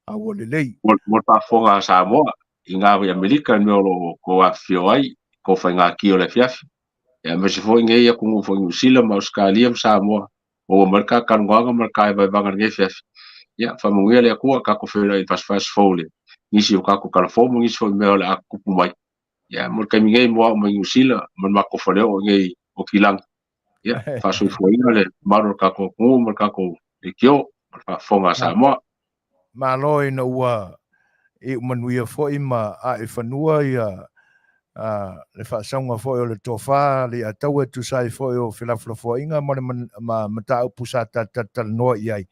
A ua lelei. Mo le faafofoga a Samoa i ngā i Amerika i mea o lo o tou afifio ai, tou faigākia o le afiafi. Ia aemaise foi nei atunuu foi Niu Sila ma Ausetalia ma Samoa, maua mai le ta talanoaga ma le ta vaevaega i lenei afiafi. Ia, faamanuia le Atua, tatou feiloai i le fasifasi fou i nisi o tatou talafou ma nisi foi mea o le a tutupu mai. Ia, mo le taimi nei, mo au mai Niu Sila ma le matou faleoo i nei Okilagi. Ia, faasoifuaina le mamalu o le tatou atunuu ma le tatou leitio ma le faafofoga a Samoa. Malo ina ua iu manuia foi ma ae i fanua ia le faasauga foi o le tofa Alii-a-Taua e tusa ai foi o felafolafoaiga ma le mataupu sa talatalanoa i ai.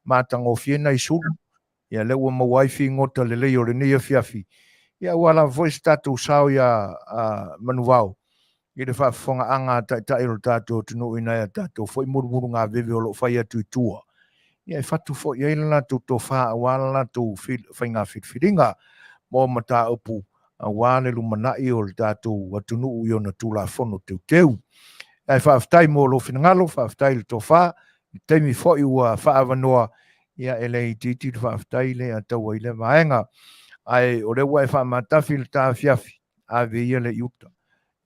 Matagofie nai sulu. Ia lea ua maua ai figota lelei o lenei afiafi, ia aua lava foi se tatou sao iā Manuvao i le faafofogaaga a Taitai o le tatou atunuu i nai a tatou foi mulumulugaveve o lo o fai atu i tua, ia e fatu foi i ai le latou tofa aua le latou faiga filifiliga mo mataupu aua le lumanai o le tatou atunuu i ona Tulafono Teuteu. Ae faafetai mo lou finagalo, faafetai i le tofa, i le taimi foi ua faaavanoa, ia e le itiiti le faafetai lea tau ai lea vaega. Ae o lea ua e faamatafi le ta afiafi, ave ia le i uta.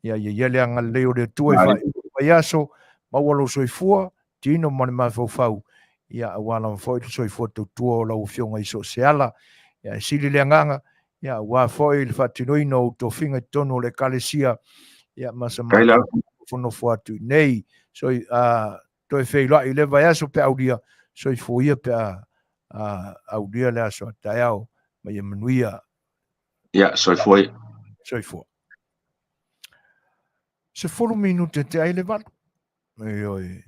Ia ia ia le agalelei o le Atua i faaiuga o le vaiaso, maua lou soifua, tino ma le mafaufau, ia aua lava foi le soifua tautua o lau Afioga i so o se ala. Ia e sili le agaga, ia aua foi le faatinoina o ou tofiga i totonu o le Ekalesia, ia ma sa matou nofonofo atu i inei. So, toe feiloai i le vaiaso pe aulia, soifua ia pe a aulia le aso a taeao, ma ia manuia. Ia, soifua ia. Soifua. 10 minute te ai le 8. Ioe.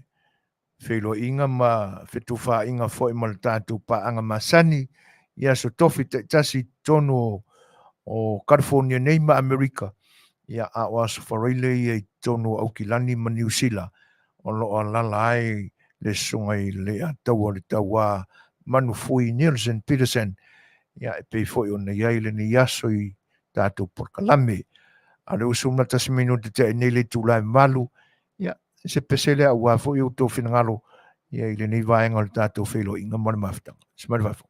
Feiloaiga ma fetufaaiga foi ma le tatou paaga masani i aso tofi taitasi i totonu o California nei ma Amerika, ia a o aso faraile ia i totonu o Aukilani ma Niu Sila o lo o alaala ai le susuga i le Leiataua le Tauā Manufui Nielsen Peterson, ia e pei foi ona i ai lenei aso i tatou polokalame. A o lea ua 11 minute tea nei le itula e 8, ia, se pese lea aua foi outou finagalo ia i lenei vaega o le tatou feiloaiga ma le mafutaga. Se mai le faafofoga.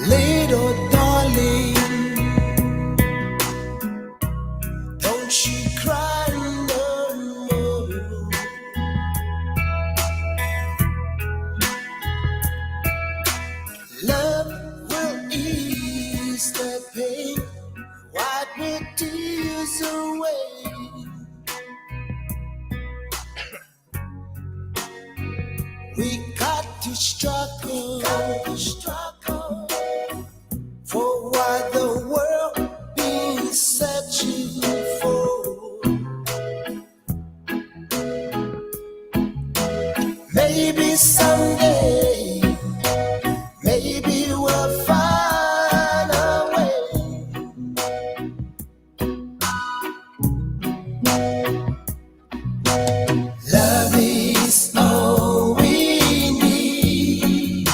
Little darling, don't you cry no more. Love will ease the pain, wipe the tears away. We got to struggle, for what the world be searching for. Maybe someday, maybe we'll find a way. Love is all we need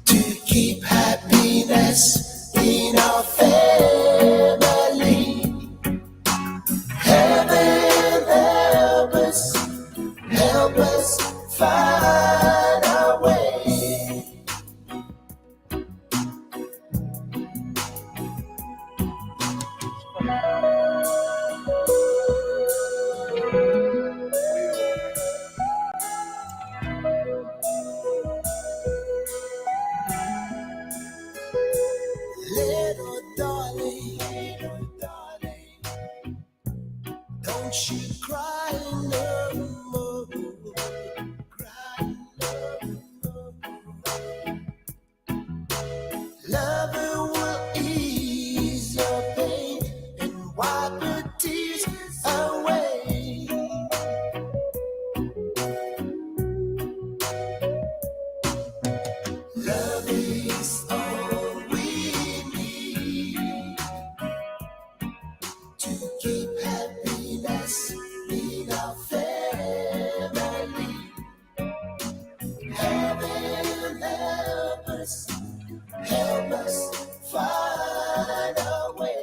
to keep happiness in our family. Heaven help us, help us find our way. Little darling, don't you cry no more. Cry no more. Love will ease your pain and wipe your tears away. Love is all we need to keep happiness in our family. Heaven help us, help us find a way.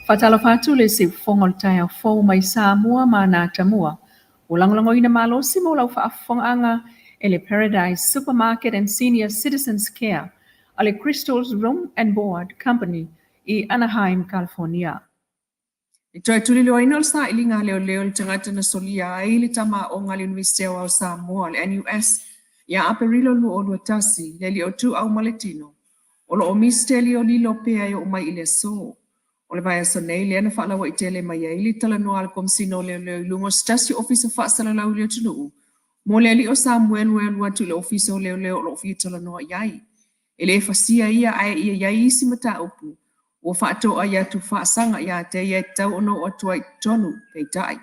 Faatalofa atu le siufofoga o le taeao fou mai Samoa ma ana atamua. Ua lagolagoina malosi mo lau faafofogaaga e le Paradise Supermarket and Senior Citizens Care a le Crystals Room and Board Company i Anaheim, California. I toe tuliloaina o le sailiga a leoleo i le tagata na solia ai le tama aoga a le Iunivesite Aoao o Samoa, le NUS, ia Aperilo 2021, le alii o Tuuau ma le tino, o lo o misitelio lilo pea e oo mai i le aso. O le vaiaso nei lea na faalauaitele mai ai le talanoa a le Komesina o Leoleo i luga o se tasi o ofisa faasalalau i le atunuu mo le alii o Samuelu e alu atu i le ofisa o leoleo o lo o fia talanoa i ai. E le fasia ia ae ia i ai isi mataupu ua faatoai atu faasaga ia te ia e tatau ona oo atu ai i totonu. Peitai,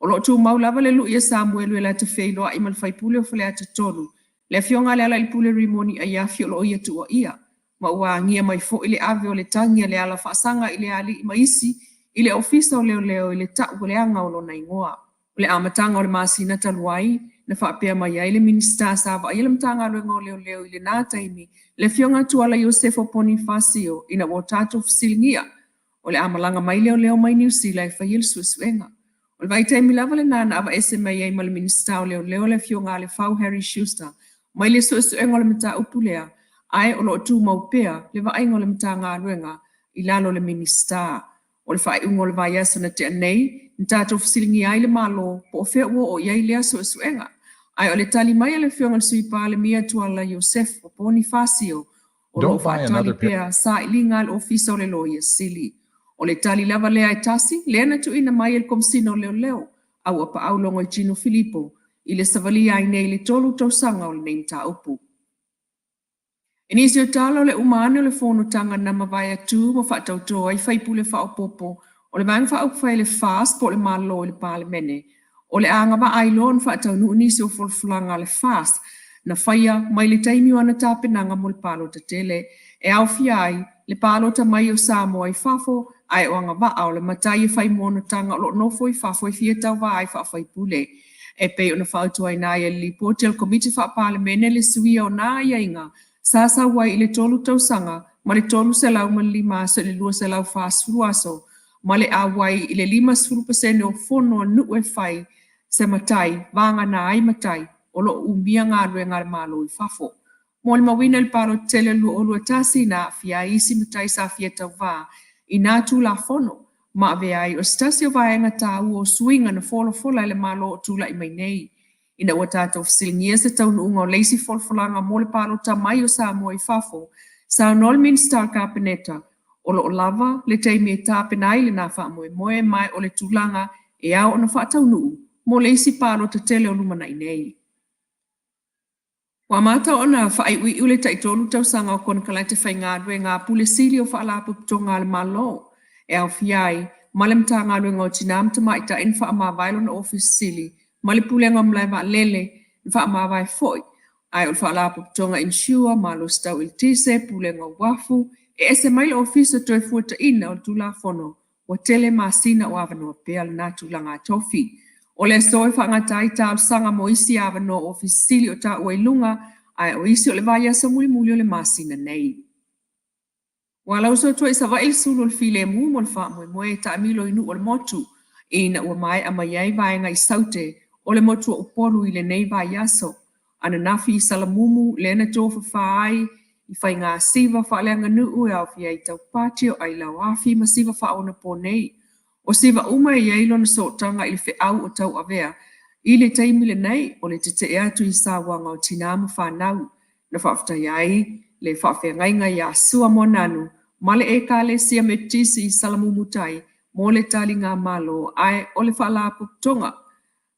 o lo o tumau lava le lui a Samuelu e lata feiloai ma le faipule o Faleata 3, le Afioga a Lealailepule Rimoni Aiafi o lo o ia tuuaia, ma ua agia mai foi le ave o le tagi a Leala faasaga i le alii ma isi i le Ofisa o Leoleo i le ta'u leaga o lona igoa. O le amataga o le masina talu ai, na faapea mai ai le Minisita sa vaaia le Matagaluega o Leoleo i lena taimi, le Afioga a Tuala Iosefo Ponifasio, ina ua tatou fesiligia o le a malaga mai leoleo mai Niu Sila e faia le suesuega. O le vaitaimi lava lena na aveese mai ai ma le Minisita o Leoleo le Afioga a Lefau Harry Schuster mai le suesuega o le mataupu lea, ae o lo o tumau pea le vaaiga o le Matagaluega i lalo o le Minisita. O le faaiuga o le vaiaso na tea nei, na tatou fesiligia ai le Malo po o fea ua oo i ai lea suesuega. Ae o le tali mai a le Afioga i le Sui Palemia Tuala Iosefo Ponifasio, o lo o Don't buy faatali another pair. pea sailiga a le Ofisa o le Loia Sili. O le tali lava lea e tasi, lea na tuuina mai e le Komesina o Leoleo, a ua paau Logoitino Filipo i le savalia ai nei i le 3 tausaga o lenei mataupu. I nisi o tala o le uma ane o le fonotaga na mavae atu ma faatauto ai faipule faaopoopo o le Vaega Faaupufai a le FAST po o le Malo i le Palemene, o le a agavaa ai loa ona faataunuu nisi o folafolaga a le FAST na faia mai le taimi o ana tapenaga mo le palota tele e aofia ai le palota mai o Samoa i fafo ae o agavaa o le matai e fai monotaga o lo o nofo i fafo e fia tauva ai faafaipule e pei ona fautuaina ai e le Lipoti a le Komiti Faa-Palemene le suia o nā aiaiga sa sau ai i le 3 tausaga ma le 305 aso i le 240 aso ma le auai i le 50% o fono a nuu e fai se matai vagana ai matai o lo o umia galuega a le Malo i fafo. Molimauina i le palota tele o le 2021 na aafia ai isi matai sa fia tauvā i nā Tulafono ma avea ai o se tasi o vaega taua o suiga na folafola e le Malo o tulai mai nei. Ina ua tatou fesiligia se taunuuga o le isi folafolaga mo le palota mai o Samoa i fafo, saunoa le Minisita o le Kapeneta, o lo o lava le taimi e tapena ai lena faamoemoe ma o le tulaga e ao ona faataunuu mo le isi palota tele o lumanai nei. Ua amata ona faaiuiu le tai-tolu tausaga o konekarate faigaluega a Pule Sili o Faalapotopotoga a le Malo e aofia ai ma le Matagaluega o Tina ma Tamaitai na faamavae lona Ofisa Sili ma le Pulega o Malae Vaalele na faamavae foi ae o le Faalapotopotoga Insure, Malosi Tau Eletise, Pulega o Uafu, e ese mai le Ofisa Toefuataiina o le Tulafono Ua tele masina o avanoa pea lena tulaga tofi. O le aso e faagata ai talosaga mo isi avanoa Ofisa Sili o taua i luga, ae o isi o le vaiaso mulimuli o le masina nei. Ua lauso atu ai i Savaii le sulu o le filemu mo le faamoemoe e taamilo i nuu o le motu ina ua maea mai ai vaega i Saute o le motu o Upolu i lenei vaiaso. Ananafi i Salamumu lea na tofafa ai i faiga siva faaleaganuu e aofia ai taupati o Ailaoafi ma siva faaonaponei. O siva uma e i ai lona sootaga i le feau o tauavea i le taimi lenei o le tetee atu i sauaga o tinā ma fanau. Na faafetaia ai le faafeagaiga iā Sua Moananu ma le Ekalesia Metotisi i Salamumu Tai mo le taligamalo ae o le Faalapotopotoga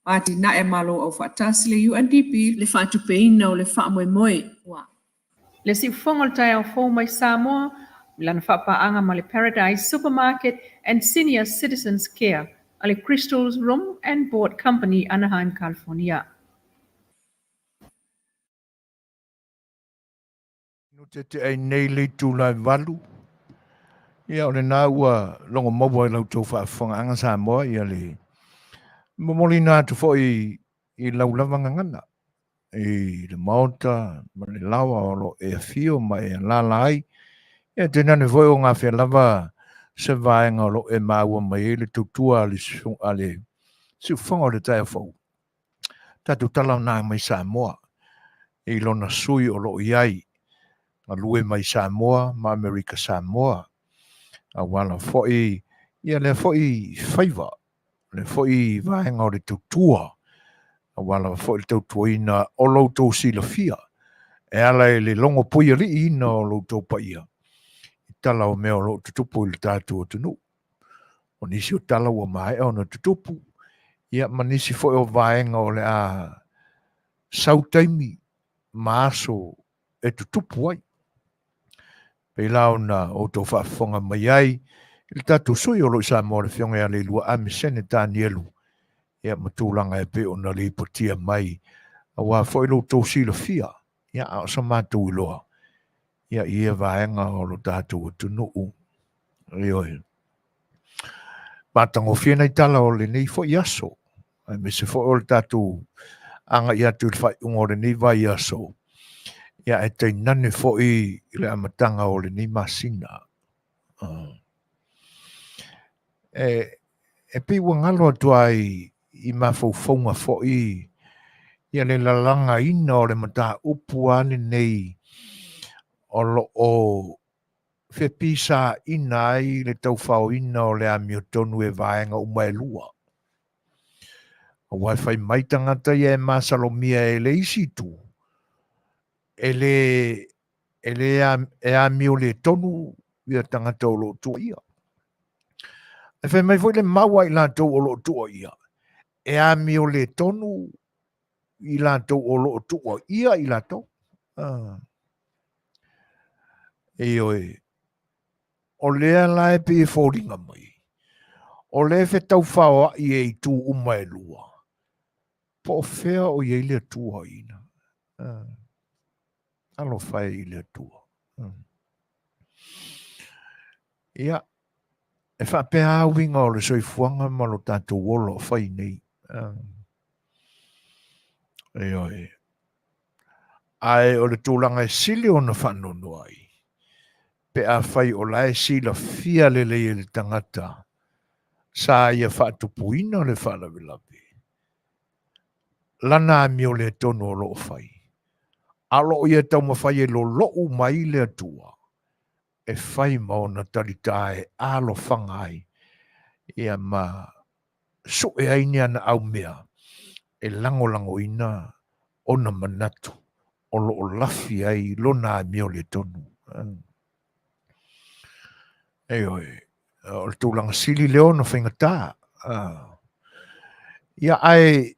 Atinae Malo Aufaatasi, le UNDP, le faatupeina o le faamoemoe. Ua. Le siufofoga o le taeao fou mai Samoa i lana faapaaga ma le Paradise Supermarket and Senior Citizens Care a le Crystals Room and Board Company, Anaheim, California. No te te ai nei le itula e 8. Ia o lena ua logo maua i lau tou faafofogaaga Samoa ia le momoliina atu foi i lau lava gagana i le Maota ma le laoa o lo o e afio ma e alaala ai. Ia tainane foi o gafea lava se vaega o lo o e maua mai ai le tautua a le a le siufofoga o le taeao fou. Tatou tala na mai Samoa i lona sui o lo o i ai galue mai Samoa ma Amerika Samoa auala foi ia lea foi faiva le foi vaega o le tautua aua lava foi le tautuaina o lo outou silafia e ala i le logo puialiiina o lo outou paia i tala o mea o lo o tutupu i le tatou atunuu. O nisi o tala ua maea ona tutupu, ia ma nisi foi o vaega o le a sau taimi ma aso e tutupu ai. Pei la ona outou faafofoga mai ai i le tatou sui o lo o i Samoa le Afioga ia Leilua Amisene Tanielu, ia ma tulaga e pei ona lipotia mai aua foi lo outou silafia, ia a o sa matou iloa ia i ia vaega o lo tatou atunuu. Ioe. Matagofie nai tala o lenei foi aso, aemaise foi o le tatou agai atu i le faaiuga o lenei vaiaso, ia ae tainane foi i le amataga o lenei masina. E, e pei ua galo atu ai i mafaufauga foi ia le lalagaina o le mataupu a lenei o lo o fepisaina ai le taufaoina o le amiotonu e vaega uma e lua. Aua e fai mai tagata ia e masalomia e le isi itu, e le, e le e amio le tonu ia tagata o lo o tuuaia. E fai mai foi le mau a i latou o lo o tuuaia, e amio le tonu i latou o lo o tuuaia i latou. Ah. Ioe, o lea la e pei e foliga mai, o lea e fetaufaoai e itu uma e lua, po o fea o i ai le Atua i ina. Ah. Alofa e i le Atua. Ah. Ia, e faapea lava uiga o le soifuaga ma lo tatou ola o fai nei. Ah. Ioe. Ae o le tulaga e sili ona faanoanoa ai, pe afai o la e silafia lelei e le tagata sa ia faatupuina le faalavelave, lana amio le tonu o lo o fai, a o lo o ia taumafai e lolo'u mai le Atua e fai ma ona talitā e alofaga ai ia ma su'e ai ni ana aumea e lagolagoina ona manatu o lo o lafi ai lona amio le tonu. Ioe, o le tulaga sili lea ona faigata. Ia ae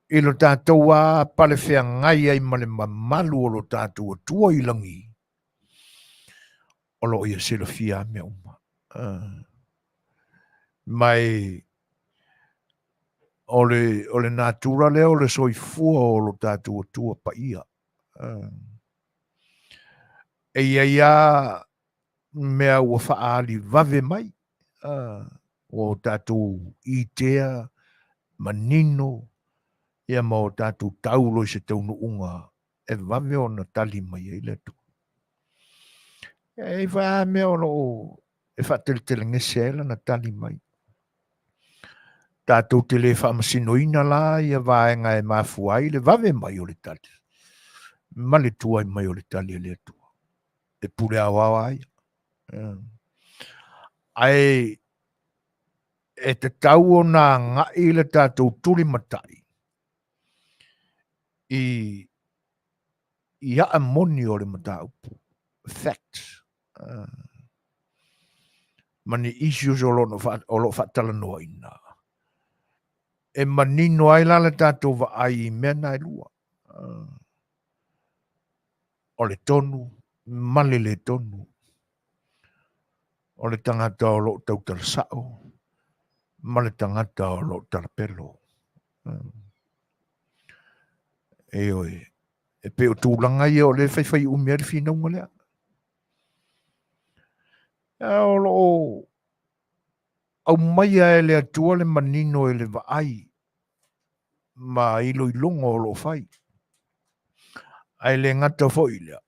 i lo tatou a palefeagai ai ma le mamalu o lo tatou Atua i lagi, o lo o ia silafia a mea uma. Mai o le, o le natura lea o le soifua o lo tatou Atua paia. E i ai a mea ua faaali vave mai, ua o tatou itea manino, ia ma o tatou taulo i se taunuuga e vave ona tali mai ai le Atua. E i foi a mea o lo o e faateletelegese ai lana tali mai. Tatou te le faamasinoina la ia vaega e mafua ai le vave mai o le tali ma le tuai mai o le tali a le Atua. E pule aoao ai. Ae e tatau ona agai le tatou tulimatai i i aa moni o le mataupu, facts, ma ni issues o lo o lo o faatalanoaina, e manino ai la le tatou vaai i mea na e lua, o le tonu ma le le tonu, o le tagata o lo o tautala sa'o ma le tagata o lo o talapelo. Ioe, e pei o tulaga ia o lea e faifai umi ai le finauga lea. A o lo o aumaia e le Atua le manino i le vaai ma iloiloga o lo o fai. Ae le gata foi i lea.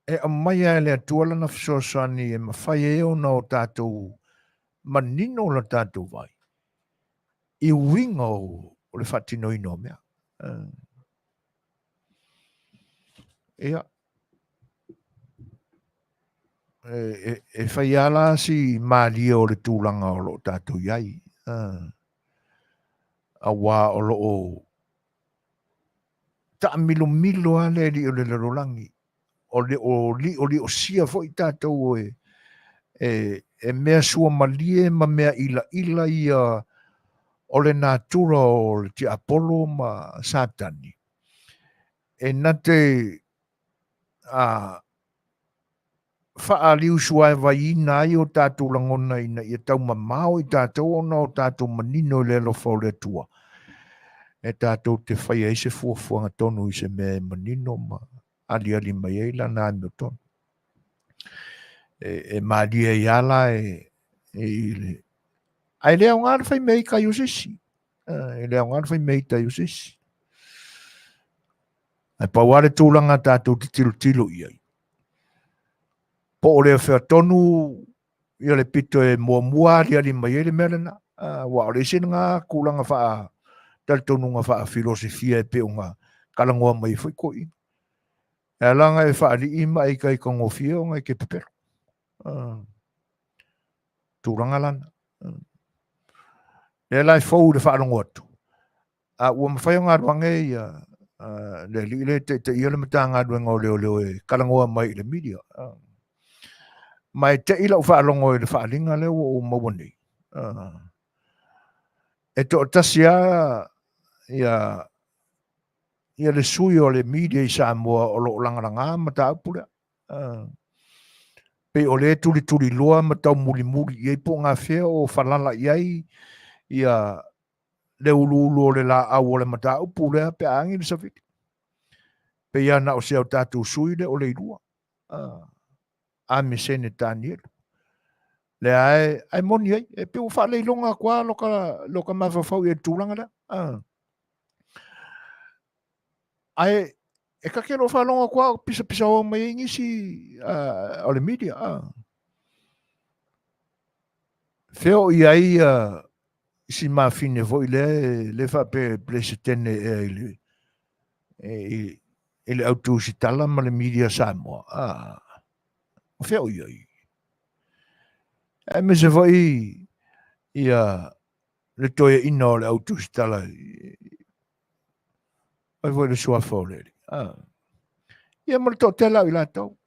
E aumaia e le Atua lana fesoasoani e mafai ai ona o tatou manino la tatou vai i uiga o le faatinoina o mea. Ia, e fai lava la si malie o le tulaga o lo o tatou i ai, aua o lo o taamilomilo lava le alii o le lalolagi, o le o lioliosia foi tatou e, e, e mea suamalie ma mea ilaila ia o le natura o le tiapolo ma Satani, e na te a, faaliusuaevaiina ai o tatou lagona ina ia taumamao i tatou ona o tatou manino i le alofa o le Atua, e tatou te faia ai se fuafuaga tonu i se mea e manino ma aliali mai ai lana amiotonu. E, e malie ai lava la e, e, i le... Ae le aoga le fai mea i tai o se isi. E le aoga le fai mea i tai o se isi. Ae pau lava le tulaga tatou te tilotilo i ai, po o le afea tonu ia le pito e muamua aliali mai ai le mea lena. Aua o le isi lena tulaga faa talitonuga faafilosofia e pei ona talanoa mai ai foi toeaiina. E ala ona e faalii ma e itaita gofie ona e te pepelo. Tulaga lana. Lea la e fou i le faalogo atu, A ua mafai ona alu ane ia le alii lea e taitaia le Matagaluega o Leoleo e talanoa mai i le media. Ma e te i lau faalogo i le faaaliga lea ua ou maua nei. E toatasi lava ia, ia le sui o le media i Samoa o lo o lagalaga mataupu lea. Pei o lea e tulituliloa ma taumulimuli i ai po o gafea o falala i ai ia le uluulu o le laau o le mataupu lea pe a agi le savili. Pei lava na o si a tatou sui lea o Leilua, Amesene Tanielu. Lea ae, ae moni ai, e pei ua faaleiloga atu lava loka, loka mafaufau i le tulaga lea. Ae e ta te le o faalogo atu lava o pisapisaoa mai ai nisi o le media. Fea o i ai si mafine foi lea le faapea e Peresetene ea i le, i, i le autusitala ma le media Samoa. Ah, o fea o i ai? Aemaise foi ia le toeaina o le autusitala ai foi le suafa o le alii. Ah. Ia ma le toatele au i latou.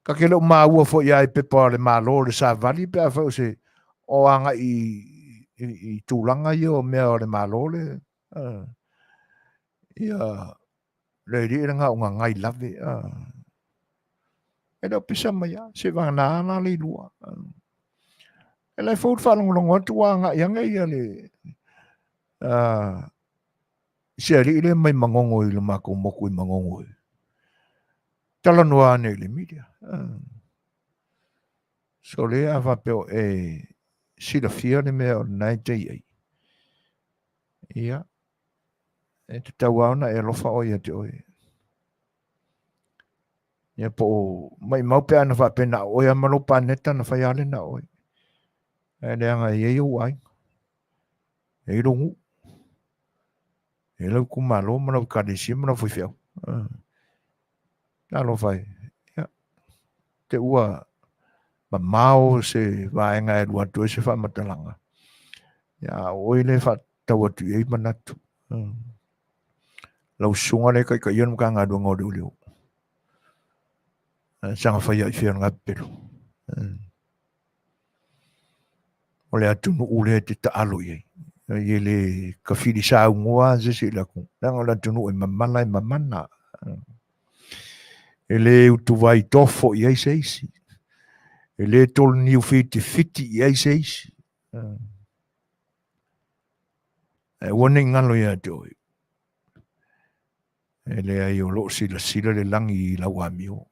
Ka ke le o maua foi ia i pepa o le Malo le savali pe afai o se o agai i, i, i tulaga ia o mea o le Malo le uh, ia le alii le ngā o ngai lave uh. E le o pisa mai a se vana la le lua. Uh. E lai fou whaalongolongo atu ua agai ane ia le uh, se alii lea mai Magogo i le matou moku i Magogo e talanoa ane i le media. So lea a faapea o e silafia le mea o lena e te i ai. Ia, e tatau lava ona e alofa oe ia te oe. Ia po o maimau pe ana faapea na o oe lava ma lou paneta na fai lava le na o oe. Ae leaga e i ai ou aiga. E i ai lou nuu. E i ai lau itumalo ma lau ekalesia ma lau faifeau. Talofa e. Ia, te ua mamao se vaega e alu atu ai se faamatalaga. Ia, a o oe lea e faatatau atu i ai manatu. Lau susuga lea e taitaia le Matagaluega o Leoleo. Saga fai ai fea o lena pepelo. O le atunuu lea e te taalo i ai. E le tafili saunoa se isi i le atunuu. Leaga o le atunuu e mamala e mamana. E le utuvai tofo i ai se isi. E le toloniu fitifiti i ai se isi. Ae aua ne i galo ia te oe. E leai o lo o silasila le lagi i lau amio.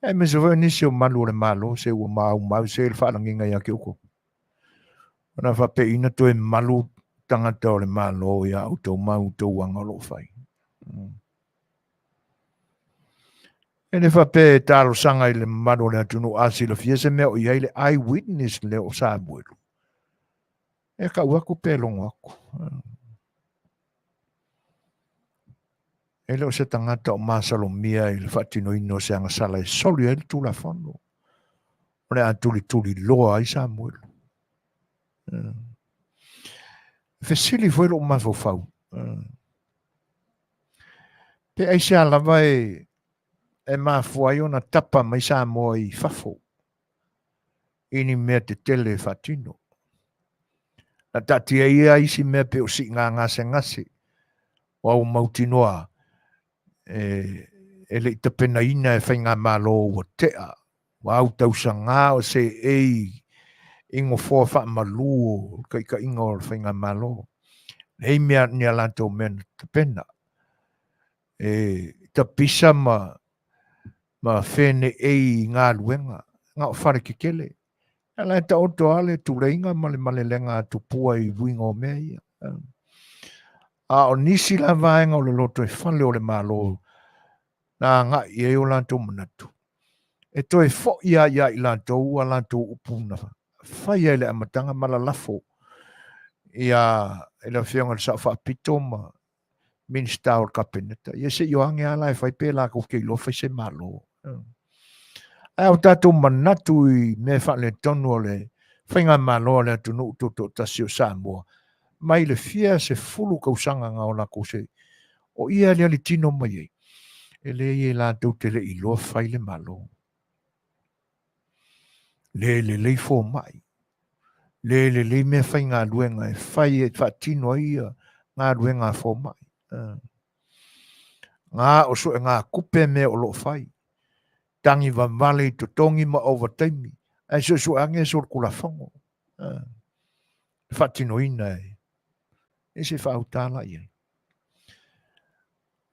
Aemaise foi o nisi o malu o le Malo se ua maumau se le faalagiga ia te outou. Ona faapeiina toe malu tagata o le Malo ia outou ma outou aga o lo o fai. E le faapea e talosaga i le mamalu o le atunuu a silafia se mea o i ai le eye witness lea o Samuelu. E tau atu pe logo atu. E le o se tagata o masalomia i le faatinoina o se agasala e soli ai le Tulafono. O le a tulituliloa ai Samuelu. Fesili foi lou mafaufau. Pe aisea lava e e mafua ai ona tapa mai Samoa i fafo i ni mea tetele e faatino. Na taatia ia isi mea pe o siiga gasegase, aua ua mautinoa e, e le i tapenaina e faigamalo ua tea, ua autausaga o seei i nofoa faamalu o le taitaiga o le faigamalo. Leai mea, ni a latou mea na tapena. E tapisa ma ma feneei i galuega, na o fale tetele. Ia la e taoto lava le tuleiga ma le malelega a tupua i uiga o mea ia. A o nisi la vaega o le lotoifale o le Malo na agai i ai o latou manatu, e toe foi lava ia i latou a latou upu na faia i le amataga ma lalafo ia i le Afioga i le Sao Faapito ma Minisita o le Kapeneta, ia se i o age lava la e fai pe latou te iloa fai se Malo. Ae o tatou manatu i mea faaletonu o le faigamalo a le atunuu tutoatasi o Samoa, mai le fia sefulu tausaga na o latou se o ia aliali tino mai ai, e leai e latou te le iloa fai le Malo. Le lelei fomai, le lelei mea faigaluega e fai e faatino ai ia galuega a fomai. Nga o suega tupe mea o lo o fai. Tagi vavale i totogi ma ovataimi, ae suesue ane solitulafono. E faatinoina e, e se faauta la i ai.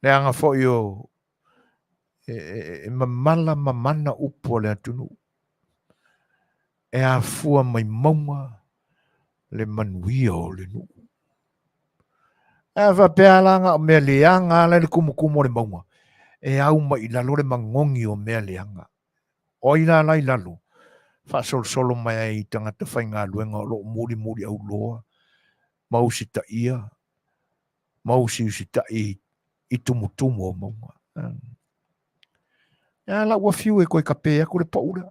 Leaga foi o e, e, e mamala mamana upu a le atunuu. E afua mai mauga le manuia o le nuu. A faapea la na o mea leaga ala i le tumutumu o le mauga, e au mai i lalo le magogi o mea leaga. O ai la la i lalo? Faasolosolo mai ai i tagata faigaluega o lo o mulimuliauloa ma usitaia ma usiusitai i tumutumu o mauga. Ia la ua fiu e toe tape atu le pau lea.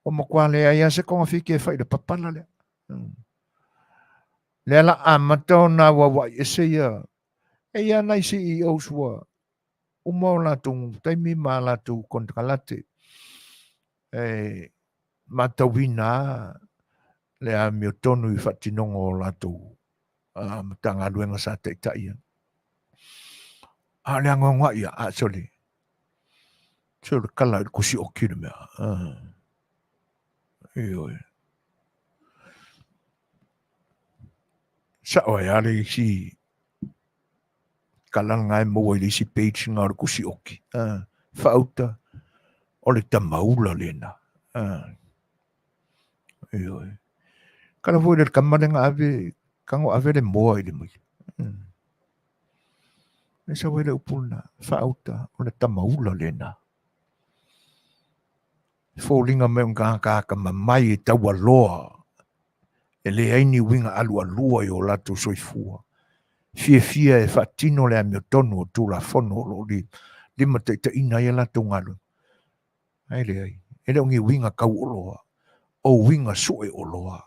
Ua matua leai lava se togafiti e fai i le papala lea. Lea la amata ona auauai ese ia e ia nai CEOs ua uma o latou taimi ma latou konekarate e matauina le amiotonu i faatinoga o latou Matagaluega sa taitai ai. A o le anoanoai ia, a sole, se o le kala i le kusi oki le mea. Ioe. Sao ai lava le isi kala lena e maua i le isi page lena o le tusi oki. Faauta, o le tamaula lena. Ioe. Kala foi le tama lea na ave, tago ave le moa i le maile. E sau ai le upu lena, faauta, o le tamaula lena. E foliga mai o ni tagata atamamai e taualoa, e leai ni uiga alualua i o latou soifua, fiafia e faatino le amiotonu o Tulafono o lo o limataitaiina ai a latou galuega. Ae leai, e le o ni uiga tauoloa, o uiga sue oloa,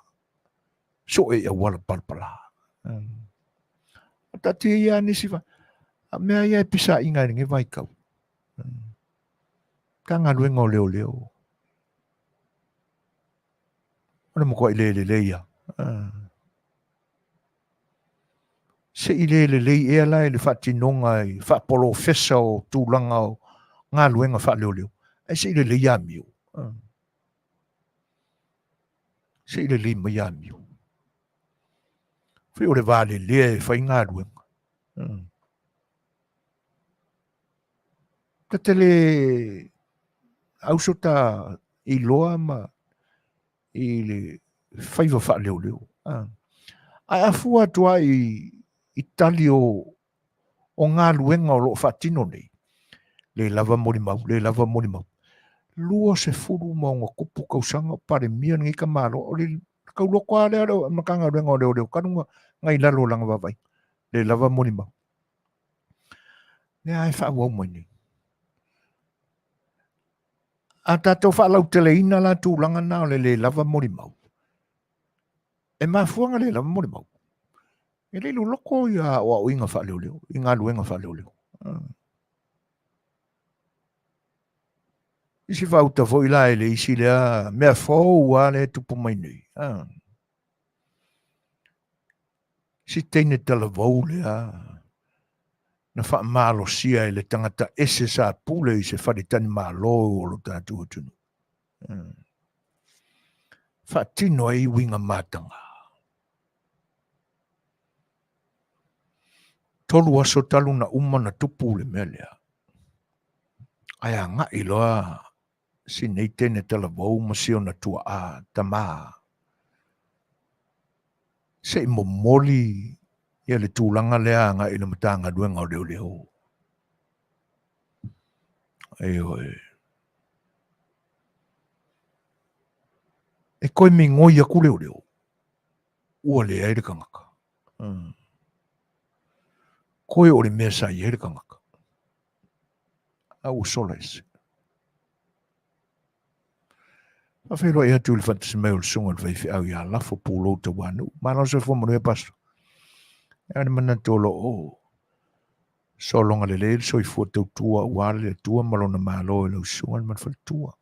sue i auala palapala. O taatia ia a nisi va, a mea ia e pisaiga i lenei vaitau. Matagaluega o Leoleo. O le matuai le lelei lava. Se i le lelei ea la i le faatinoga i faapolofesa o tulaga o galuega faaleoleo, ae se i lelei amio. Se i lelei mai amio. Foi o le va lelea e fai galuega. Ta te le auso ta iloa ma i le faiva faaleoleo. Ae a fua atu lava i tali o galuega o lo o faatino nei, Le lava molimau, le lava molimau. 20 ma ona tupu tausaga o Palemia lenei tamaloa. O le tauloko lava lea o le Matagaluega o Leoleo talu ona i lalo o lana vaavaaiga. Le lava molimau. Lea e faaauau mai nei. A tatou faalauteleina la tulaga na o le le lava molimau, e mafua ona le lava molimau. E le i loloto ia aoaoina faaleoleo i galuega faaleoleo. Isi faauta foi la e le isi lea mea fou lava lea e tupu mai nei. Si teine talavou lea na faamalosia e le tagata ese sa pule i se faletalimalo o lo tatou atunuu. Faatino ai uiga mataga. 3 aso talu na uma na tupu le mea lea. Ae agai loa si nei teine talavou ma si ona tuaa tamā se i momoli ia le tulaga lea agai i le Matagaluega o Leoleo. Ioe. E toe migoi atu leoleo, ua leai le tagata. Koe o le mea sa i ai le tagata. A ua sola ese. Faafeiloai atu i le faatasi mai o le susuga i le faifeau ia Lafo Pulou Tauanuu. Malo le soifua manuia, Pastor. E a le manatu o lo o sologa lelei le soifua tautua aua le Atua ma lona Malo i lau susuga ma le faletua.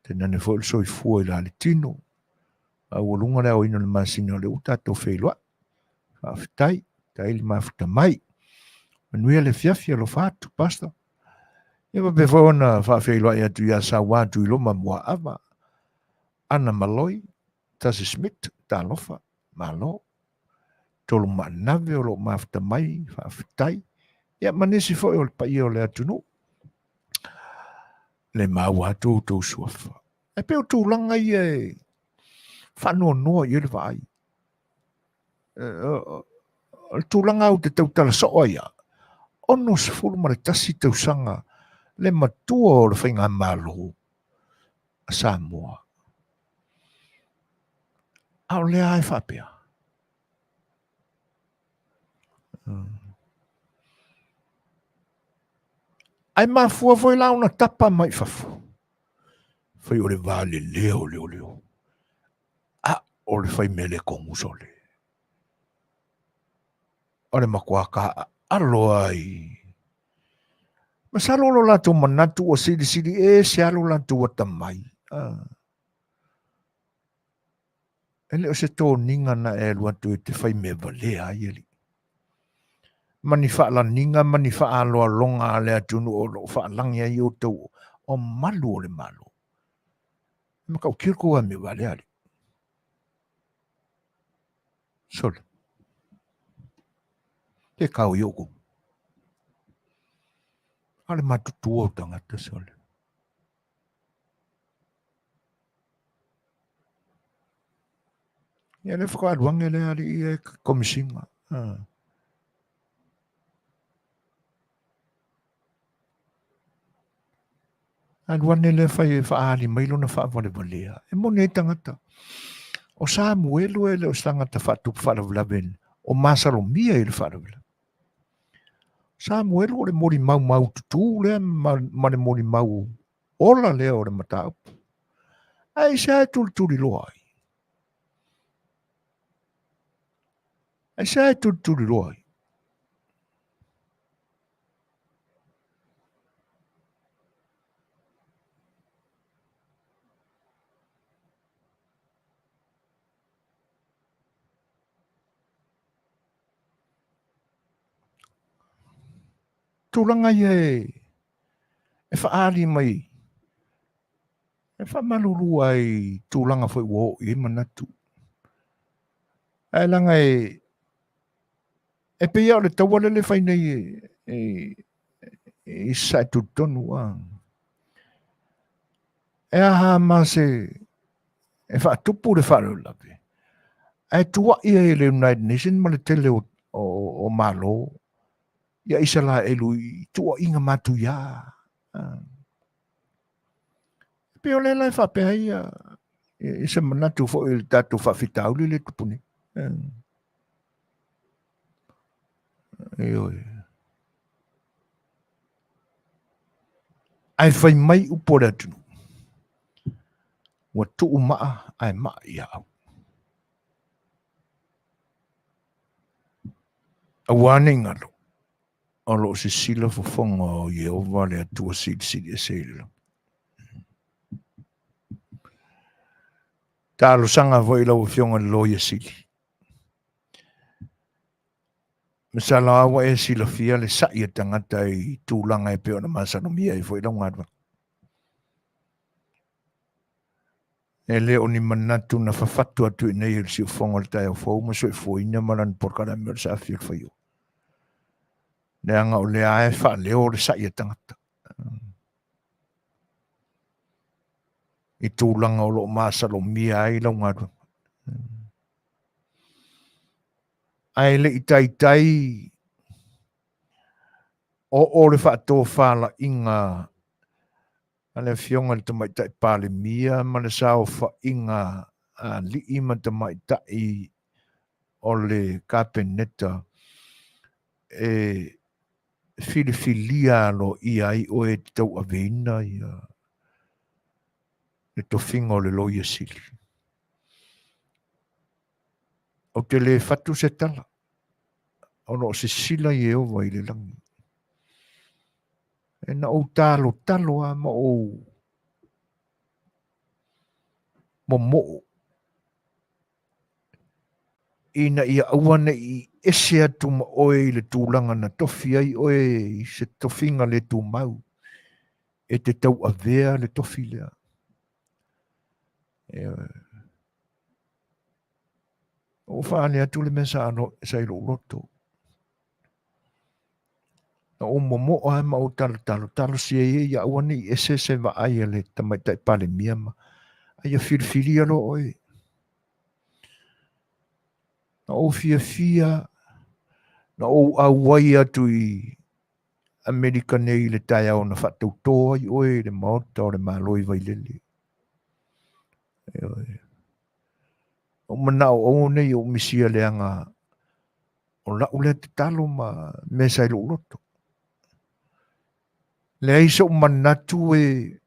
Tainane foi le soifua i la le tino. Maualuga le aoina o le masina o lea ua tatou feiloai. Faafetai, tai le mafuta mai. Manuia le afiafi, alofa atu, Pastor. Ia faapea foi ona faafeiloai atu ia Sauā Tuiloma Muaava, Ana Maloi, Tasi Smith, talofa, malo. Tolu Maanave o lo o mafuta mai, faafetai. Ia ma nisi foi o le paia o le atunuu. Le maua atu outou suafa. E pei o tulaga ia e faanoanoa i ai le vaai. O le tulaga ou te tautala soo ai lava, 61 tausaga le matua o le faigamalo a Samoa. A o lea lava e faapea. Ae mafua foi la ona tapa mai i fafo. Fai o le valelea o leoleo. A o le fai mea le tonu sole. O le matua taaalo ai. Masalo lo latou manatu ua silisili ese lava lo latou atamai. E le o se toniga na e alu atu e te fai mea valea ai alii. Ma ni faalaniga ma ni faaaloaloga a le atunuu o lo o faalagi ai outou o malu o le Malo. E matautia le tou amio valea alii. Sole. Pe kao i outou. A o le matutua o tagata sole. Ia lea faatoa alu ane lea alii e komesina. Alu ane lea fai e faaali mai lona faavalevalea. E moni ai tagata. O Samuelu e le o se tagata faatupu faalavelave o masalomia i le faalavelave. Samuelu o le molimau maututū lea ma le molimau ola lea o le mataupu. Ae aisea e tulituliloa ai? Aisea e tulituliloa ai? Tulaga ia e faaali mai e faamalulu ai i tulaga foi ua oo i ai manatu. Ae leaga e pei lava o le taua lea e fai nei i Sasae Tutotonu. E aha ma se e faatupu le faalavelave, ae tuuai ai e le United Nations ma le tele o Malo. ia Isaraelu i tuuaiga matuia. E pei o lea la e faapea ai ia, i se manatu foi i le tatou faafitauli lea e tupu nei. Ioe. Ae fai mai upu a le atunuu, ua tuu maa ae maa ia au. Aua ne i galo, o lo o sisila fofoga o Ieova le Atua Silisili Ese i le lagi. Talosaga foi i lau Afioga i le Loia Sili. Masalo lava ua e silafia le sa'i a tagata i tulaga e pei ona masalomia ai foi lau galuega. E le o ni manatu na fafatu atu i inei i le siufofoga o le taeao fou ma soifuaina ma lana polokalame o le Saafi o le Faio. Leaga o lea lava e faaleo le sa'i a tagata i tulaga o lo o masalomia ai lau galuega. Ae le i taitai oo le faatofalaiga a le Afioga i le Tamaitai Palemia ma le saofaiga a alii ma tamaitai o le Kapeneta e filifilia aloaia ai oe e te tauaveina ia le tofiga o le Loia Sili. Ou te le fatu se tala, o lo o sisila Ieova i le lagi. E na ou talotalo lava ma ou momoo ina ia aua ne i ese atu ma oe i le tulaga na tofi ai oe i se tofiga le tumau e te tauavea le tofi lea. E, ua faaali atu le mea sa, sa i lou loto. Na ou momoo lava ma ou talotalo, talosia ia ia aua ne i ese se vaai a le Tamaitai Palemia ma a ia filifilia loa oe. Na ou fiafia, na ou auai atu i Amerika nei i le taeao na faatautō ai oe i le Maota o le Malo i Vailele. Ioe. Ou manao aua ne i ou misia leaga o lau lea tatalo ma mea sa i lou loto. Leai so'u manatu e,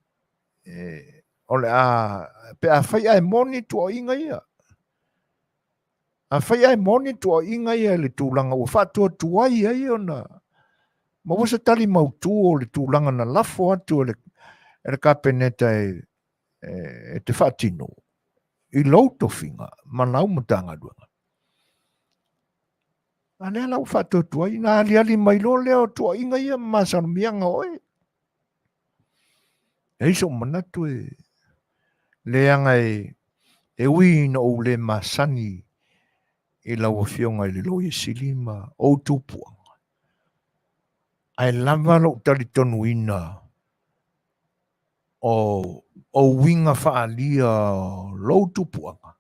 e o le a pe afai ae moni tuuaiga ia. Afai ae moni tuuaiga ia i le tulaga ua faatuatuai ai ona maua se tali mautu o le tulaga na lafo atu e le, e le Kapeneta e, e te faatino i lou tofiga ma lau Matagaluega. A lea la ua faatuatuai, na aliali mai loa lea o tuuaiga ia ma masalomiaga o oe. E i so'u manatu e leaga e, e ui ina ou le masani i lau Afioga i le Loia Sili ma ou tupuaga, ae lava lou talitonuina o o uiga faaalia o lou tupuaga,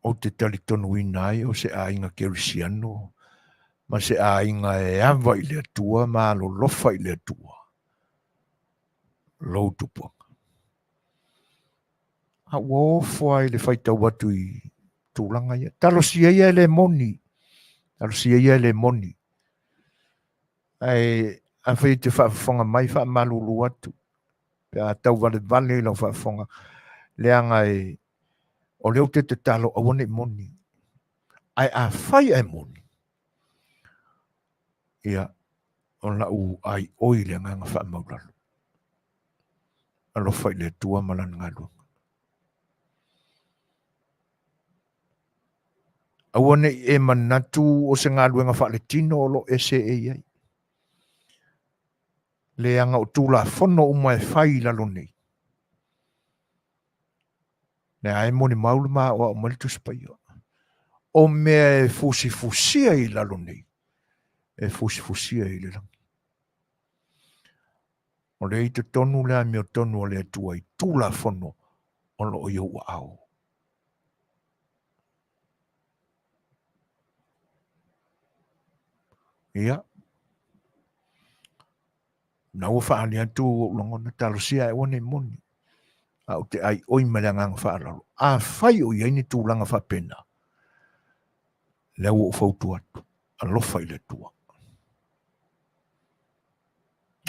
ou te talitonuina ai o se aiga kerisiano ma se aiga e ava i le Atua ma alolofa i le Atua lou tupuaga. A ua ofo ai le faitau atu i tulaga ia. Talosia ia e le moni. Talosia ia e le moni. Ae afai e te faafofoga mai, faamalulu atu pe a tauvalevale i lau faafofoga, leaga e o lea ou te tatalo aua ne i moni. Ae afai ae moni, ia, o lau aioi le agaga faamaulalo. Alofa i le Atua ma lana galuega. Aua ne i e manatu o se galuega faaletino o lo o e seei ai. Leaga o Tulafono uma e fai i lalo nei. Lea e molimau le maoao mai le Tusi Paia. O mea e fusifusia i lalo nei, e fusifusia i le lagi. O lea i totonu le amiotonu a le Atua i Tulafono o lo o i ou aao. Ia. Na ua faaali atu ou lagona, talosia ae aua ne i moni. A ou te aioi ma le agaga faaaloalo. Afai o i ai ni tulaga faapena, lea ua ou fautua atu, alofa i le Atua.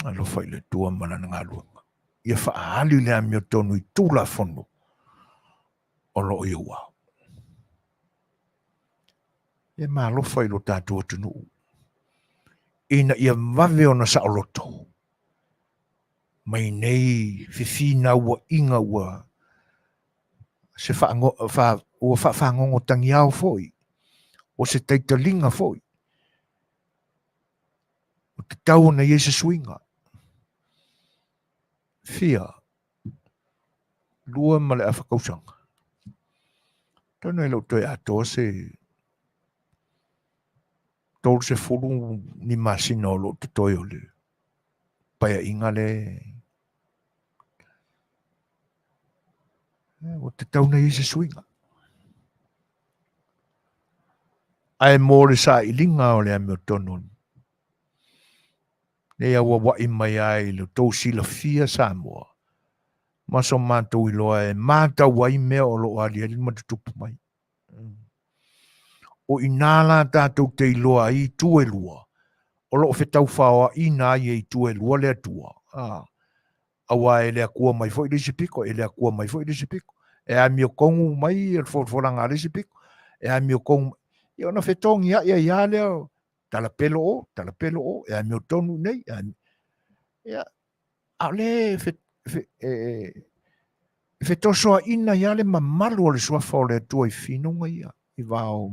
Alofa i le Atua ma lana galuega. Ia faaali le amiotonu i Tulafono o lo o i ou ao. Ia ma alofa i lo tatou atunuu ina ia vave ona saoloto mai nei fefinauaiga ua se faago, fa, ua faafagogo tagiao foi, o se taitaliga foi, ua tatau ona i ai se suiga. Fia, 2 ma le afa tausaga. Tonu e le o toe atoa se 30 ni masina o lo o totoe o le paeaiga le ua tatau ona i ai se suiga. Ae mo le sailiga o le amiotonu, nei auauai mai ai i lo tou silafia Samoa, ma so matou iloa e matau ai mea o lo o aliali ma tutupu mai. O i inā la tatou te iloa ai itu e lua, o lo o fetaufaoaʻina ai e itu e lua le Atua, a, aua e le Akua mai foi le isi pito, e le Akua mai foi le isi pito, e amiotonu mai le folafolaga a le isi pito, e amiotonu mai. Ia ona fetogiai ai lava lea, talapelo o, talapelo o, e amiotonu i inei, e amio. Ia, a o lea e, fe, fe, e, e fetosoaina ai lava le mamalu o le suafa o le Atua i finauga ia, i va o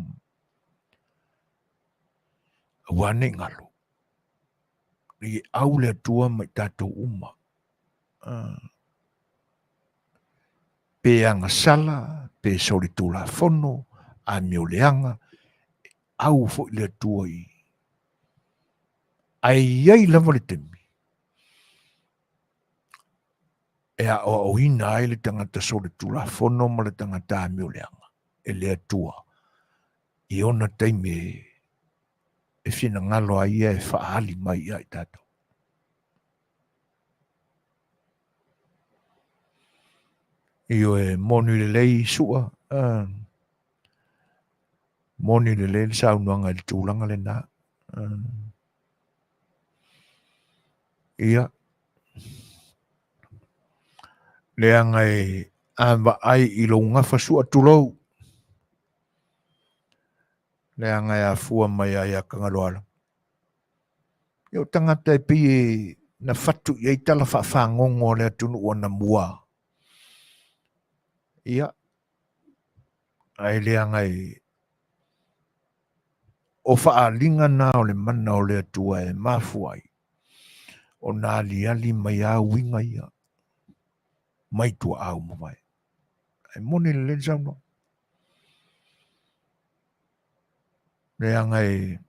aua ne i galo. I au le Atua ma i tatou uma. Pe agasala, pe solitulafono, amioleaga, e au foi le Atua i. Ae i ai lava le taimi e aoaoina ai le tagata solitulafono ma le tagata amioleaga e le Atua i ona taimi e finagalo ai ia e faaali mai ia i tatou. Ioe, moni lelei Su'a, moni lelei le saunoaga i le tulaga lena. Ia, leaga e a vaai i lou gafa Su'a tulou, leaga e afua mai lava ia Tagaloala. Ia o tagata e pei e na fatu i ai tala faafagogo a le atunuu anamua. Ia, ae leaga e o faaaliga na o le mana o le Atua e mafua ai ona aliali mai a uiga ia mai tuaau mavae. Ae moni lelei le saunoaga. Leaga e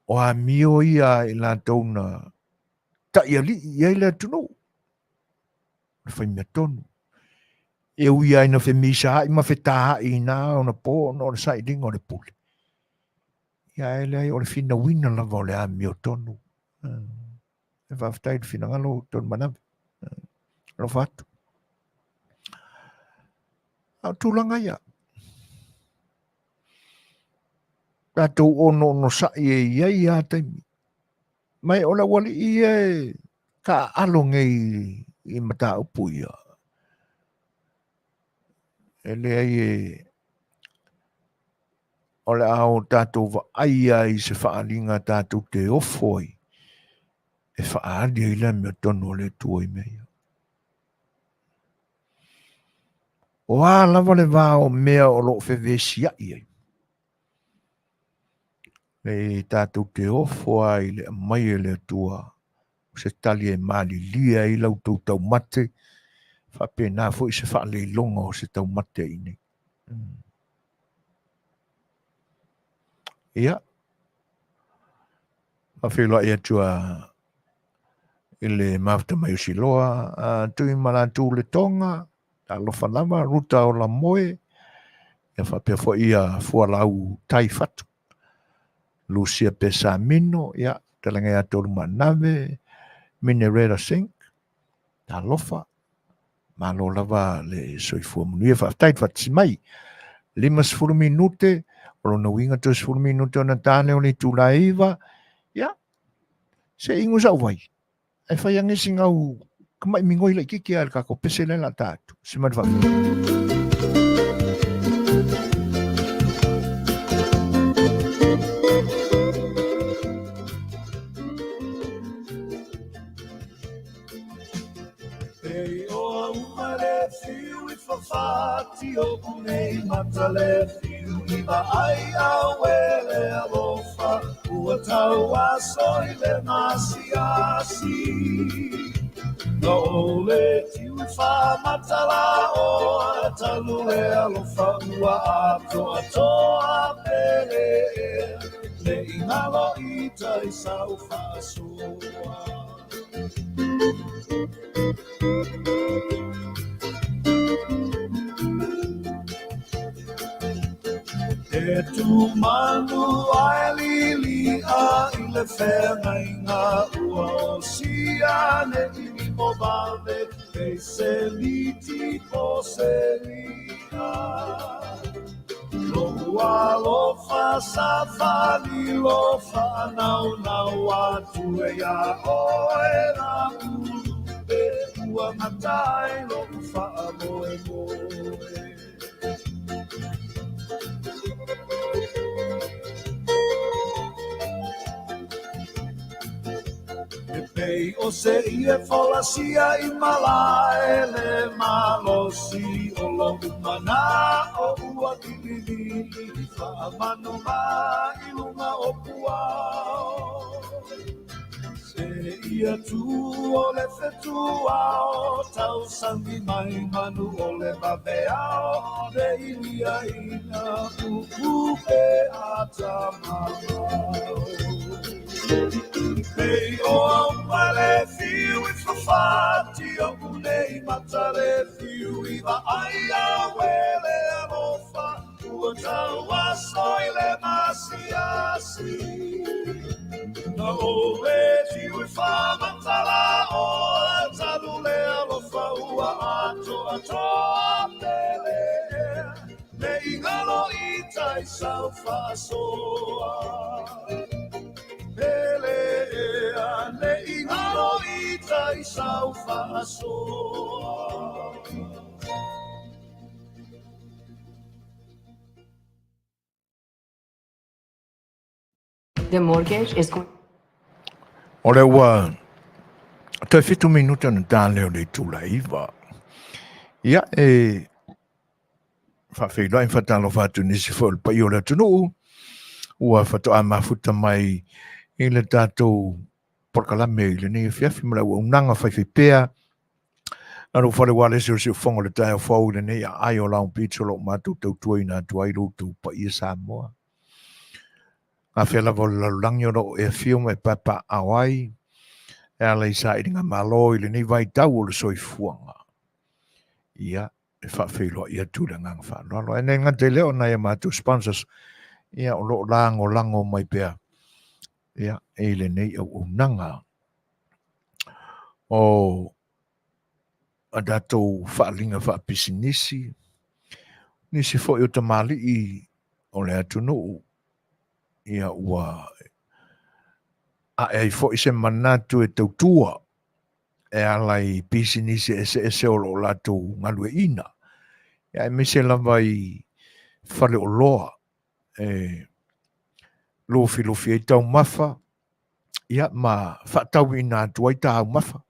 o amio ia a i latou na taialii i ai le atunuu, le faimea tonu. E ui lava ina femisaai ma fetaai i na ona po ona o le sailiga o le pule, ia ae leai o le finauina lava o le amio tonu. E faafetai i le finagalo Tolumanave. Alofa atu. A o tulaga ia, tatou onoonosai e i ai lava taimi. Ma o le aualii ia e taaalo nei i mataupu ia. E leai e o le a o tatou vaai ai i se faaaliga tatou te ofo ai e faaali ai le amiotonu o le Atua i mea ia. O a lava le va o mea o lo o fevesiai ai, e tatou te ofo ai i le aumai e le Atua o se tali e malilie ai la outou taumate, faapena foi se faaleiloga o se taumate i inei. Ia, faafeiloai atu a i le mafuta mai o Siloa, a Tuimalatu le Toga, talofa lava, Ruta Olamoe, ia faapea foi ia Fualau Tai Fatu. Lucia Pesamino, ia, fetalaiga ia Tolumaanave, Minereta Sink, talofa, malo lava le soifua manuia, faafetai le faatasi mai. 50 minute, o lona uiga toe 10 minute ona ta lea o le itula e 9, ia, se i inu sau vai, ae fai ane sina au tamai migoi laitiiti lava i le tatou pese lea o le a ta atu. Se mai le faafetai. Pei o auma le fiu i fafati o nei mata le fiu i vaai au e le alofa ua tau aso i le masiasi. Na o le tiu i whamatala o talu le alofa ua atoatoa pele ea le ingalo i tai sau whaasoa. E tumanu ae lilia i le feagaiga ua osia ne i limo vave e se miti po se i'a. Lo'u alofa sa falilo faanaunau atu e iā oe la'u lupe ua gata ai lo'u faamoemoe. E pei o se ie folasia i malae le malosi o lo'u mana'o ua vilivili faamanuma i luga o puao. Seia tu o le fetuao tausagi mai manu o le vaveao le iliaina upu pe a tamamao. Pei o auma le fiu i fafati o nei mata le fiu i vaai au e le alofa ua tau aso i le masiasi. Na o le tiu i whamatala o talu le alofa ua atoatoa pele ea le ingalo i tai sau faasoa. Pele ea le ingalo i tai sau faasoa. The mortgage is going. O lea ua toe 7 minute ona ta lea o le itula e 9. Ia, e faafeiloai ma faatalofa atu i nisi foi o le paia o le atunuu ua faatoa mafuta mai i le tatou polokalame i lenei afiafi ma le auaunaga faifaipea Na lou fale ua lesi o le siufofoga o le taeao fou i lenei aai o Long Beach o lo o matou tautuaina atu ai lo outou paia Samoa. Gafea lava o le lalolagi o lo o e afio ma e paepaeao ai e ala i sailiga malo i lenei vaitau o le soifuaga. Ia, e faafeiloai atu i le agaga faaaloalo. Ae le gata i lea o nai a matou sponsors, ia, o lo o lagolago mai pea ia, i lenei auaunaga. O a tatou faaaliga faapisinisi, nisi foi o tamalii o le atunuu, ia ua ae ai foi se manatu e tautua e ala i pisinisi eseese o lo o latou galueaiina, ia aemaise lava i faleoloa e lufilufi ai taumafa, ia ma faatauina atu ai taumafa,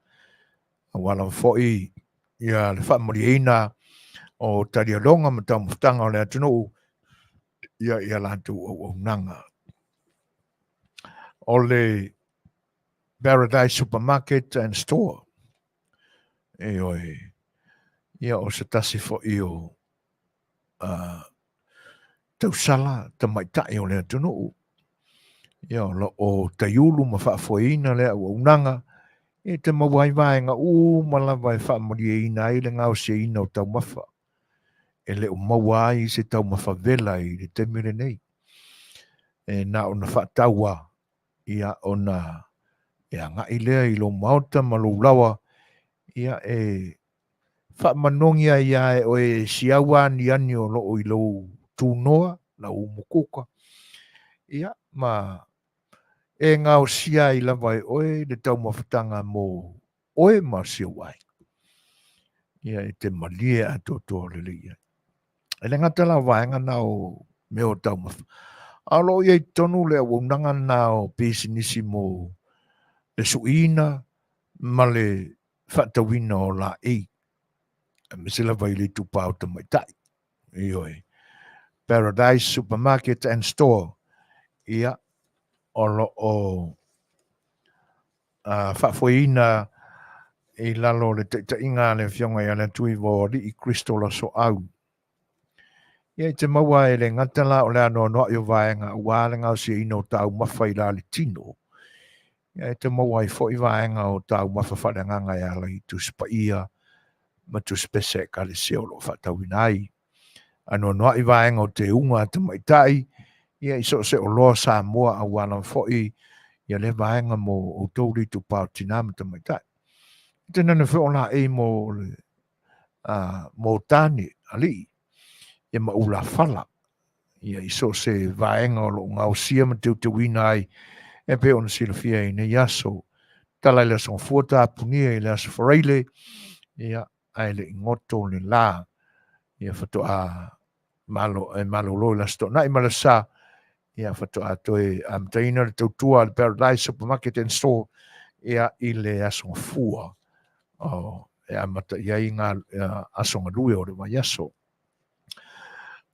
aua lava foi ia le faamalieina o talialoga ma taumafataga o le atunuu ia i a latou auaunaga. O le Paradise Supermarket and Store, ioe, ia o se tasi foi o tausala tamaitai o le atunuu, ia o lo o taiulu ma faafoeina le auaunaga e te maua ai vaega uma lava e faamalieina ai le gaosiaina o taumafa e le o maua ai se taumafa vela i le taimi lenei. E na ona faatau a, ia ona e agai lea i lou maota ma lou lawa, ia e faamanogi ai lava e oe e siau aniani o loo i lou tunoa, lau umukuka, ia ma e gaosia ai lava e oe le taumafataga mo oe ma si ou aiga. Ia e te malie atoatoa lelei ai. E le gata la o vaega na o mea o taumafa, a o lo o i ai totonu le auaunaga na o pisinisi mo le suiina ma le faatauina o laei, aemaise lava i le itupa o tamaitai. Ioe. Paradise Supermarket and Store, ia, o lo o faafoeina i lalo o le taitaiga a le Afioga ia Leatuivaoalii Crystal Asoau. Ia i te maua e le gata la o le anoanoai o vaega aua le gaosiaina o taumafa i la le tino. Ia e te maua ai foi vaega o taumafa faaleagaga e ala i Tusi Paia ma Tusi Pese a Ekalesia o lo o faatauina ai. Anoanoai vaega o teuga a tamaitai, ia i so o se oloa Samoa aua lava foi ia lea vaega mo outou le itupa o tinā ma tamaitai. E te nane foi o laei mo le mo tane alii ia ma ulafala ia i so o se vaega o lo o gaosia ma teuteuina ai e pei ona silafia i nei aso. Tala i le Aso Gafua tapunia i le Aso Faraile, ia, ae le i goto le la, ia faatoa malo, e malolo i le Aso Toonai ma le Aso Sa, ia faatoa toe amataina le tautua a le Paradise Supermarket and Store ia i le Aso Gafua o, e amata i ai ngā aso galue o le vaiaso.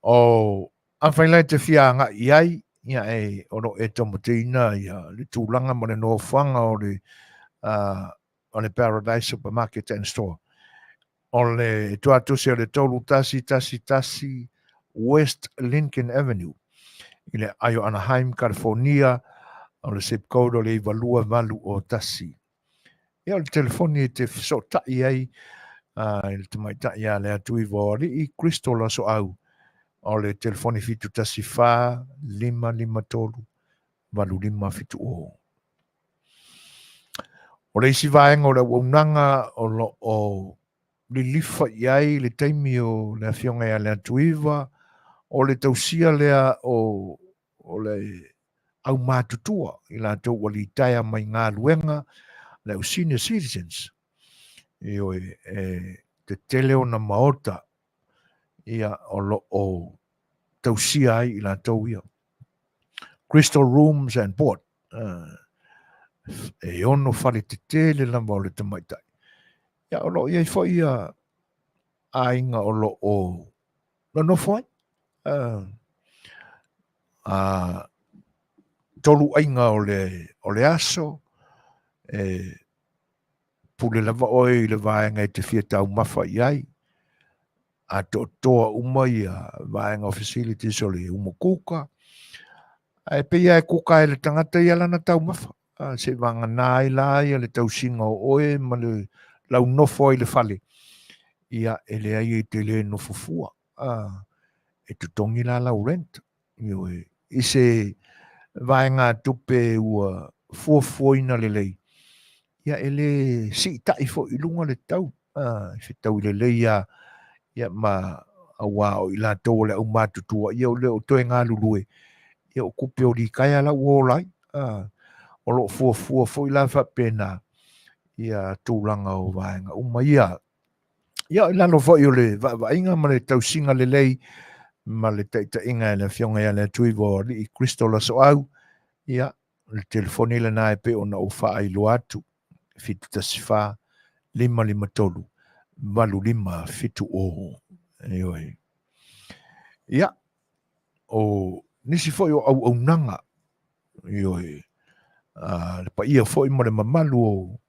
O afai la e te fia agai i ai, ia e o lo e taumateina ia le tulaga ma le nofoaga o le o le Paradise Supermarket and Store. O le tuatusi o le 3111 West Lincoln Avenue i le aai o Anaheim, California, o le zip code o le 92801. Ia o le telefoni e te fesootai ai i le tamaitai ia Leatuivaoalii Crystal Asoau o le telefoni 714 553 8570. O le isi vaega o le auaunaga o lo o lilifa i ai le taimi o le Afioga ia Leatuiva, o le tausia lea o, o le aumatutua i latou ua litaea mai galuega, le au senior citizens. Ioe, e tetele ona maota ia o lo o tausia ai i latou ia. Crystal Rooms and Board. E ono fale tetele lava o le tamaitai. Ia, o lo o i ai foi ia aiga o lo o nonofo ai. Tolu aiga o le, o le aso, e pule lava oe i le vaega e te fia taumafa i ai. Atoatoa uma ia vaega o facilities o le umukuka. Ae pei lava e kuka e le tagata ia lana taumafa. Seiavagana ai la ia le tausiga o oe ma le lau nofo ai i le fale. Ia, e leai e te le nofo fua. E totogi la lau rent. Ioe, i se vaegatupe ua fuafuaina lelei, ia e le siitai foi i luga le tau, e fetaui lelei lava, ia ma aua o i latou o le aumatutua, ia e le o toe galulue, ia o tupe o litaea la ua ola ai. O lo o fuafua foi la faapena ia tulaga o vaega uma ia. Ia, i lalo foi o le vaavaaiga ma le tausiga lelei ma le taitaiga e le Afioga ia Leatuivaoalii Crystal Asoau, ia, o le telefoni lena e pei ona ou faailoa atu, 714 553 8570. Ioe. Ia, o nisi foi o auaunaga, ioe, a le paia foi ma le mamalu o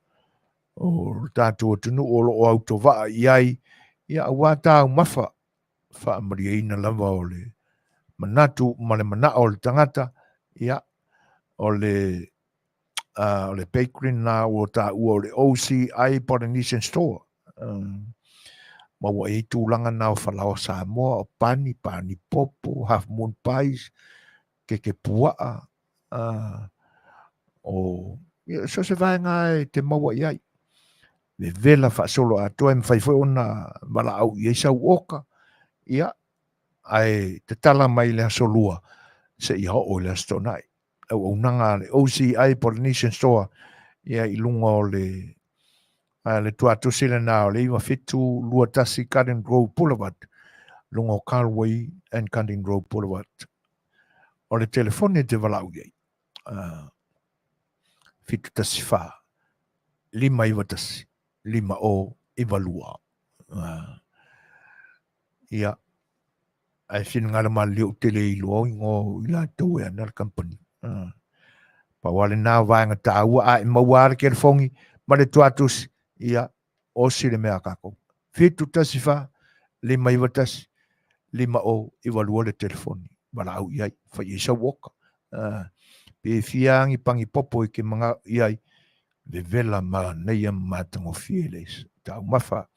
o le tatou atunuu o lo o autovaa i ai, ia aua taumafa faamalieina lava o le manatu ma le manao o le tagata, ia o le o le bakery na ua taua o le OCI Polynesian Store. Ma ua i ai tulaga na o falaoa Samoa, o pani, pani popo, half moon pies. keke puaa, o ia, so se vaega e te maua i ai. Vevela faasolo atoa e mafai foi ona valaau i ai sau oka, ia, ae tatala mai le aso lua seia oo i le aso Toonai. Auaunaga a le OCI Polynesian Store ia i luga o le le tuatusi lena o le 9721 Garden Grove Boulevard, luga o Carlway and Garden Grove Boulevard. O le telefoni e te valaau i ai, 714 591 5092. Ia, ae finagalo maliliu ou te le iloa o igoa o i latou e ana le kamupani. Pau lava lena o vaega taua, a e maua lava le telefoni ma le tuatusi, ia, osi le mea a kākou. 714 591 5092 le telefoni. Valaau i ai, fai i ai sau oka. Pe fia ni pani popo e te manao i ai, vevela manaia ma matagofie le taumafa.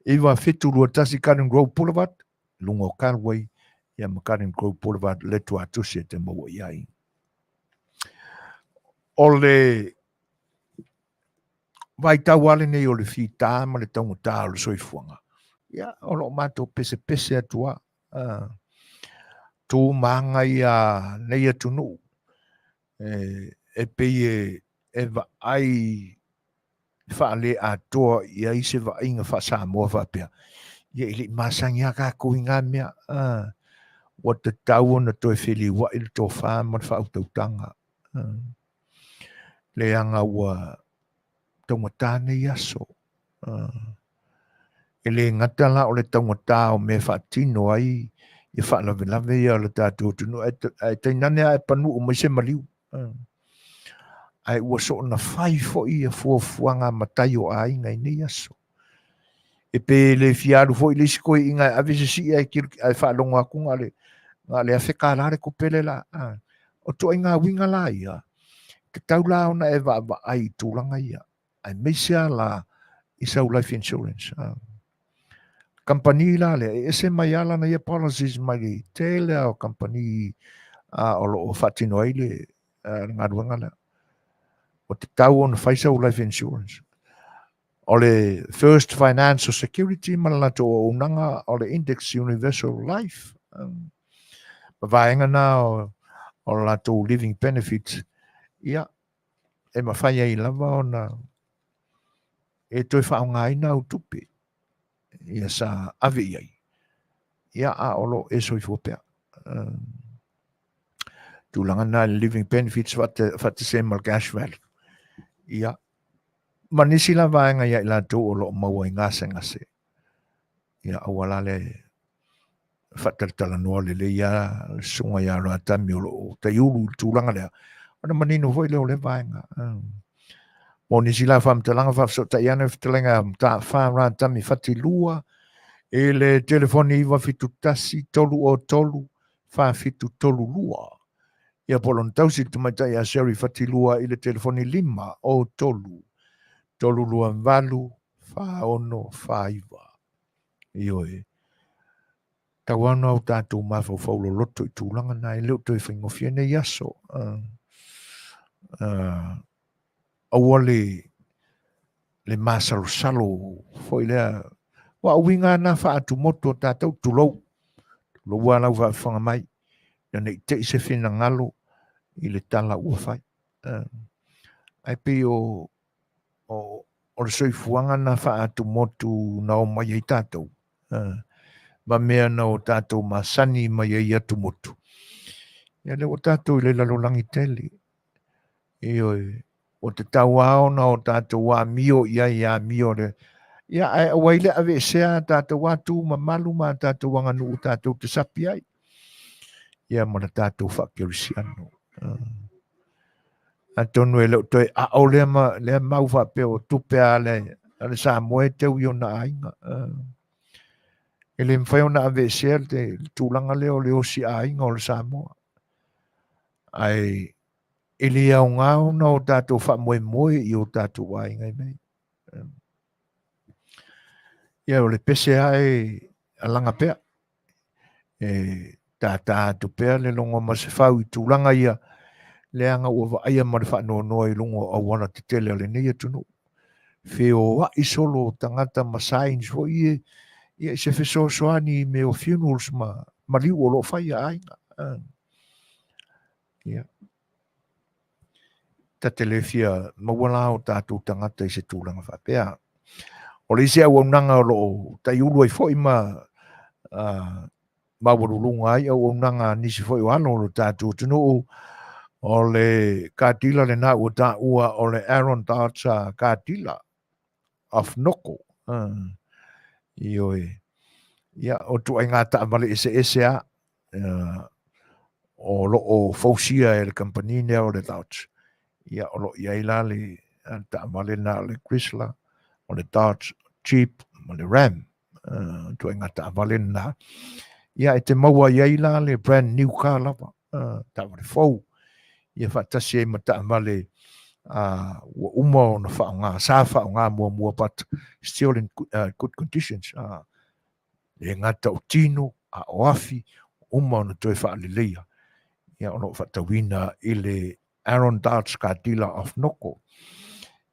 9721 Garden Grove Boulevard, luga o Galway, ia ma Garden Grove Boulevard le tuatusi e te maua i ai. O le vaitau lava lenei o le fita ma le taugata o le soifuaga, ia, o lo o matou pesepese atu lava. Tu ma aga ia nei atunuu e pei e vaai faale-atoa i ai se vaaiga faa-Samoa faapea, ia e le i masani lava tatou i na mea. Ua tatau ona toe feliuai le tofa ma le faautautaga. Leaga ua taugata nei aso. E le gata la o le taugata o mea e faatino ai ia faalavelave ia o le tatou atunuu, ae tainane lava e panuu mai se maliu. Ae ua soona fai foi ia fuafuaga a matai o aiga i nei aso. E pe le fia alu foi le isi toeaiina e ave se sii ae ae faalogo atu na o le $1,000 le tupe le la. O ituaiga uiga la ia, tatau la ona e vaavaai i tulaga ia, aemaise lava la i sau life insurance. Kamupani la lea, e ese mai lava lana ia policies mai le tele lava o kamupani o lo o faatino ai le galuega lea. Ua tatau ona fai sau life insurance. O le First Financial Security ma le latou auaunaga o le Index Universal Life. Ma vaega na o le latou living benefits, ia, e mafai ai lava ona e toe faaaogaina au tupe ia sa ave i ai, ia, a o lo o e soifua pea. Tulaga na living benefits faatasi ai ma le cash value. Ia, ma nisi la vaega ia i latou o lo o maua i gasegase. Ia, aua la le faatalatalanoa lelei lava le susuga ia Ratami o lo o taiulu i le tulaga lea, ona manino foi lea o lea vaega. Mo nisi la faamatalaga faafesootai ane fetalaiga Mataafa Ratami Fatilua i le telefoni 971 303 4732. Ia po o lona tausi le tamaitai ia Sherry Fatilua i le telefoni 503 328 4649. Ioe. Tau lava ona o tatou mafaufau loloto i tulaga na, e le o toe faigofie nei aso. Aua le le masalosalo foi lea. Ua uiga na faatumotu o tatou, tulou. Tulou lava lau faafofoga mai, ina ne i te i se finagalo i le tala ua fai. Ae pei o o le soifuaga na faatumotu na omai ai tatou, ma mea na o tatou masani mai ai i atumotu. Ia lea ua tatou i le lalolagi tele. Ioe, ua tatau lava ona o tatou amio i ai i amio le ia ae aua ai le aveesea a tatou atu mamalu ma a tatou aganuu tatou te sapi ai. Ia ma le tatou faakerisiano. Atonu e le o toe ao lea, ma, lea mau faapea o tupe a le, a le Samoa e teu i ona aiga. E le mafai ona aveesea le, le tulaga lea o le osi aiga o le Samoa. Ae e le aoga ona o tatou faamoemoe i o tatou aiga i mea. Ia o le pese lava e alaga pea. E Tātā atu pea le logo ma se fau i tulaga ia, leaga ua vaaia ma le faanoanoa i luga o auala tetele a lenei atunuu. Feoai solo tagata ma signs foi ie, ia i se fesoasoani i mea o funerals ma maliu o lo o fai a aiga. Ia. Ta te le fia maua la o tatou tagata i se tulaga faapea. O le isi auaunaga o lo o taiulu ai foi ma maualuluga ai auaunaga a nisi foi o alo o lo tatou atunuu, o le katila lena ua taua o le Aaron Dodge Katila of Noko. Ioe. Ia, o ituaiga taavale eseese lava o lo o fausia e le kamupani lea o le Dodge. Ia, o lo o i ai la le taavale lena o le Chrysler, o le Dodge, Jeep ma le Ram. Ituaiga taavale lena. Ia, e te maua i ai la le brand new car lava, taavale fou, ia faatasi ai ma taavale ua uma ona faaaoga, sa faaaoga muamua but still in good conditions. Le gata o tino, a o afi, uma ona toe faaleleia. Ia, o lo o faatauina i le Aaron Dodge Car Dealer of Noko.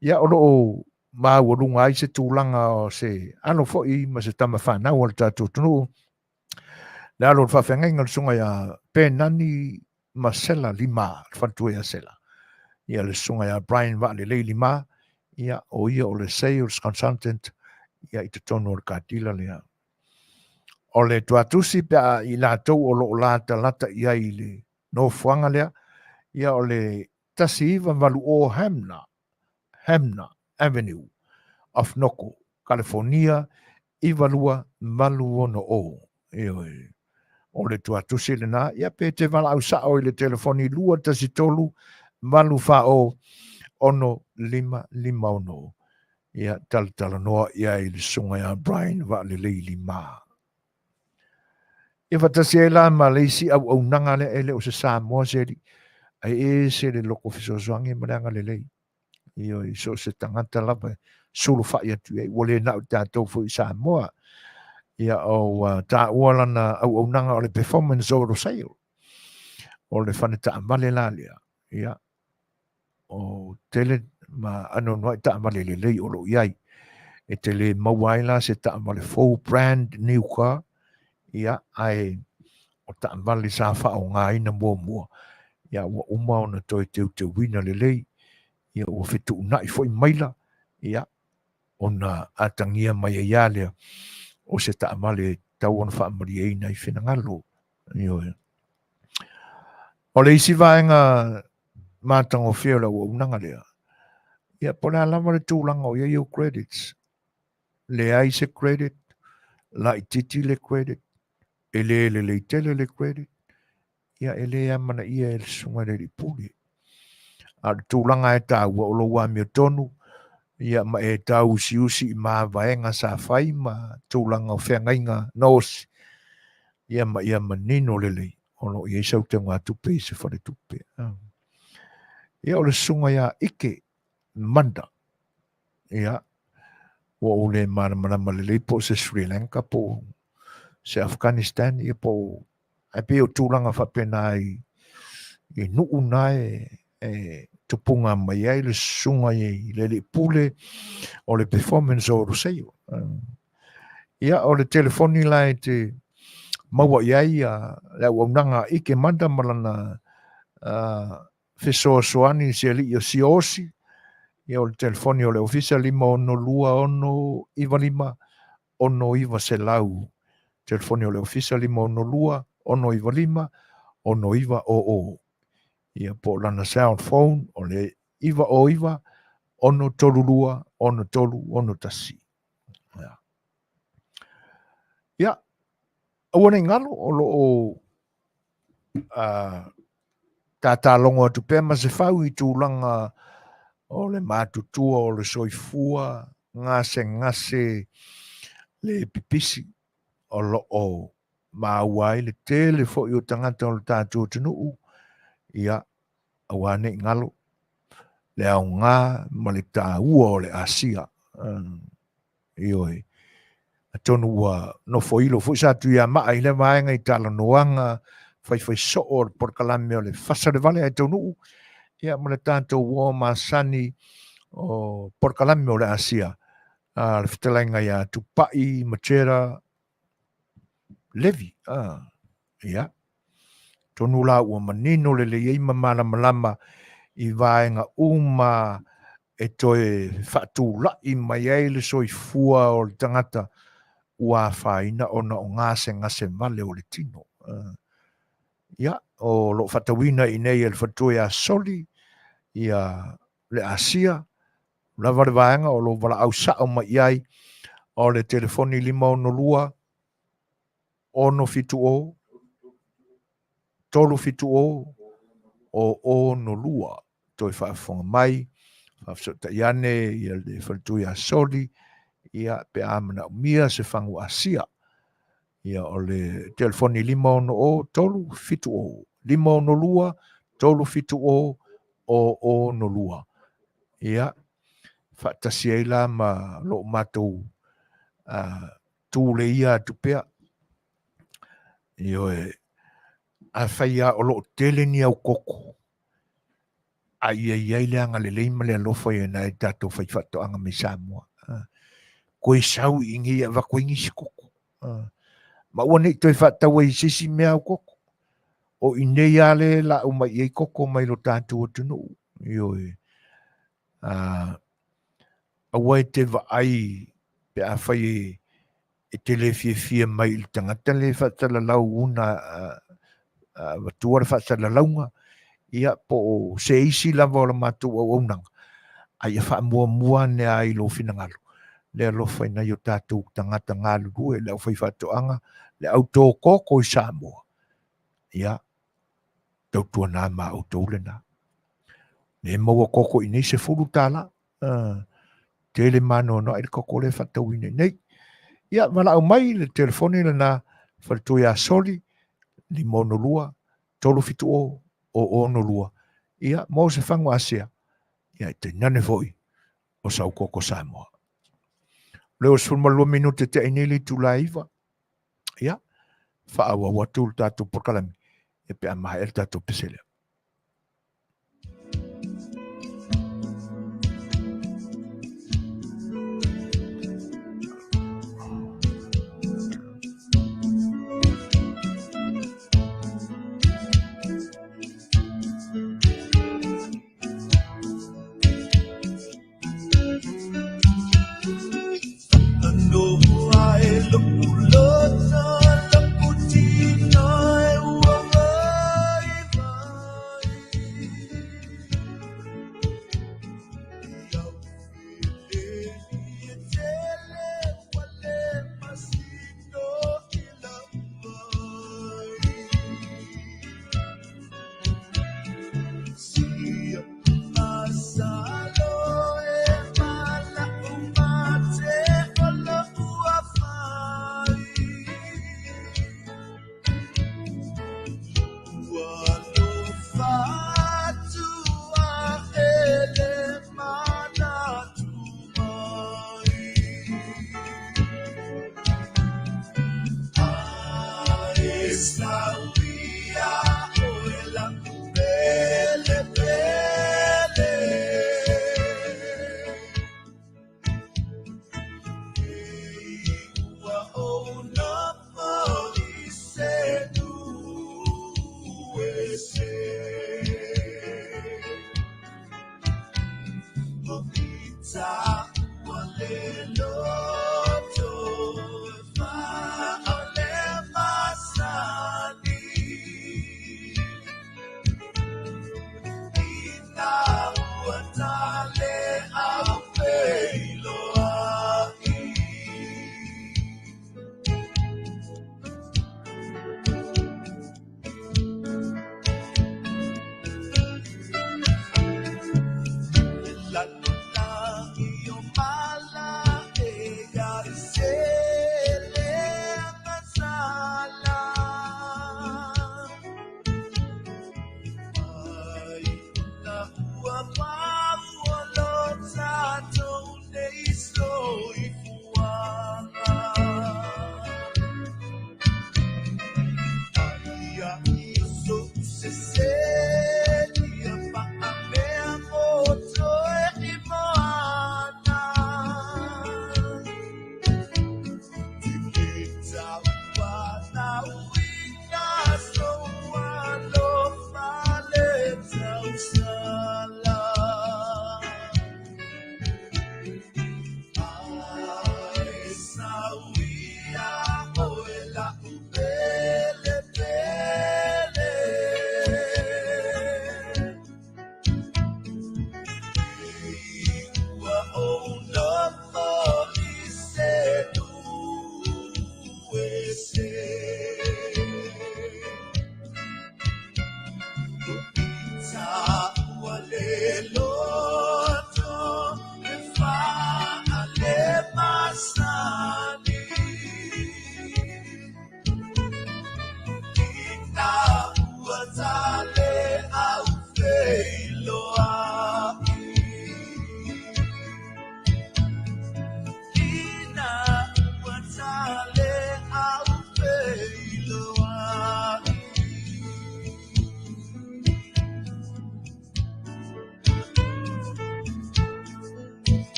Ia, o lo o maualuga ai se tulaga o se alo foi ma se tama fanau a le tatou atunuu, le alo o le faafeagaiga le susuga ia Penani Masela Lima, le faletua ia Sela. Ia le susuga ia Brian Vaalelei Lima, ia o ia o le sales consultant ia i totonu o le katila lea. O le tuatusi pe a i latou o lo o latalata i ai i le nofoaga lea, ia o le 1980 Hamner, Hamner Avenue of Noko, Kalifonia 92860. Ioe. O le tuatusi lena, ia pe te valaau sao i le telefoni 213 840 6556. Ia talatalanoa i ai le susuga ia Brian Vaalelei Lima. Ia faatasi ai la ma le isi auaunaga lea e le o se Samoa se alii, ae ese le loko fesoasoani ma le agalelei. Ioe, i so o se tagata lava e sulufai atu i ai, ua le na o tatou foi i Samoa. Ia, ua taua lana auaunaga o le performance auto sale, o le fale taavale la lea. Ia, o tele ma anoanoai taavale lelei o lo o i ai. E te le maua ai la se taavale fou brand new car, ia, ae o taavale sa faaaogaina muamua, ia, ua uma ona toe teuteuina lelei, ia, ua fetuunai foi maila, ia, ona atagia mai ai lava lea o se taavale e tatau ona faamalieina i finagalo. Ioe. O le isi vaega matagofie o le auaunaga lea, ia po o le a lava le tulaga o i ai ou credits, leai se credit, laitiiti le credit, e le lelei tele le credit, ia e le amanaia e le susuga i le Alii Pule. A o le tulaga e taua o lou amiotonu, ia ma e tauusiusi i mavaega sa fai ma tulaga o feagaiga na osi, ia ma ia manino lelei o lo o i ai sau teugatupe i se faletupe. Ia o le susuga ia Ike Manda, ia ua ou le malamalama lelei po o se Sri Lanka po o se Afghanistan, ia po o ae pei o tulaga faapena i i nuu na e tupuga mai ai le susuga i le alii pule o le performance o Roseio. Ia, o le telefoni la e te maua i ai le auaunaga a Ike Manda ma lana fesoasoani i se alii o Siaosi. Ia, o le telefoni o le ofisa 562 695 6900. Telefoni o le ofisa 562 695 6900. Ia, po o lana cell phone o le 909 632 6361. Ia. Ia, aua nei galo o lo o tātālogo atu pea ma se fau i tulaga o le matutua o le soifua gasegase le pipisi o lo o maua ai le tele foi o tagata o le tatou atunuu, ia, aua nei galo le aoga ma le taua o le asia. Ioe. Atonu ua nofoilo foi Satuiamaa i lea vaega i talanoaga faifaisoo o le polokalame o le fasa o le vale ae taunuu ia ma le tatou uo masani o polokalame o le Asia a le fetalaiga ia Tupai Matera Levi. Ia, tonu la ua manino lelei ai ma malamalama i vaega uma e toe faatulai mai ai le soifua o le tagata ua afaina ona o gasegase vale o le tino. Ia, o lo o faatauina i inei e le faletua ia Soli, ia le Asia, lava le vaega o lo o valaau sao mai i ai o le telefoni 562 670 370 062. Toe faafofoga mai, faafesootai ane ia le faletua ia Soli, ia pe a manaomia se fagu Asia. Ia o le telefoni 560 370 562 370 062. Ia, faatasi ai la ma lo matou tuleia atu pea. Ioe, afai lava o lo o tele ni au koko, a ia i ai le agalelei ma le alofa i nai tatou faifaatoaga mai Samoa. Koe sau i inei e avatu ai nisi koko. Ma ua nei toe faatau ai i se isi mea au koko. O inei lava le lau mai i ai koko mai lo tatou atunuu. Ioe. Aua e te vaai pe afai e te le fiafia mai i le tagata le faasalalau una avatua le faasalalauga, ia po o se isi lava o la matou auaunaga, a ia faamuamua ane lava i lou finagalo le alofa i nai o tatou tagata galulue, le aufaifaatoaga, le autōkoko i Samoa, ia tautuana ma outou lena. Le maua koko i nei $10, tele manoanoa i le koko lea faatauina i nei. Ia, valaau mai le telefoni lena, faletua ia Soli, 562 370 062. Ia, mo se fagu Asia, ia, e tainane foi o sau koko Samoa. O le 12 minute te ai nei le itula e 9. Ia, faaauau atu le tatou polokalame, ia pe a maea le tatou pese lea.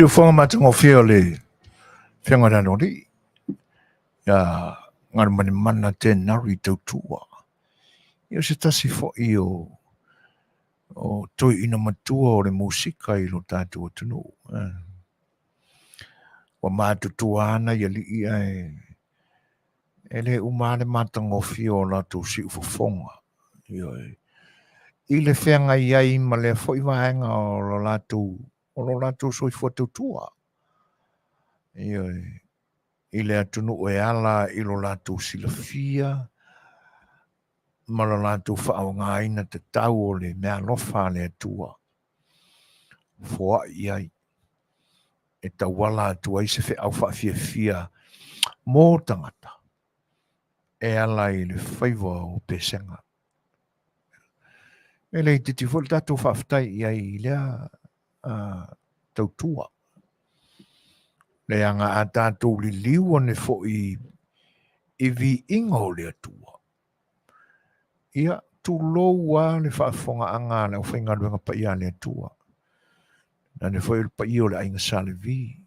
Siufoga matagofie o le Afioga i le Aloalii, ia Galumalemana Tenari Tautua. Ia o se tasi foi o o toeaina matua o le musika i lo tatou atunuu. Ua matutua lava nai alii ae e le uma lava le matagofie o latou siufofoga. Ioe. I le feagai ai ma lea foi vaega o lo latou o lo latou soifua tautua. Ioe. I le atunuu e ala i lo latou silafia ma lo latou faaaogaina tatau o le meaalofa a le Atua. Foai ai e tauala atu ai se feau faafiafia mo tagata e ala i le faiva o pesega. E le itiiti foi le tatou faafetai i ai i lea tautua. Leaga a tatou liliu ane foi i viiga o le Atua, ia, tulou lava le faafofogaaga a le aufaigaluega paia a le Atua, tainane foi o le paia o le Aiga Sa Levi,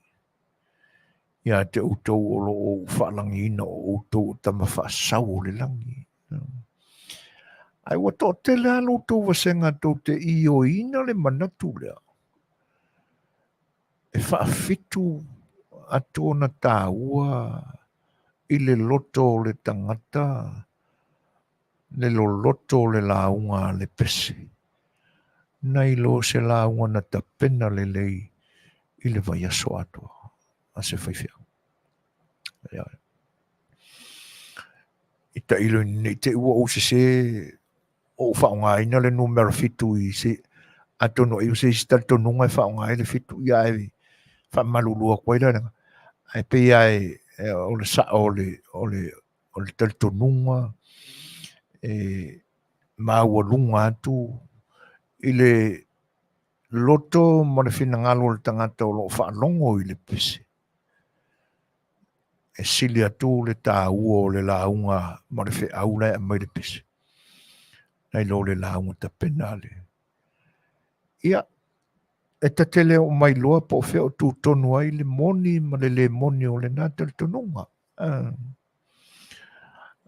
ia te outou o lo o ou faalagiina o outou o tama faasau o le lagi. Ae ua toatele lava lo outou vasega tou te ioeina le manatu lea, e faafitu atu ona taua i le loto o le tagata le loloto o le lauga a le pese, nai lo se lauga na tapena lelei i le vaiaso atoa a se faifeau. Ioe. I tailo ne i te i ua ou sesē o ou faaaogaina le numera 7 i se atonu ai o se isi talitonuga e faaaoga ai le 7 ia ae faamalulu atu ai la ae pei lava o le sao o le o le o le talitonuga e maualuga atu i le loto ma le finagalo o le tagata o lo o faalogo i le pese. E sili atu le taua o le lauga ma le feau la e aumai le pese, nai lo le lauga tapena a le... Ia, e ta te le o mailoa po o fea o tu tonu ai le moni ma le le moni o lena talitonuga.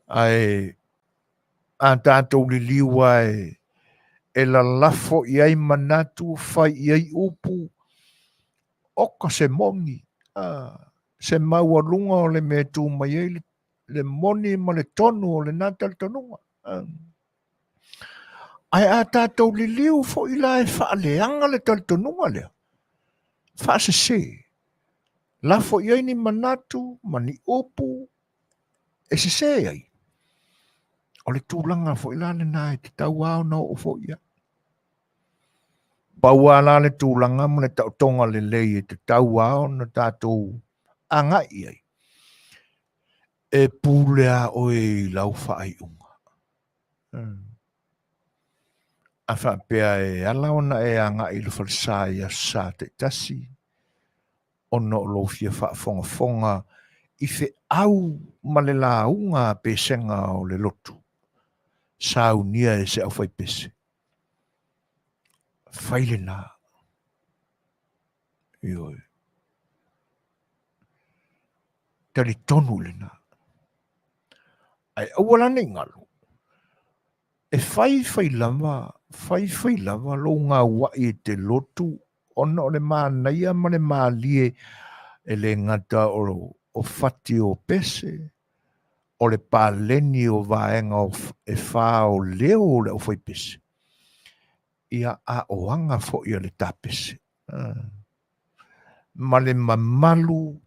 Ae a tatou liliu lava e lalafo i ai manatu, fai i ai upu, oka se moni, se maualuga o le mea e tu mai ai le moni ma le tonu o lena talitonuga. Ae a tatou liliu foi la e faaleaga le talitonuga lea, faasese, lafo i ai ni manatu ma ni upu e sese ai, o le tulaga foi la lena e tatau lava ona oo foi i ai. Pau lava la le tulaga ma le taotoga lelei e tatau lava ona tatou agai i ai, e pule lava oe i lau faaiuga. A faapea e ala ona e agai i le falesa i Aso Sa taitasi, ona o lou fia faafogafoga i feau ma le lauga a pesega o le lotu, saunia e se aufaipese. Fai lena. Ioe. Talitonu i lena. Ae aua la ne i galo, e fai fai lava, fai fai lava lou gauai i te lotu ona o le manaia ma le malie e le gata o fati o pese, o le paleni o vaega e fa o leo o le aufaipese, ia a o aga foi a le tapese, ma le mamalu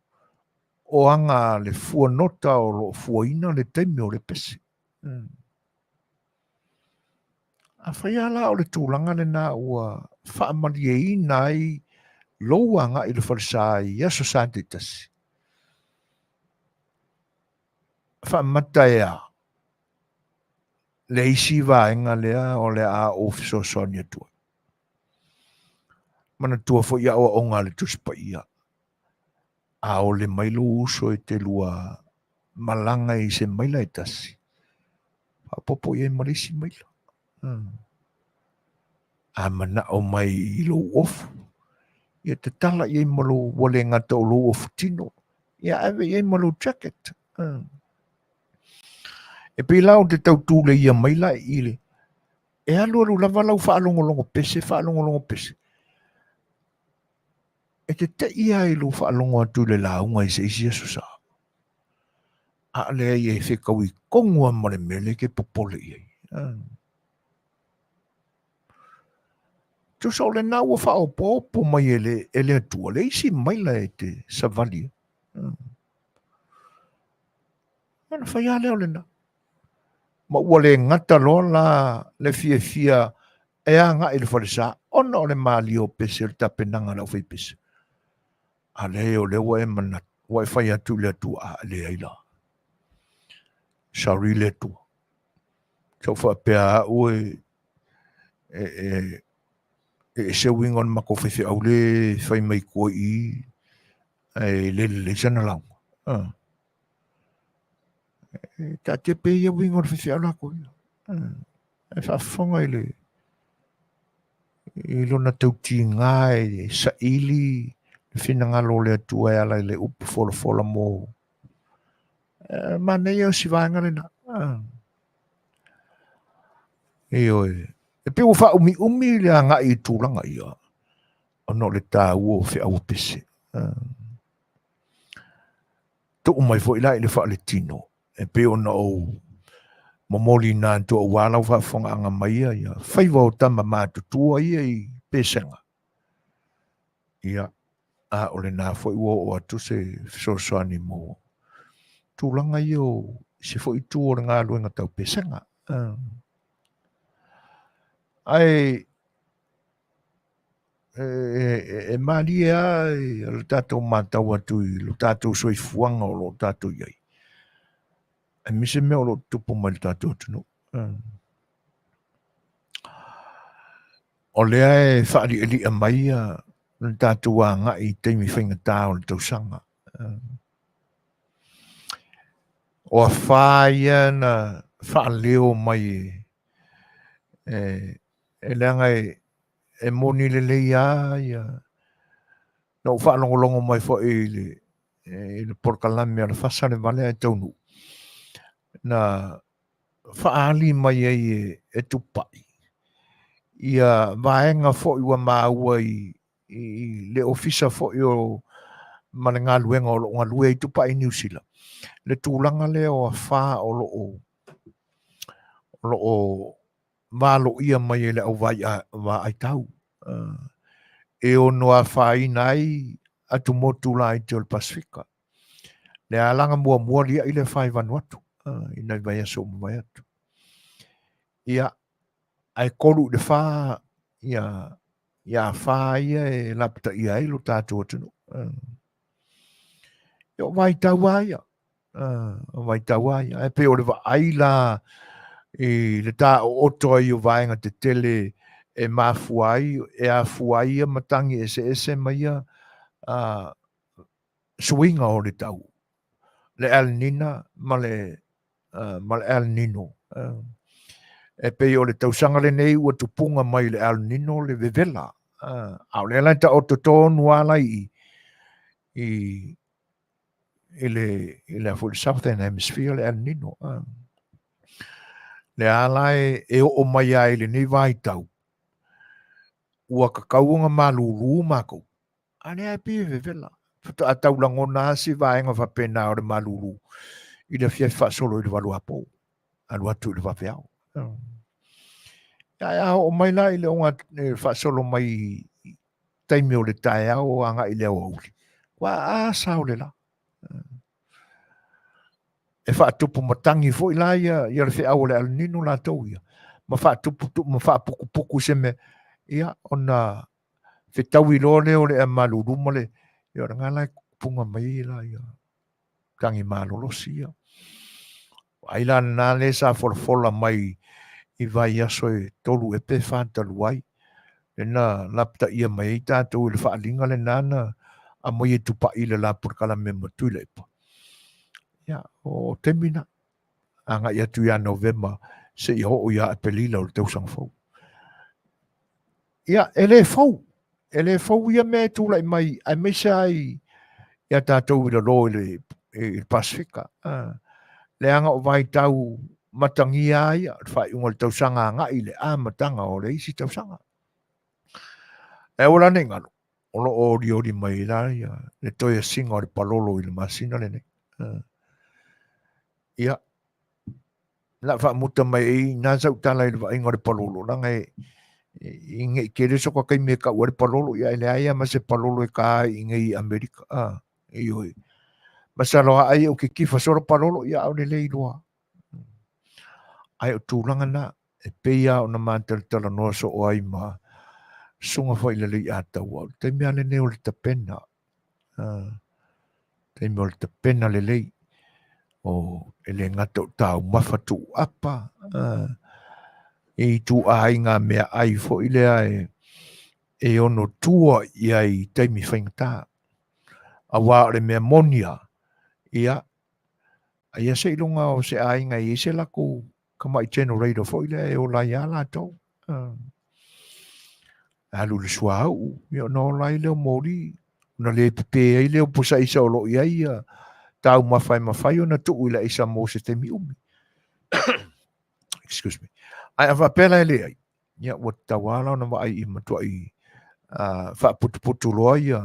o aga a le fuanota o lo o fuaina le taimi o le pese. Afai lava la o le tulaga lena ua faamalieina ai lou agai i le falesa i Aso Sa taitasi, faamata e a le isi vaega lea o le a ou fesoasoani atu ai. Manatua foi aoaoga a le Tusi Paia, a ole mai lou uso e te lua malaga i se maila e tasi, faaopoopo i ai ma le isi maila. A manao mai i lou ofu, Ia tatala i ai ma lou, ua le gata o lou ofutino, ia ave i ai ma lou jacket. E pei la o te tau tuleia mai la i le, e alualu lava lau faalogologo pese, faalogologo pese. E te tei lava i lou faalogo atu i le lauga i se isi aso sa. A leai e fetaui tonu lava ma le mea lea e te popole i ai. Tusa o lena ua faaopoopo mai e le, e le Atua le isi maila e te savali ai. Ona fai lava lea o lena. Ma ua le gata loa la le fiafia e agai i le falesa ona o le malie o pese o le tapenaga a le aufaipese. A leai o lea ua e manatu, ua e fai atu i le Atua, a leai la. Sorry le Atua. Sa ou faapea au e, e, e, e ese uiga o le matou faifeau le fai mai tua i i, ae le lelei sana lauga. Ah. E taatia pea ia uiga o le faifeau latou ia. Ah. E faafofoga i le i lona tautiga e saili le finagalo o le Atua e ala i le upu folafola mo e manaia o si vaega lena. Ah. Ioe. E pei ua faaumiumi le agai i tulaga ia, ona o le taua o feau o pese. Ah. Tuu mai foi la i le faaletino, e pei ona ou momoli ina atu aua lau faafofogaaga mai ia, ia faiva o tama matutua ia i pesega. Ia, a o lena foi ua oo atu se fesoasoani mo tulaga ia o se foi itu o le galuega tau pesega. Ae e, e, e malie lava le tatou matau atu i lo tatou soifuaga o lo o tatou i ai. Aemaise mea o lo o tutupu mai i le tatou atunuu. O lea e faalialia mai le tatou agai i taimi faigata o le tausaga. O afa ia na faaleo mai e, e leaga e, e moni lelei lava ia na ou faalogologo mai foi i le, i le polokalame a le Fasa le Vale ae taunuu, na faaali mai ai e, e Tupai ia vaega foi ua maua i, i le ofisa foi o ma le galuega o lo o galue ai Tupai i Niu Sila, le tulaga lea o afa o lo o o lo o valoia mai e le au vaai tau e ono afaina ai atumotu laiti o le Pasefika. Le alaga muamua liai le afa i Vanuatu i nai vaiaso ua mavae atu. Ia, ae 3 i le 4 ia, ia afa ia e lapataia ai lo tatou atunuu. Ia, o vaitau lava ia, o vaitau lava ia. Ae pei o le vaai la i le taooto ai o vaega tetele e mafua ai, e afua ai ia matagi eseese ma ia suiga o le tau, le El Nina ma le, ma le El Nino. E pei o le tausaga lenei ua tupuga mai le El Nino le vevela. A o lea la e taoto tonu lava la i i, i le, i le, foi, le Southern Hemisphere le El Nino. Lea la e, e oo mai ai i lenei vaitau, ua tatau ona malūlū matou. A lea e pei e vevela. Faatoa tau lagona lava si vaega faapena o le malūlū i le afiafi faasolo i le 8 apo, alu atu i le vaveao. Ia, a oo mai la i le oga faasolo mai i taimi o le taeao agai i le aoauli, ua a sa o le la. E faatupu matagi foi la ia, ia le feau o le El Nino latou ia, ma faatupu, ma faaputuputu se mea, ia, ona fetaui loa lea o le ea malulu ma le, ia o lena la e tupuga mai ai la ia tagi malolosi ia. Ai la lena lea sa folafola mai i vaiaso e 3 ea pe 4 talu ai, lena lapataia mai ai tatou i le faaaliga lena na aumai e Tupai i le la polokalame ma Tuilaepa. Ia, o taimi na, agai atu ia Novema seia oo ia Aperila o le tausaga fou. Ia, e le fou. E le fou ia mea e tulai mai aemaise ai ia tatou i lalo i le Pasefika. Leaga o vaitau matagia ia, le faaiuga o le tausaga agai i le amataga o le isi tausaga. E aua la ne i galo, o lo o olioli mai la ia le toe asiga o le palolo i le masina lenei. Ia, la faamuta mai ai na sau tala i le vaaiga o le palolo, leaga e i nei tele so ka taimi e tau ai le palolo, ia e leai lava ma se palolo e ta ai i nei i Amerika. Ioe. Masalo a ai ou te tifa solo palolo, ia ʻaʻole le iloa. Ae o tulaga na, e pei lava ona matalatalanoa soo ai ma susuga foi i le Leiataua, o le taimi lava lenei o le tapena. Taimi o le tapena lelei, o e le gata o taumafa tuuapa, e ituaiga meaai foi lea e ono tua i ai i taimi faigata. Aua o le mea moni lava, ia, aia seiloga o se aiga e i ai se latou tamai generator foi lea e ola ai lava latou. Alu i le suauu, ia ona ola ai lea o moli, ona le pepe ai lea o pusa aisa o lo o i ai ia taumafa e mafai ona tuu i le aisa mo se taimi umi. Excuse me. Ae a faapea la e leai, ia ua tatau lava la ona vaai i matuai faaputuputu loa ia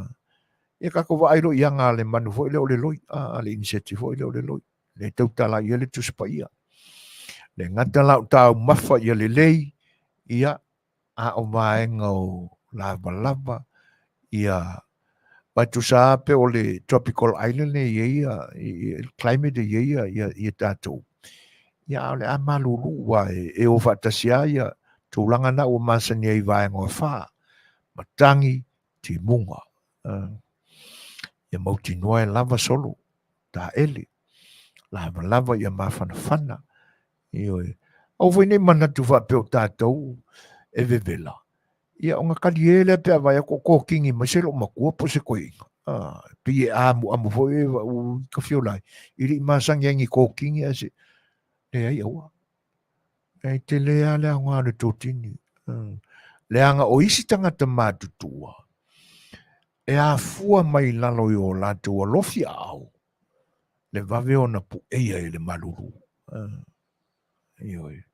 ia tatou vaai loa i aga a le manu foi lea o le loi, a le iniseti foi lea o le loi, le tautala ai i ai le Tusi Paia. Le gata la o taumafa ia lelei, ia a o vaega o lavalava, ia Aua e tusa lava pe o le tropical island e i ai ia climate e i ai ia ia tatou. Ia a o le a malulu aua e o faatasi lava ia tulaga na ua masani ai i vaega o afa, matagi, timuga. Ia mautinoa e lava solo, taele, lavalava ia mafanafana. Ioe. Aua foi ne i manatu faapea o tatou e vevela. Ia ona talie lea pe a vaai atu o kōkini mai se loomatua po o se toeaina. E pei e amuamu foi e ka fiola ai. E le i masani ai ni kōkini ae se... Leai aua. E tele lava le aoga o le totini. Leaga o isi tagata matutua, e afua mai i lalo i o latou alofi aao, le vave ona pueia e le malulu. Ioe.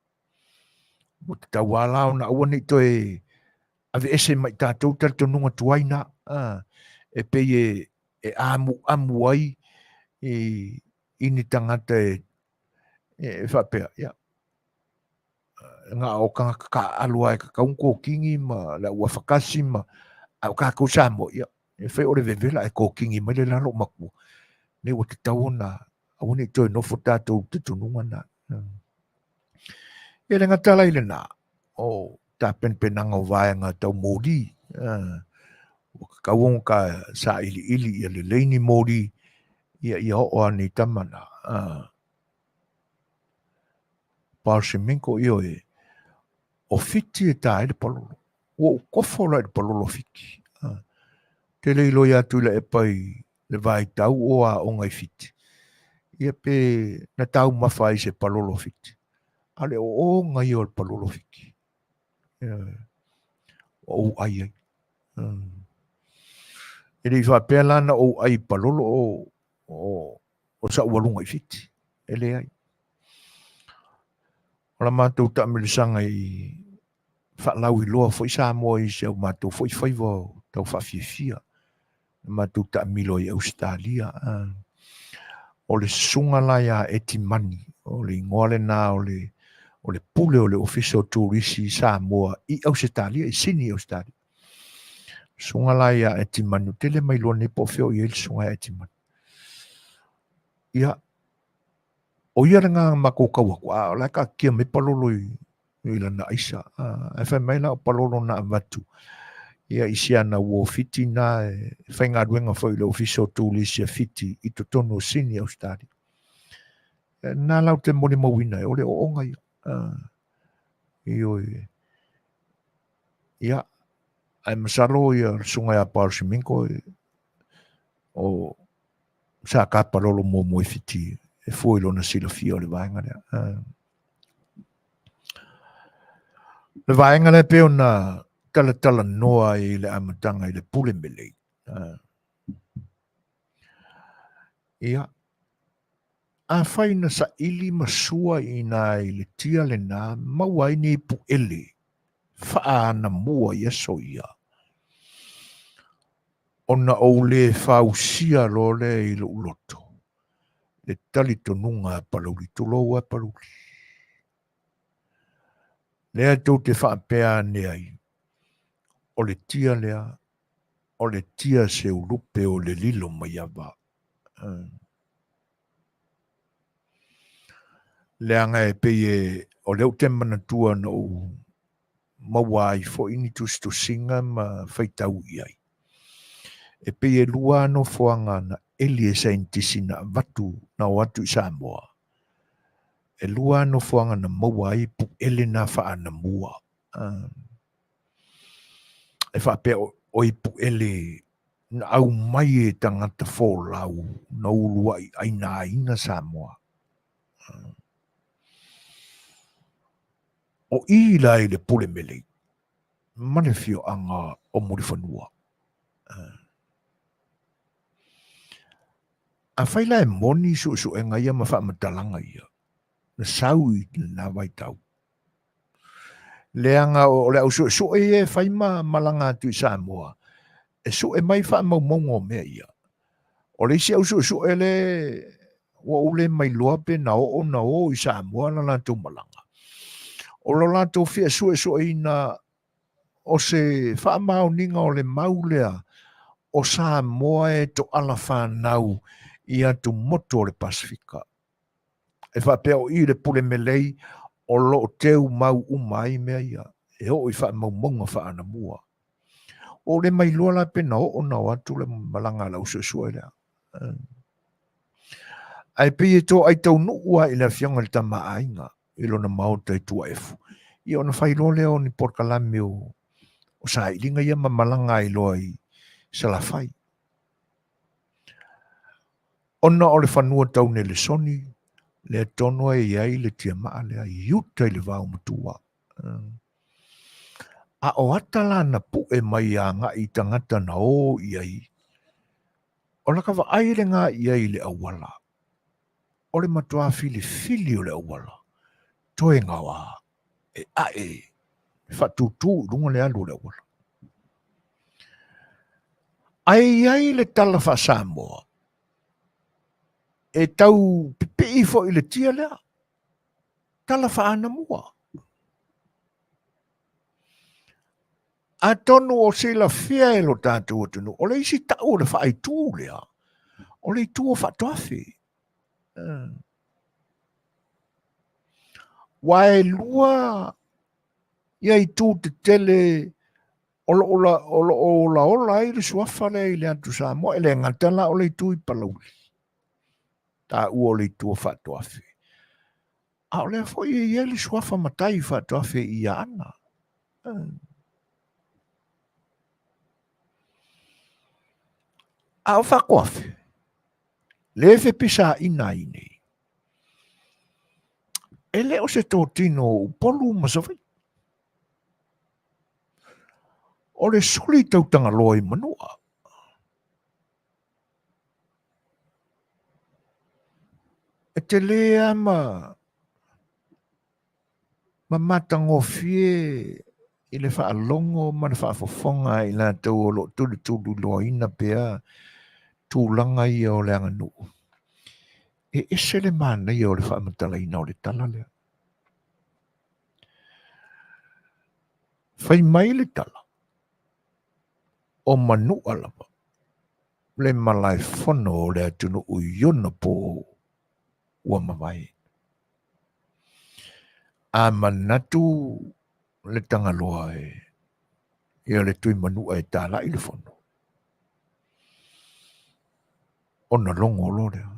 Ua tatau lava la ona aua ne i toe aveese mai tatou talitonuga tuai na, e pei e amuamu ai i ni tagata e faapea, ia, na o tagata taaalo lava e tatau ona kōkini ma le au afakasi ma, a o tatou Samoa, ia, e fai o le vevela ae kōkini mai le la loomatua. Nei ua tatau ona aua ne i toe nofo tatou i le talitonuga na. E le gata la i lena, o tapenapenaga o vaega tau moli, ua tatau ona ta sailiili ia lelei ni moli, ia ia oo lava nei tama na. Paul Semenko, ioe, o Fiti e ta ai le palolo. Ua ou kofo la i le palolo o Fiti. Te le iloa atu i le epa i le vaitau o aoga i Fiti, ia pe na taumafa ai se palolo o Fiti. A o le ooooga ia o le palolo o Fiti. Ua ou ai ai. E le i faapea la na ou ai i palolo o sa'u aluga i Fiti. E leai. O la matou taamilosaga i faalauiloa foi Samoa i si au matou foi faiva tau faafiafia. Na matou taamilo ai i Ausetalia. O le susuga la ia Etimani, o le igoa lena o le o le pule o le Ofisa o Turisi i Samoa i Ausetalia, i Sini, Ausetalia. Susuga la ia Etimani, ou te le mailoa nei po o fea o i ai le susuga ia Etimani. Ia, o ia lena na matou tau atu, a o la e taatitia mai palolo i lana aisa. Ae fai mai la o palolo na avatu ia i si ana uo Fiti na e faigaluega foi i le Ofisa o Turisi a Fiti i totonu o Sini, Ausetalia. Na la ou te molimauina ai, o le ooooga ia. Ioe. Ia, ae masalo ia le susuga ia Paul Semenko o sa kapalolo muamua i Fiti e fua i lona silafia o le vaega lea. Le vaega lea pei ona talatalanoa ai i le amataga i le pule melei. Ia, afai na saili ma sua i ina i le tia lena, maua ai ni puele faaanamua i aso ia, ona ou le fausia loa lea i lou loto le talitonuga a Palauli, tulou a Palauli. Lea tou te faapea ane ai, o le tia lea, o le tia seulupe o le lilo maiava. Leaga e pei e, o lea ou te manatua na ou maua ai foi ni tusitusiga ma faitau i ai. E pei e lua nofoaga na eli e saienitisi na avatu na o atu i Samoa. E lua nofoaga na maua ai puele na faanamua. E faapea o i puele na aumai e tagata folau na uluai ainaina Samoa. O i la i le pule melei ma le afioaga o Mulifanua. Afai la e moni suesuega ia ma faamatalaga ia, na sau i lena vaitau, leaga o le au suesue ia e fai ma malaga atu i Samoa, e sue mai faamaumauga o mea ia. O le isi au suesue le ua ou le mailoa pe na oo na o i Samoa la latou malaga. O lo latou fia suesueina o se faamaoniga o le mau lea o Samoa e toala fanau i atumotu o le Pasefika. E faapea o i le pule melei o lo o teu mau uma ai mea ia e oo i faamaumauga faaanamua. Ua ou le mailoa la pe na oo na o atu le malaga a le au suesue lea. Ae pei e toai taunuu lava i le afioga i le Tama a Aiga i lona maota i Tuaefu, ia ona fai loa lea o ni polokalame o sailiga ia ma malaga ai loa i Salafai. Ona o le fanua tau Nelesoni, lea tonu e i ai le tiamaa lea i uta i le vaomatua. A o ata la na pue mai agai i tagata na o i ai, o laka vaai lena i ai i le auala. O le matua filifili o le auala, toe gaoa e ae e faatūtū i luga le alu o le auala. Ae i ai le tala faa-Samoa, e tau pipii foi i le tia lea, tala faa-anamua. Atonu o silafia e lo tatou atunuu, o le isi tau o le faaitu lea, o le itu o Faatoafe. Ua e lua ia itu tetele o lo o olaola ai le suafa lea i le atu Samoa, e le gata la o le itu i Palauli, taua o le itu o Faatoafe. A o lea foi e i ai le suafa matai Faatoafe i Aana. A o Faatoafe, le fepisaina ai nei, e le o se totino o Upolu ma Savaii. O le suli tautagaloa i Manua. E tele lava ma ma matagofie i le faalogo ma le faafofoga a i latou o lo o tulituliloaina pea tulaga ia o le aganuu. E ese le manaia o le faamatalaina o le tala lea. Fai mai le tala, o Manua lava le malaefono o le atunuu i ona pō ua mavae. A manatu le Tagaloa e ia le Tuimanua e talai le fono, ona logo loa lea.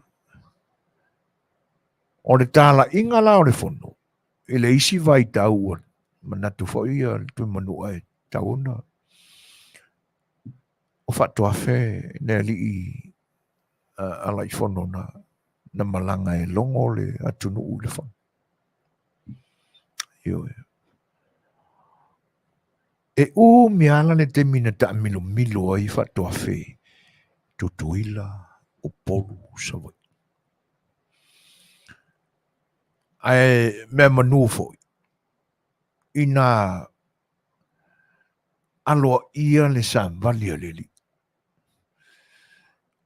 O le talaiga la o le fono, i le isi vaitau ua manatu foi ia le Tuimanua e tatau ona o Faatoafe le alii alaifono na na malaga e logo le atunuu i le fono. Ioe. E umi ala le taimi na taamilomilo ai faatoafe Tutuila, Upolu, Savaii. Ae mea manu foi, ina aloaia le savali a le Alii.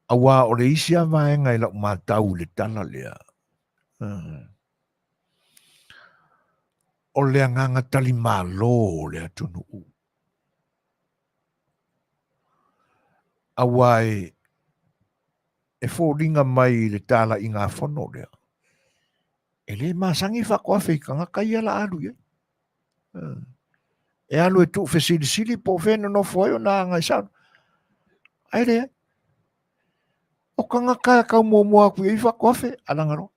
Auā o le isi a vaega i lau matau i le tala lea, o le agaga talimalo o le atunuu. Auā e foliga mai i le talaiga fono lea, e le masani faatoafe i tagata ia la alu i ai. E alu e tuufesilisili po o fea e nonofo ai ona aga i salo. Ae leai. O tagata e tau muamua atu i ai faatoafe, alaga loa.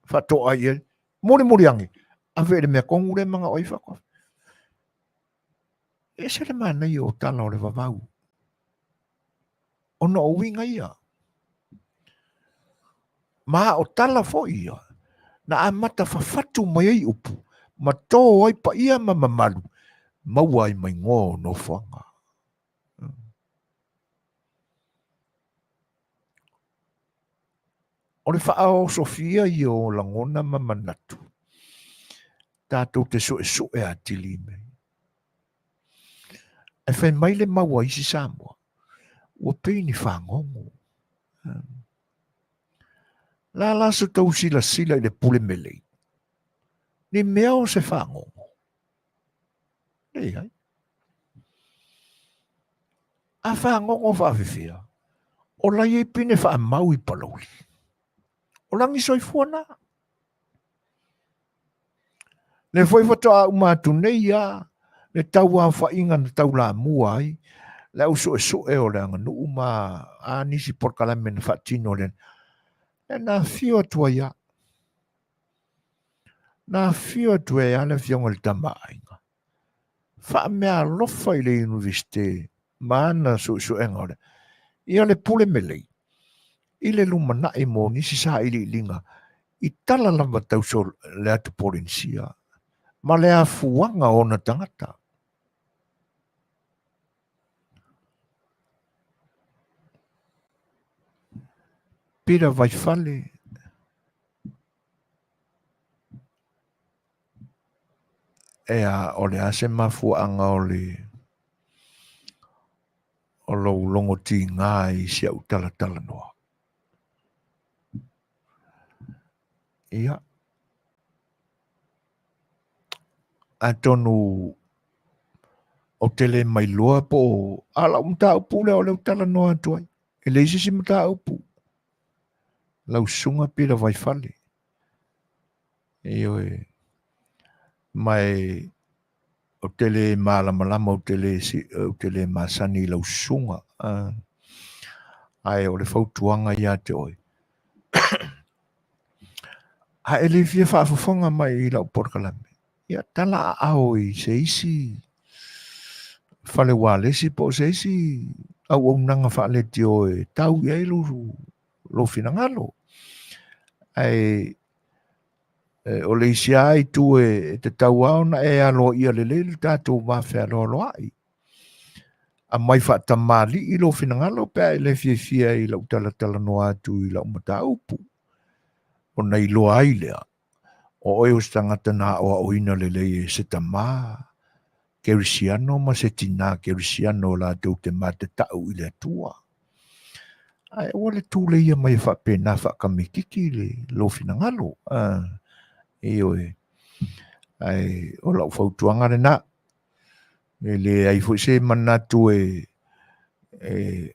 Faatoa i ai. Mulimuli ane, ave i le mea tonu lea e manao ai faatoafe. E ese le manaia o tala o le vavau. Ona o uiga ia. Ma o tala foi ia, na amata fafatu mai ai upu, ma tō ai paia ma mamalu, maua ai ma igoa o nofoaga. O le faaosofia ia o lagona ma manatu, tatou te suesue atili i mea. Ae fai mai le mau a isi Samoa, ua pei ni fagogo. La la so tou silasila i le pule melei, ni mea o se fagogo. Leai. A fagogo faafefea, o la i ai pine faamau i Palauli. O lagi soifua na. Lea foi faatoa uma atu nei lava le tauaofaiga na taulamua ai le au suesue o le aganuu ma a nisi polokalame na faatino lea. Lea na afio atu ai lava. Na afio atu ai lava le Afioga i le Tama a Aiga. Faameaalofa i le Iunivesite ma ana suesuega o le ia le pule melei i le lumanai mo nisi sailiiliga i tala lava tau le atu Polenisia ma le afuaga o ona tagata. Peter Vaifale Ea, o le a se mafuaaga o le o lou logo tiga i si au talatalanoa? Ia, atonu ou te le mailoa po o a lau mataupu lea o lea ou talanoa atu ai. E leai se isi mataupu. Lau susuga Peter Vaifale. Ioe. Ma e, ou te le malamalama, ou te le, ou te le masani i lau susuga. Ae o le fautuaga ia te oe. A e le fia faafofoga mai i lau polokalame, ia tala aao i se isi fale ualesi po o se isi auaunaga faaleitio e tau i ai lou, lou finagalo. Ae e, o le isi lava itu e, e tatau lava ona e aloaia lelei le tatou va fealoaloai. Aumai faatamalii lou finagalo pe a e le fiafia i lau talatalanoa atu i lau mataupu. Ona iloa ai lea, o oe o se tagata na aoaoina lelei e se tama kerisiano ma se tinā kerisiano latou te matatau i le Atua. Ae aua le tuleia mai e faapena faakamititi le lou finagalo. Ioe. Ae o lau fautuaga lena. E leai foi se manatu e, e,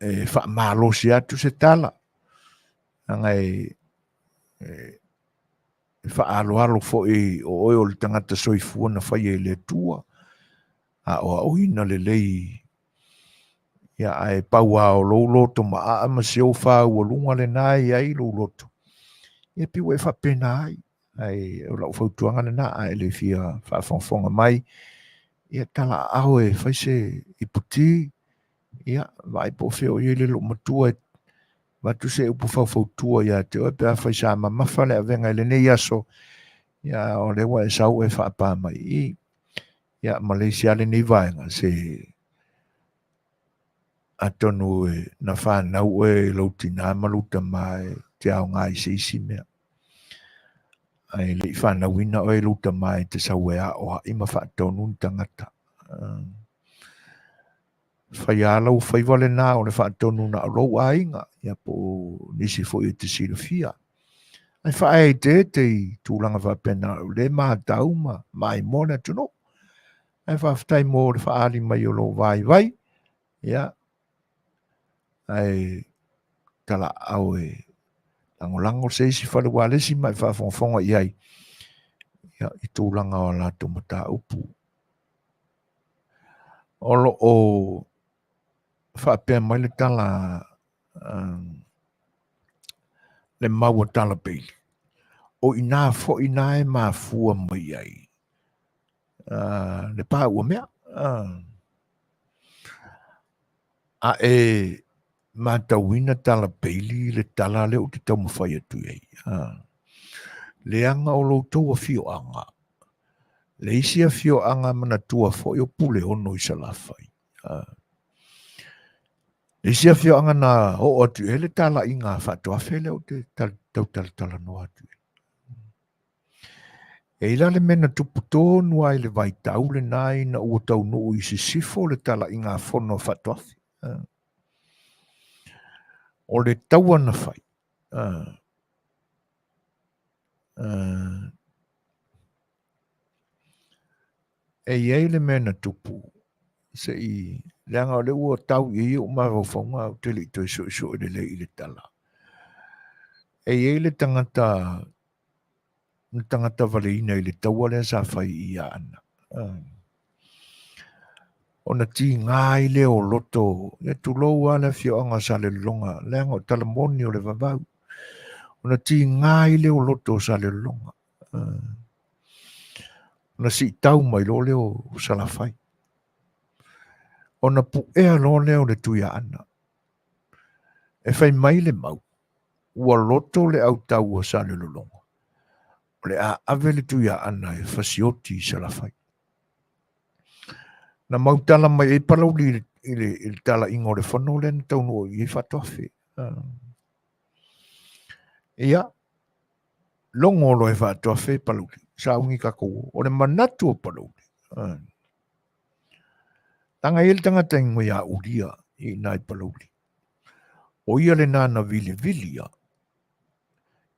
e faamalosi atu se tala, leaga e, e, e faaaloalo foi o oe o le tagata soifua na faia i le Atua, aoaoina lelei ia ae pau lava o lou loto maaa ma si ou faaualuga lena e i ai lou loto, ia pei ua e faapena ai. Ae o lau fautuaga lena, a e le fia faafogafoga mai, ia tala aao e fai se iputi, ia vaai po o fea o i ai le loomatua e avatu se upu faufautua ia te oe pe afai sa mamafa le avega i lenei aso. Ia, o lea ua e sau e faapā mai i i. Ia, ma le isi lava lenei vaega, se atonu e na fanau oe i lou tinā ma lou tamā e te aoga i se isi mea. Ae le i fanauina oe i lou tamā e te sau e aoai ma faatonu ni tagata. Fai lava lau faiva lena o le faatonu na o lou aiga, ia po o nisi foi e te silafia. Ae faaeteete i tulaga faapena o le matau ma maimoa le atunuu. Ae faafetai mo le faaali mai o lou vaivai, ia, ae talaau e lagolago se isi fale ualesi ma e faafogafoga i ai, ia, i tulaga o a latou mataupu. O lo o faapea mai le tala le mau a Tala Bailey, o i ina foi na e mafua mai ai le pa ua mea. A e matauina Tala Bailey le tala lea ou te taumafai atu i ai, leaga o lo outou afioaga, le isi afioaga manatua foi o Puleono i Salafai. Le isi afioaga na oo atu i ai le talaiga a Faatoafe lea ou te tau talatalanoa atu i ai. E i la le mea na tupu tonu ai le vaitau lena ina ua taunuu i sisifo le talaiga a fono a Faatoafe. O le taua na fai, e i ai le mea na tupu se i leaga o lea ua tau i ai ou mafaufauga ae ou te le i toe suesue lelei i le tala. E i ai le tagata na tagata valeina i le taua lea sa fai i Aana. Ona tiga ai lea o loto, ia tulou lava le afioaga o Salelologa, leaga o tala moni o le vavau. Ona tiga ai lea o loto o Salelologa. Ona siitau mai loa lea o Salafai. Ona puea loa lea o le Tuiaana. E fai mai le mau, ua loto le autau a Salelologa, o le a ave le Tuiaana e fasioti i Salafai. Na mautala mai ai Palauli i le, i le talaiga o le fono lea na taunuu i ai Faatoafe. Ia, logo loa e Faatoafe Palauli, sauni tatou, o le manatu o Palauli. Leaga e i ai le tagata e igoa ia Ulia i ina i Palauli. O ia lena na vilivilia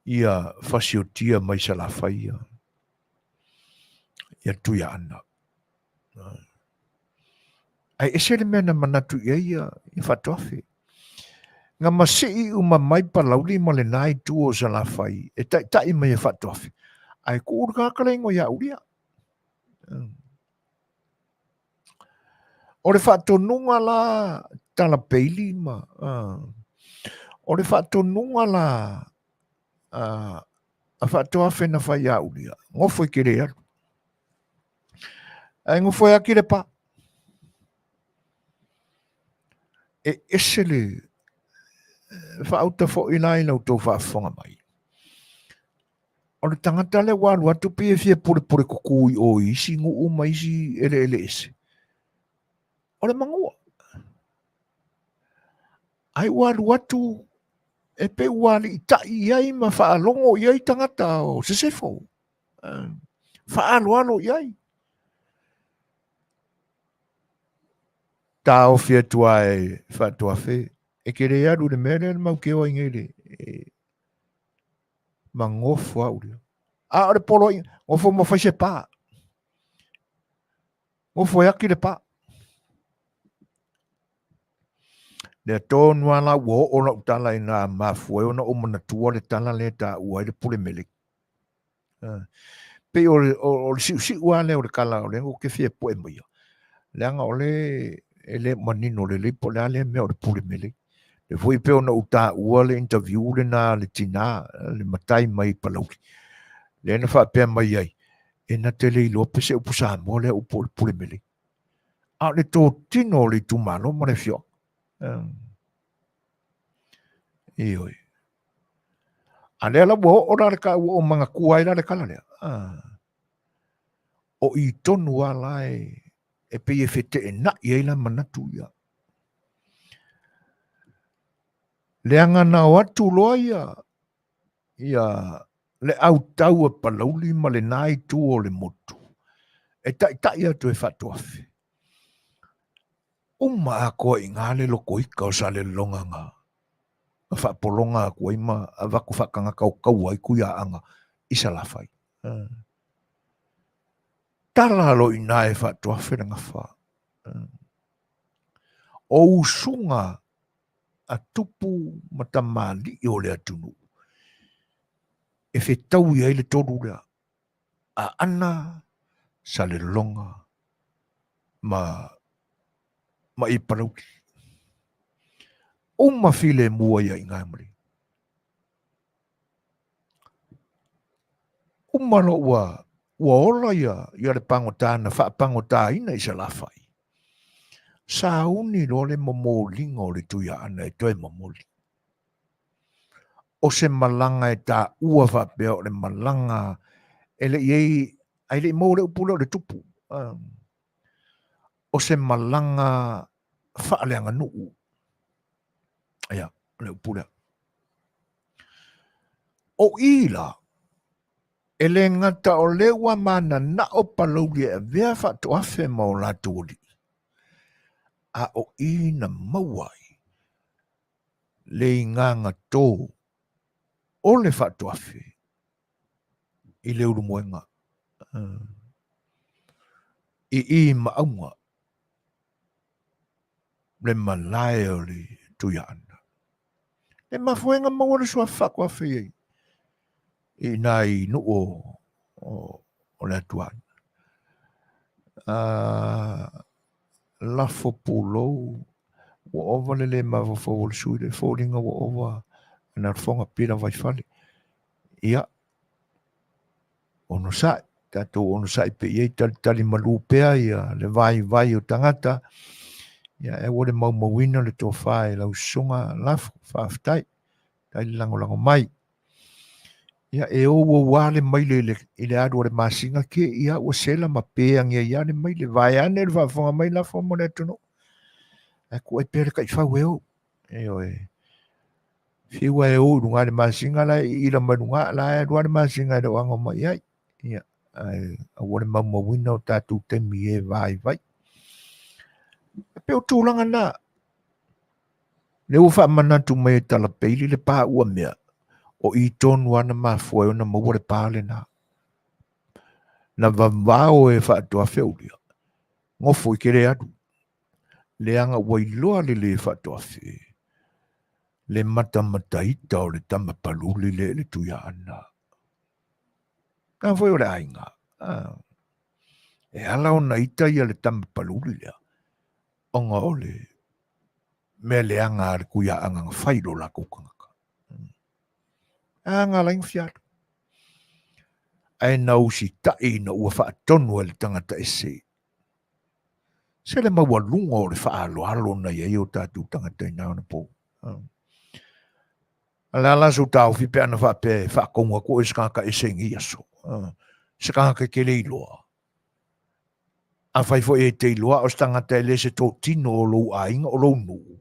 ia fasiotia mai Salafai ia, ia Tuiaana. Ae ese le mea na manatu i ai ia, ia Faatoafe. Na masii uma mai Palauli ma lena itu o Salafai e taitai mai e Faatoafe. Ae tuu le tagata le igoa ia Ulia. O le faatonuga la Tala Peili ma o le faatonuga la a Faatoafe na fai ia Ulia, gofo i ke le alu. Ae gofo e aki le pa. E ese le faauta foi la i la outou faafofoga mai. O le tagata lea ua alu atu pei e fia pulepule kuku i o i isi nuu ma isi eleele ese. O le manua. Ai ua alu atu e pei ua aliitai i ai ma faalogo i ai tagata o Sisifo. Faaloalo i ai. Taofi atu lava e Faatoafe, e te le alu i le mea lea na mautioa i nei le, e, ma gofo au lea. A o le poloaiga, gofo ma fai se pa. Gofo e aki le pa. Lea tonu lava la ua oo lau tala i nā mafua ai ona ou manatua le tala lea e taua ai le pule mele. Pei o le, o, o le siusiu lava lea o le tala o lea ou te fia pue maia. Leaga o le e le manino lelei po o le a lea mea o le pule mele. Le foi pei ona ou taua le interview lena a le tina, le matai mai Palauli. Lea na faapea mai ai, e na te le iloa pe se upu Samoa lea upu o le pule mele. A o le totino o le itumalo ma le afioaga. Ioe. A lea la ua oo la le ka ua o magatua ai la le tala lea. O i tonu lava la e pei e feteenai ai la manatu ia. Leaga na o atu loa ia ia le autau a Palauli ma lena itu o le motu e taitai atu e Faatoafe. Uma atoa i ina le lotoita o Salelologa na faapologa atu ai ma avatu faatagata o taua ai Tuiaana i Salafai. Tala loa i ina e Faatoafe le gafa. O usuga a tupu ma tamalii o le atunuu e fetaui ai le tolu lea, Aana, Salelologa ma ma i Palauli. Uma filemu ai i ina ma le Uma loa ua ua ola ia ia le pagota na faapagotaina i Salafai. Sauni loa le momoliga o le Tuiaana e toe momoli. O se malaga e taua faapea o le malaga e le i ai, ae le i maua le upu lea o le tupu. O se malaga faaleaganuu. Ia, o le upu lea. O i la, e le gata o lea ua mananao Palauli e avea Faatoafe ma o latou alii, a o i na maua ai le igaga tō o le Faatoafe i le Ulumoega i i Maauga le malae o le Tuiaana. Le mafuega maua le suafa Faatoafe i ai i ina i nuu o le Atuaana. Lafo pulou ua ova le le mafaufau o le sui le foliga ua ova na fofoga pila vaifale. Ia, onosai, tatou onosai pe i ai talitali malu pea ia le vaivai o tagata. Ia, e aua le maumauina le tofa e lau susuga Lafo, faafetai, tai le lagolago mai. Ia, e ou ou lava le maile i le, i le alu a le masina ke, ia, ua sela ma peagi ai lava le maile. Vaeane le faafofoga mai Lafo mo le atunuu. Ae kuai pea le taifau e ou. Ioe. Fiu e ou i luga le masina la e iila mai luga, la e alu lava le masina e le o ago mai ai. Ia, ae aua le maumauina o tatou taimi e vaivai. E pei o tulaga na. Lea ua faamanatu mai e Talapeili le pa ua mea, o i tonu lava na mafua ai ona maua le pa lena. Na vavao e Faatoafe ulia, gofo i ke le alu. Leaga ua iloa lelei e Faatoafe le matamataita o le tama paluli lea i le Tuiaana. Na foi o le aiga. E ala ona ita ia le tama paluli lea, ona o le mea leaga a le Tuiaana na fai i lo latou tagata. A na ala ai ona fia alu. Ae na usitai ina ua faatonu e le tagata ese. Se le maualuga o le faaaloalo na i ai o tatou tagata i na ona po. A le a la sou taofi pe ana faapea e faatonu atu oe i se tagata ese i nei aso. Se tagata e te le iloa. Afai foi e te iloa o se tagata e le se totino o lou aiga o lou nuu,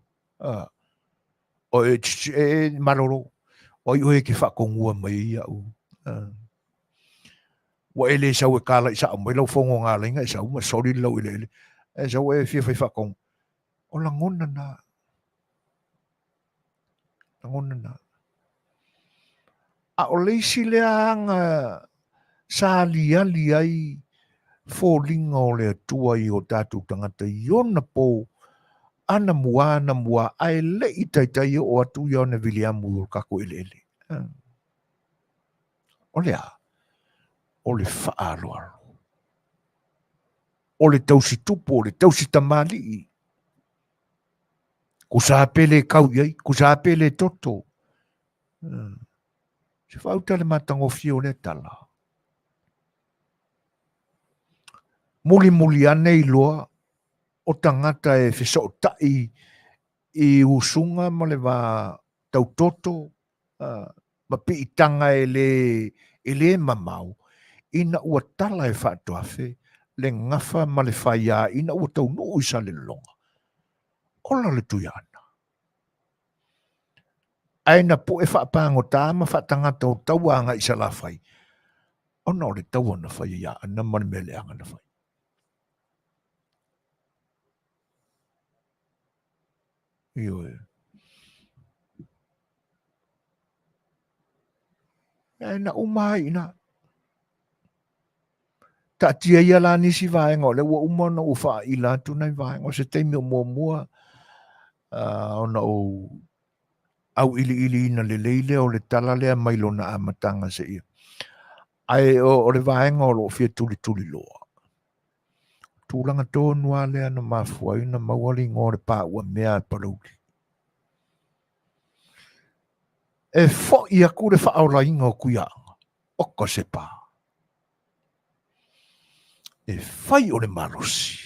o e, e, e malolo, o ai oe e te faatonua mai ai iaʻu. Ua e le sau e kalaʻi sao mai lau fogo galaiga e sau ma soli le laueleele. E sau e fia fai faatonu. O lagona na. Lagona na. A o le isi lea aga sa aliali ai foliga o le Atua i o tatou tagata i ona pou anamua anamua ae le i taitai oo atu ia ona viliamu i o tatou eleele. O le a? O le faaaloalo. O le tausi tupu, o le tausi tamalii. Kusa pe le kau i ai, kusa pe le toto. Se faauta le matagofie o lea tala. Mulimuli ane iloa o tagata e fesootai i usuga ma le va tautoto. ma piitaga e lē e lē mamao ina ua tala e faatoafe le gafa ma le faiā ina ua taunuu i Salelologa. Ola le Tuiaana. Ae na pu'e faapagotā ma faatagata o taua agai i Salafai ona o le taua na faia iā Aana ma le mea leaga na fai. Ioe. Ae na uma ai i ina. Taatia ia la nisi vaega o lea ua uma ona ou faaila atu nai vaega. O se taimi o muamua ona ou auiliiliina lelei lea o le tala lea mai lona amataga seia. Ae o le vaega o lo o fia tulituliloa. Tulaga tonu lava lea na mafua ai ona maua le igoa o le Pāuamea a Palauli. E foi atu le faaolaina o Tuiaana, oka se pā. E fai o le malosi,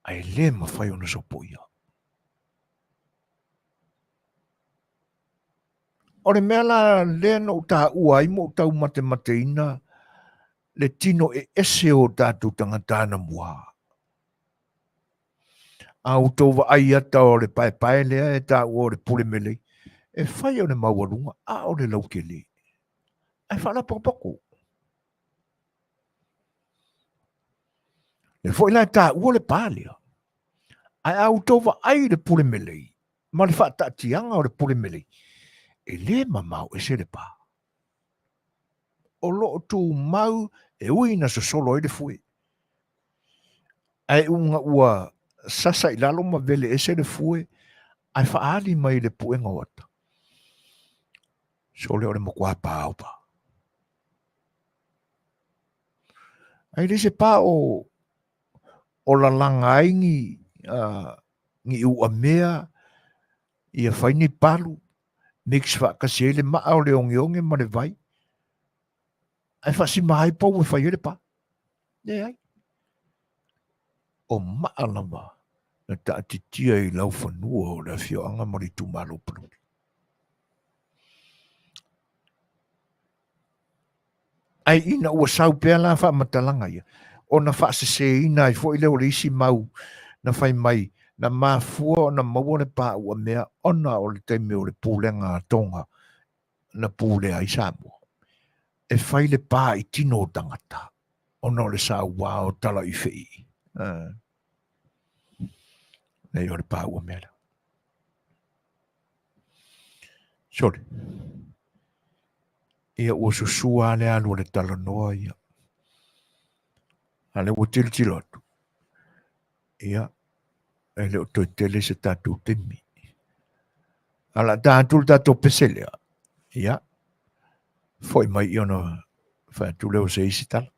ae le mafai ona sopoia. O le mea la lea na ou taua ai ma ou taumatemateina le tino eese o tatou tagata anamua. A outou vaai ata o le paepae lea e taua o le pule melei, e fai o le maualuga, a o le lautele. Ae faalapotopoto. Lea foi la e taua le pa lea. Ae a outou vaai i le pule melei, ma le faataatiaga o le pule melei, e lē mamao ese le pa. O lo o tumau e ui ina sosolo ai le fue. Ae uga ua sasa i lalo ma vele ese le fue, ae faaali mai i le puega o ata. Sole o le matua pao pa. Ae le se pa o o lalaga ai ni ni uamea ia fai ni palu mix faatasi ai le maa o le ogeoge ma le vai ae faasima ai pou e fai ai le pa. Leai. O maa lava na taatitia i laufanua o le afioaga ma le itumalo o Palauli. Ae ina ua sau pea la faamatalaga ia, ona faaseseina ai foi lea o le isi mau na fai mai, na mafua ona maua le pāuamea ona o le taimi o le pulega a Tonga na pulea ai Samoa. E fai le pā i tino o tagata ona o le sauā o Talaʻifeʻi. Nei o le pāuamea lea. Sole. Ia ua susua le alu o le talanoa ia. A lea ua tilotilo atu. Ia, e le o toe tele se tatou taimi. A la ta atu le tatou pese lea. Ia, foi mai i ona fai atu lea o se isi tala.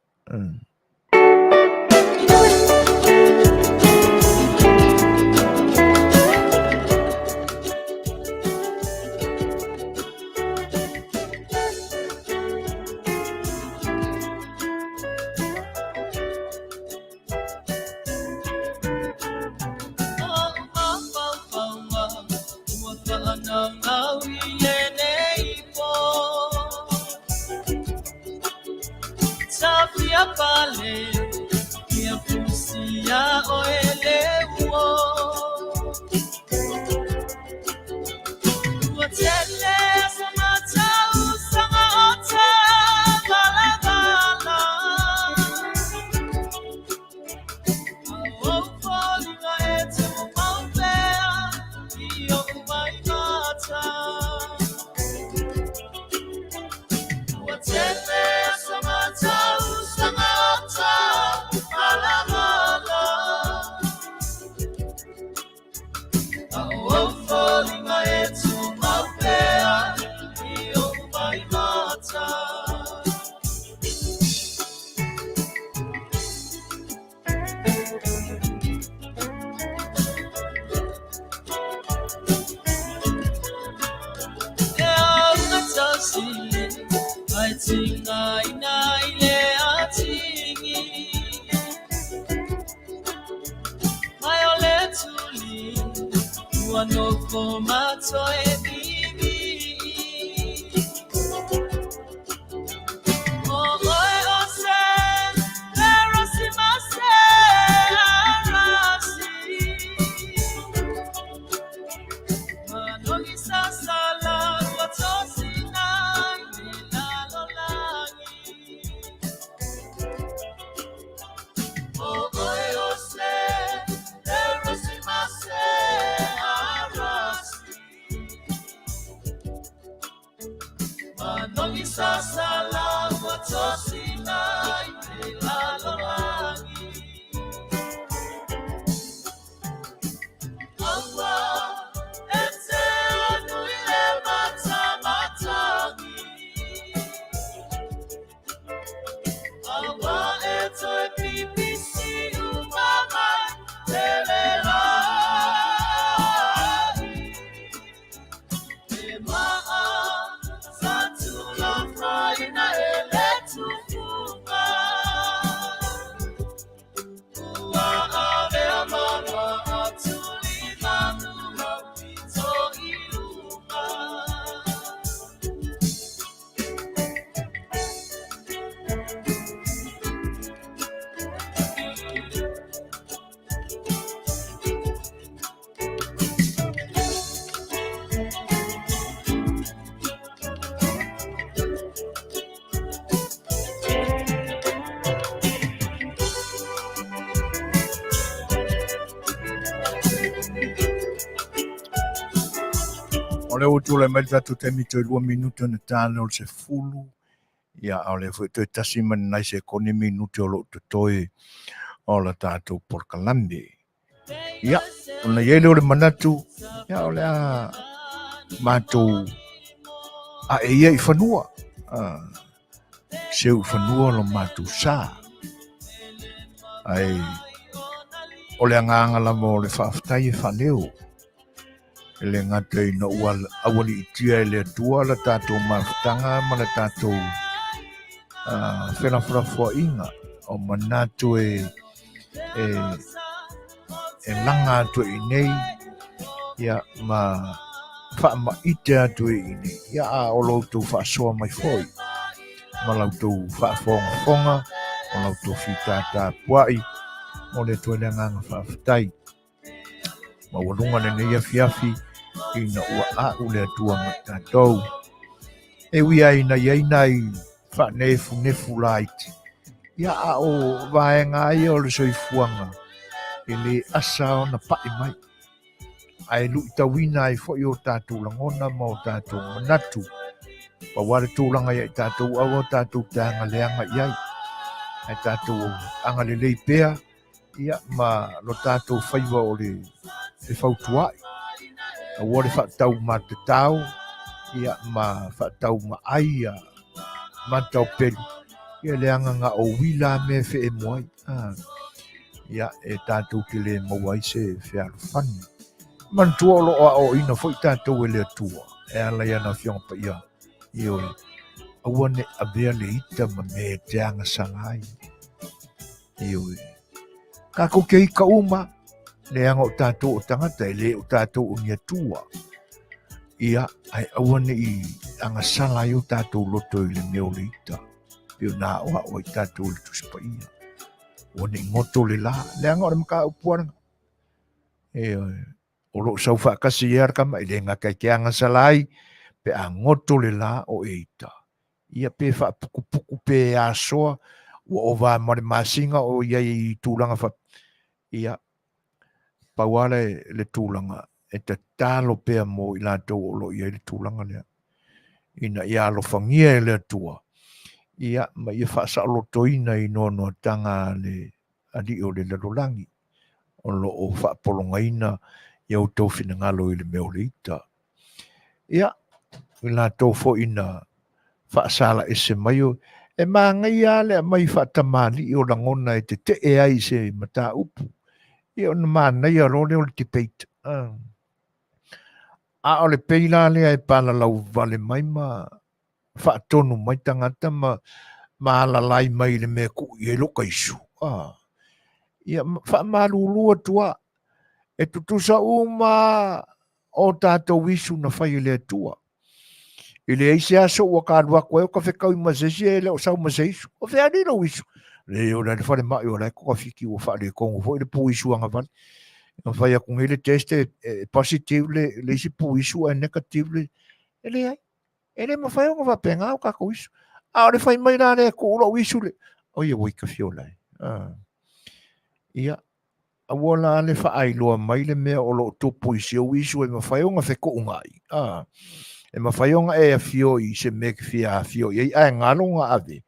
Manogi sasala ua tosina i le lalolagi. Aua e te nui le matamatagi. Aua e toe pipisi uma mai te le lai. E maa sa tulafaina e le tufuga. Ua avea ma atuli manu au pito i luga. O lea ua tulai mai le tatou taimi toe 2 minute ona ta lea o le 10. Ia, a o lea foi toe tasi ma ni nai sekone minute o lo o totoe o la tatou polokalame. Ia, ona i ai lea o le manatu, ia o le a matou ae ia i fanua. Ah, seu i fanua lo matou sa. Ae o le agaga lava o le faafetai e faaleo. E le gata ina ua aualiitia e le Atua la tatou mafutaga ma la tatou felafolafoaiga o manatu e laga atu i inei ia ma faamaite atu i inei. Ia a o lo outou faasoa mai foi ma la outou faafogafoga ma la outou fitatapuai mo le Atua le agaga faafetai. Maualuga lenei afiafi ina ua a'u le Atua ma i tatou. E ui ai ina i ai nai faanefunefu laiti, ia a o vaega lava ia o le soifuaga e le asa ona pa'i mai, ae luitauina ai foi o tatou lagona ma o tatou manatu. Pau lava le tulaga ia i tatou aua tatou te agaleaga i ai, ae tatou agalelei pea ia ma lo tatou faiva o le fefautua'i, aua le faatau matatao ia ma faatau maai ia mataopelu, ia leaga na o uila a mea e feemu ai, ia e tatou te le maua ai se fealofani. Manatua o lo o aoaoina foi tatou e le Atua e ala i ana Afioga Paia, ioe, aua ne i avea le ita ma mea e te agasala ai. Ioe. Tatou te ita uma, leaga o tatou o tagata, e le o tatou o ni Atua. Ia, ae aua ne i agasala ai o tatou loto i le mea o le ita. Pei ona aoao ai tatou e le Tusi Paia. Aua ne i goto le la, leaga o le mataupu lava lena. Ioe. O lo o sau faatasi ai le tama, e le gata i te agasala ai, pe a goto le la o e ita. Ia pe faaputuputu pe asoa, ua ova ma le masina o i ai i tulaga fa... Ia, pau lava le, le tulaga, e tatalo pea mo i latou o lo o i ai le tulaga lea. Ina ia alofagia e le Atua, ia, ma ia faasaolotoina i noanoataga a le Alii o le lalolagi, o lo o faapologaina i a outou finagalo i le mea o le ita. Ia, i latou foi na faasala ese mai o, e manaia lava le aumai faatamalii o lagona e tetee ai i se mataupu. Ia ona manaia loa lea o le debate. A o le pei la lea e palalau vale mai ma faatonu mai tagata ma ma alalai mai i le mea e tuu i ai lou taisu. Ah. Ia faamalulu atu lava, e tutusa uma o tatou isu na fai e le Atua. E leai se aso ua ta alu atu ai o ta fetaui ma se isi e le o sau ma se isu. O fea alii lou isu? Leai o la e i le falemai o la e togafiti ua faaletonu foi le pu isu agavale. Na fai atu nei le test e positive le isi pu isu ae negative le... E leai. E le mafai ona faapena o tatou isu. A o le fai mai la lea e tuu lou isu le... Oi, ua ita fiola e. Ah. Ia, aua la le faailoa mai le mea o lo o tupu i si ou isu e mafai ona fetuunai. Ah. E mafai ona e afio i se mea e te fia afio i ai, ae galo ona ave,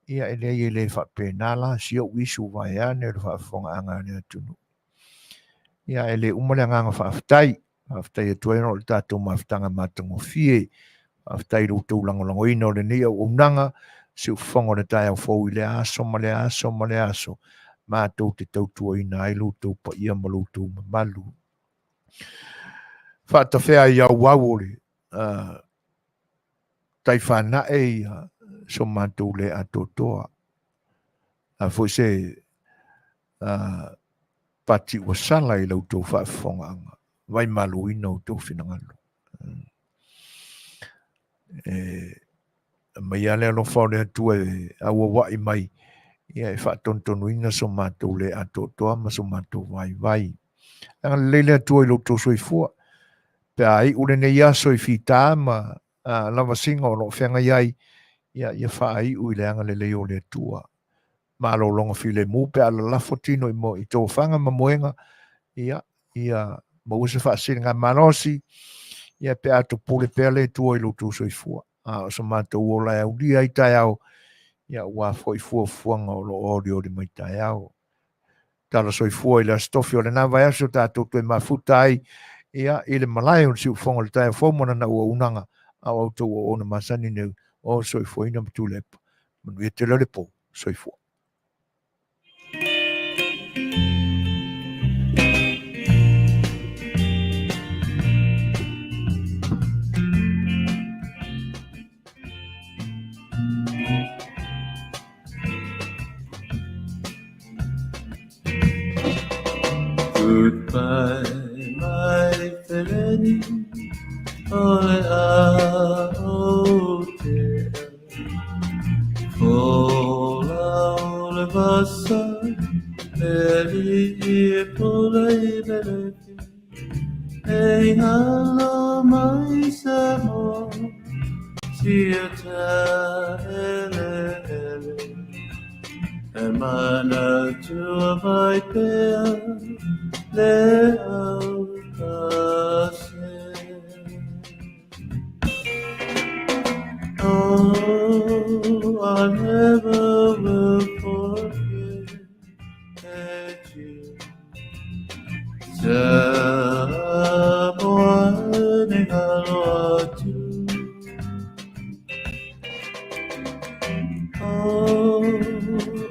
ia e leai e le faapena la si ou isu vaeane o le faafofogaaga a le atunuu. Ia e le uma le agaga faafetai. Faafetai atu ai ona o le tatou mafutaga matagofie. Faafetai i lo outou lagolagoina o lenei auaunaga, siufofoga o le taeao fou i lea aso ma lea aso ma lea aso, matou te tautuaina ai lo outou paia ma lo outou mamalu. Faatafea ai auau o le taifanae ia so matou le atoatoa. A foi se pati ua sala i la outou faafofogaaga, vaimaluina outou finagalo. E aumai lava le alofa o le Atua e auauai mai, ia e faatonutonuina so matou le atoatoa ma so matou vaivai. Agalelei le Atua i lo outou soifua, pe a iu lenei aso i fita ma lavasiga o lo o feagai ai, ia faaiu i le agalelei o le Atua. Malologa filemu pe a lalafo tino i, mo, i tofaga ma moega, ia, ia maua se faasiligamalosi, ia pe a topule pea le Atua i lo outou soifua. A o so matou ola e aulia ai taeao, ia ua foi fuafuaga o lo o olioli mai taeao. Tala soifua i le Aso Tofi o lena vaiaso tatou toe mafuta ai ia i le malae o le siufofoga o le taeao fou ma lana auaunaga a o outou auauna masani nei o Soifuaina ma Tuilaepa. Manuia tele o le po. Soifua. Goodbye, my feleni, o le a o te Fola o le vasa, e li i pule i melefi, e ngalo mai sa mo, sia ta ele ele. E mana tua vai pea, le au ka se. Oh, I never will forget you. Samoa ni ngalo atu. Oh,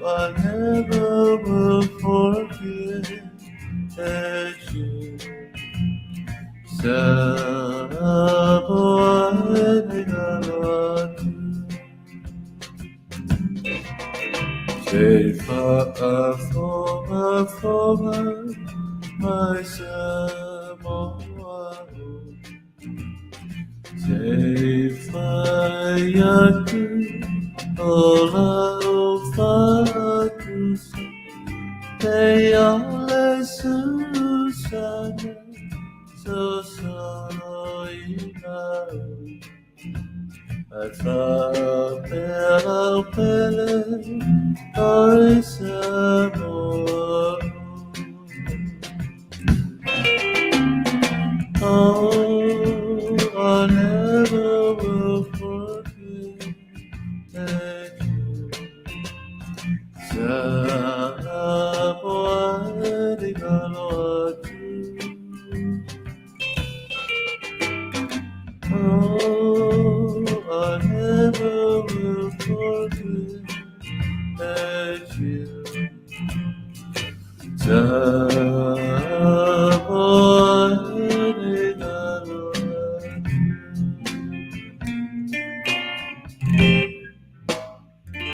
I never will forget you. Samoa ni ngalo atu. Se faafogafoga mai Samoa o. Se fai atu o lau faatusa, te ole susana, sosolo ina u. Ai faapea lau pele oi Samoa o. Oh, I never will forget you. Samoa ni ngalo atu. Oh, I never will forget you.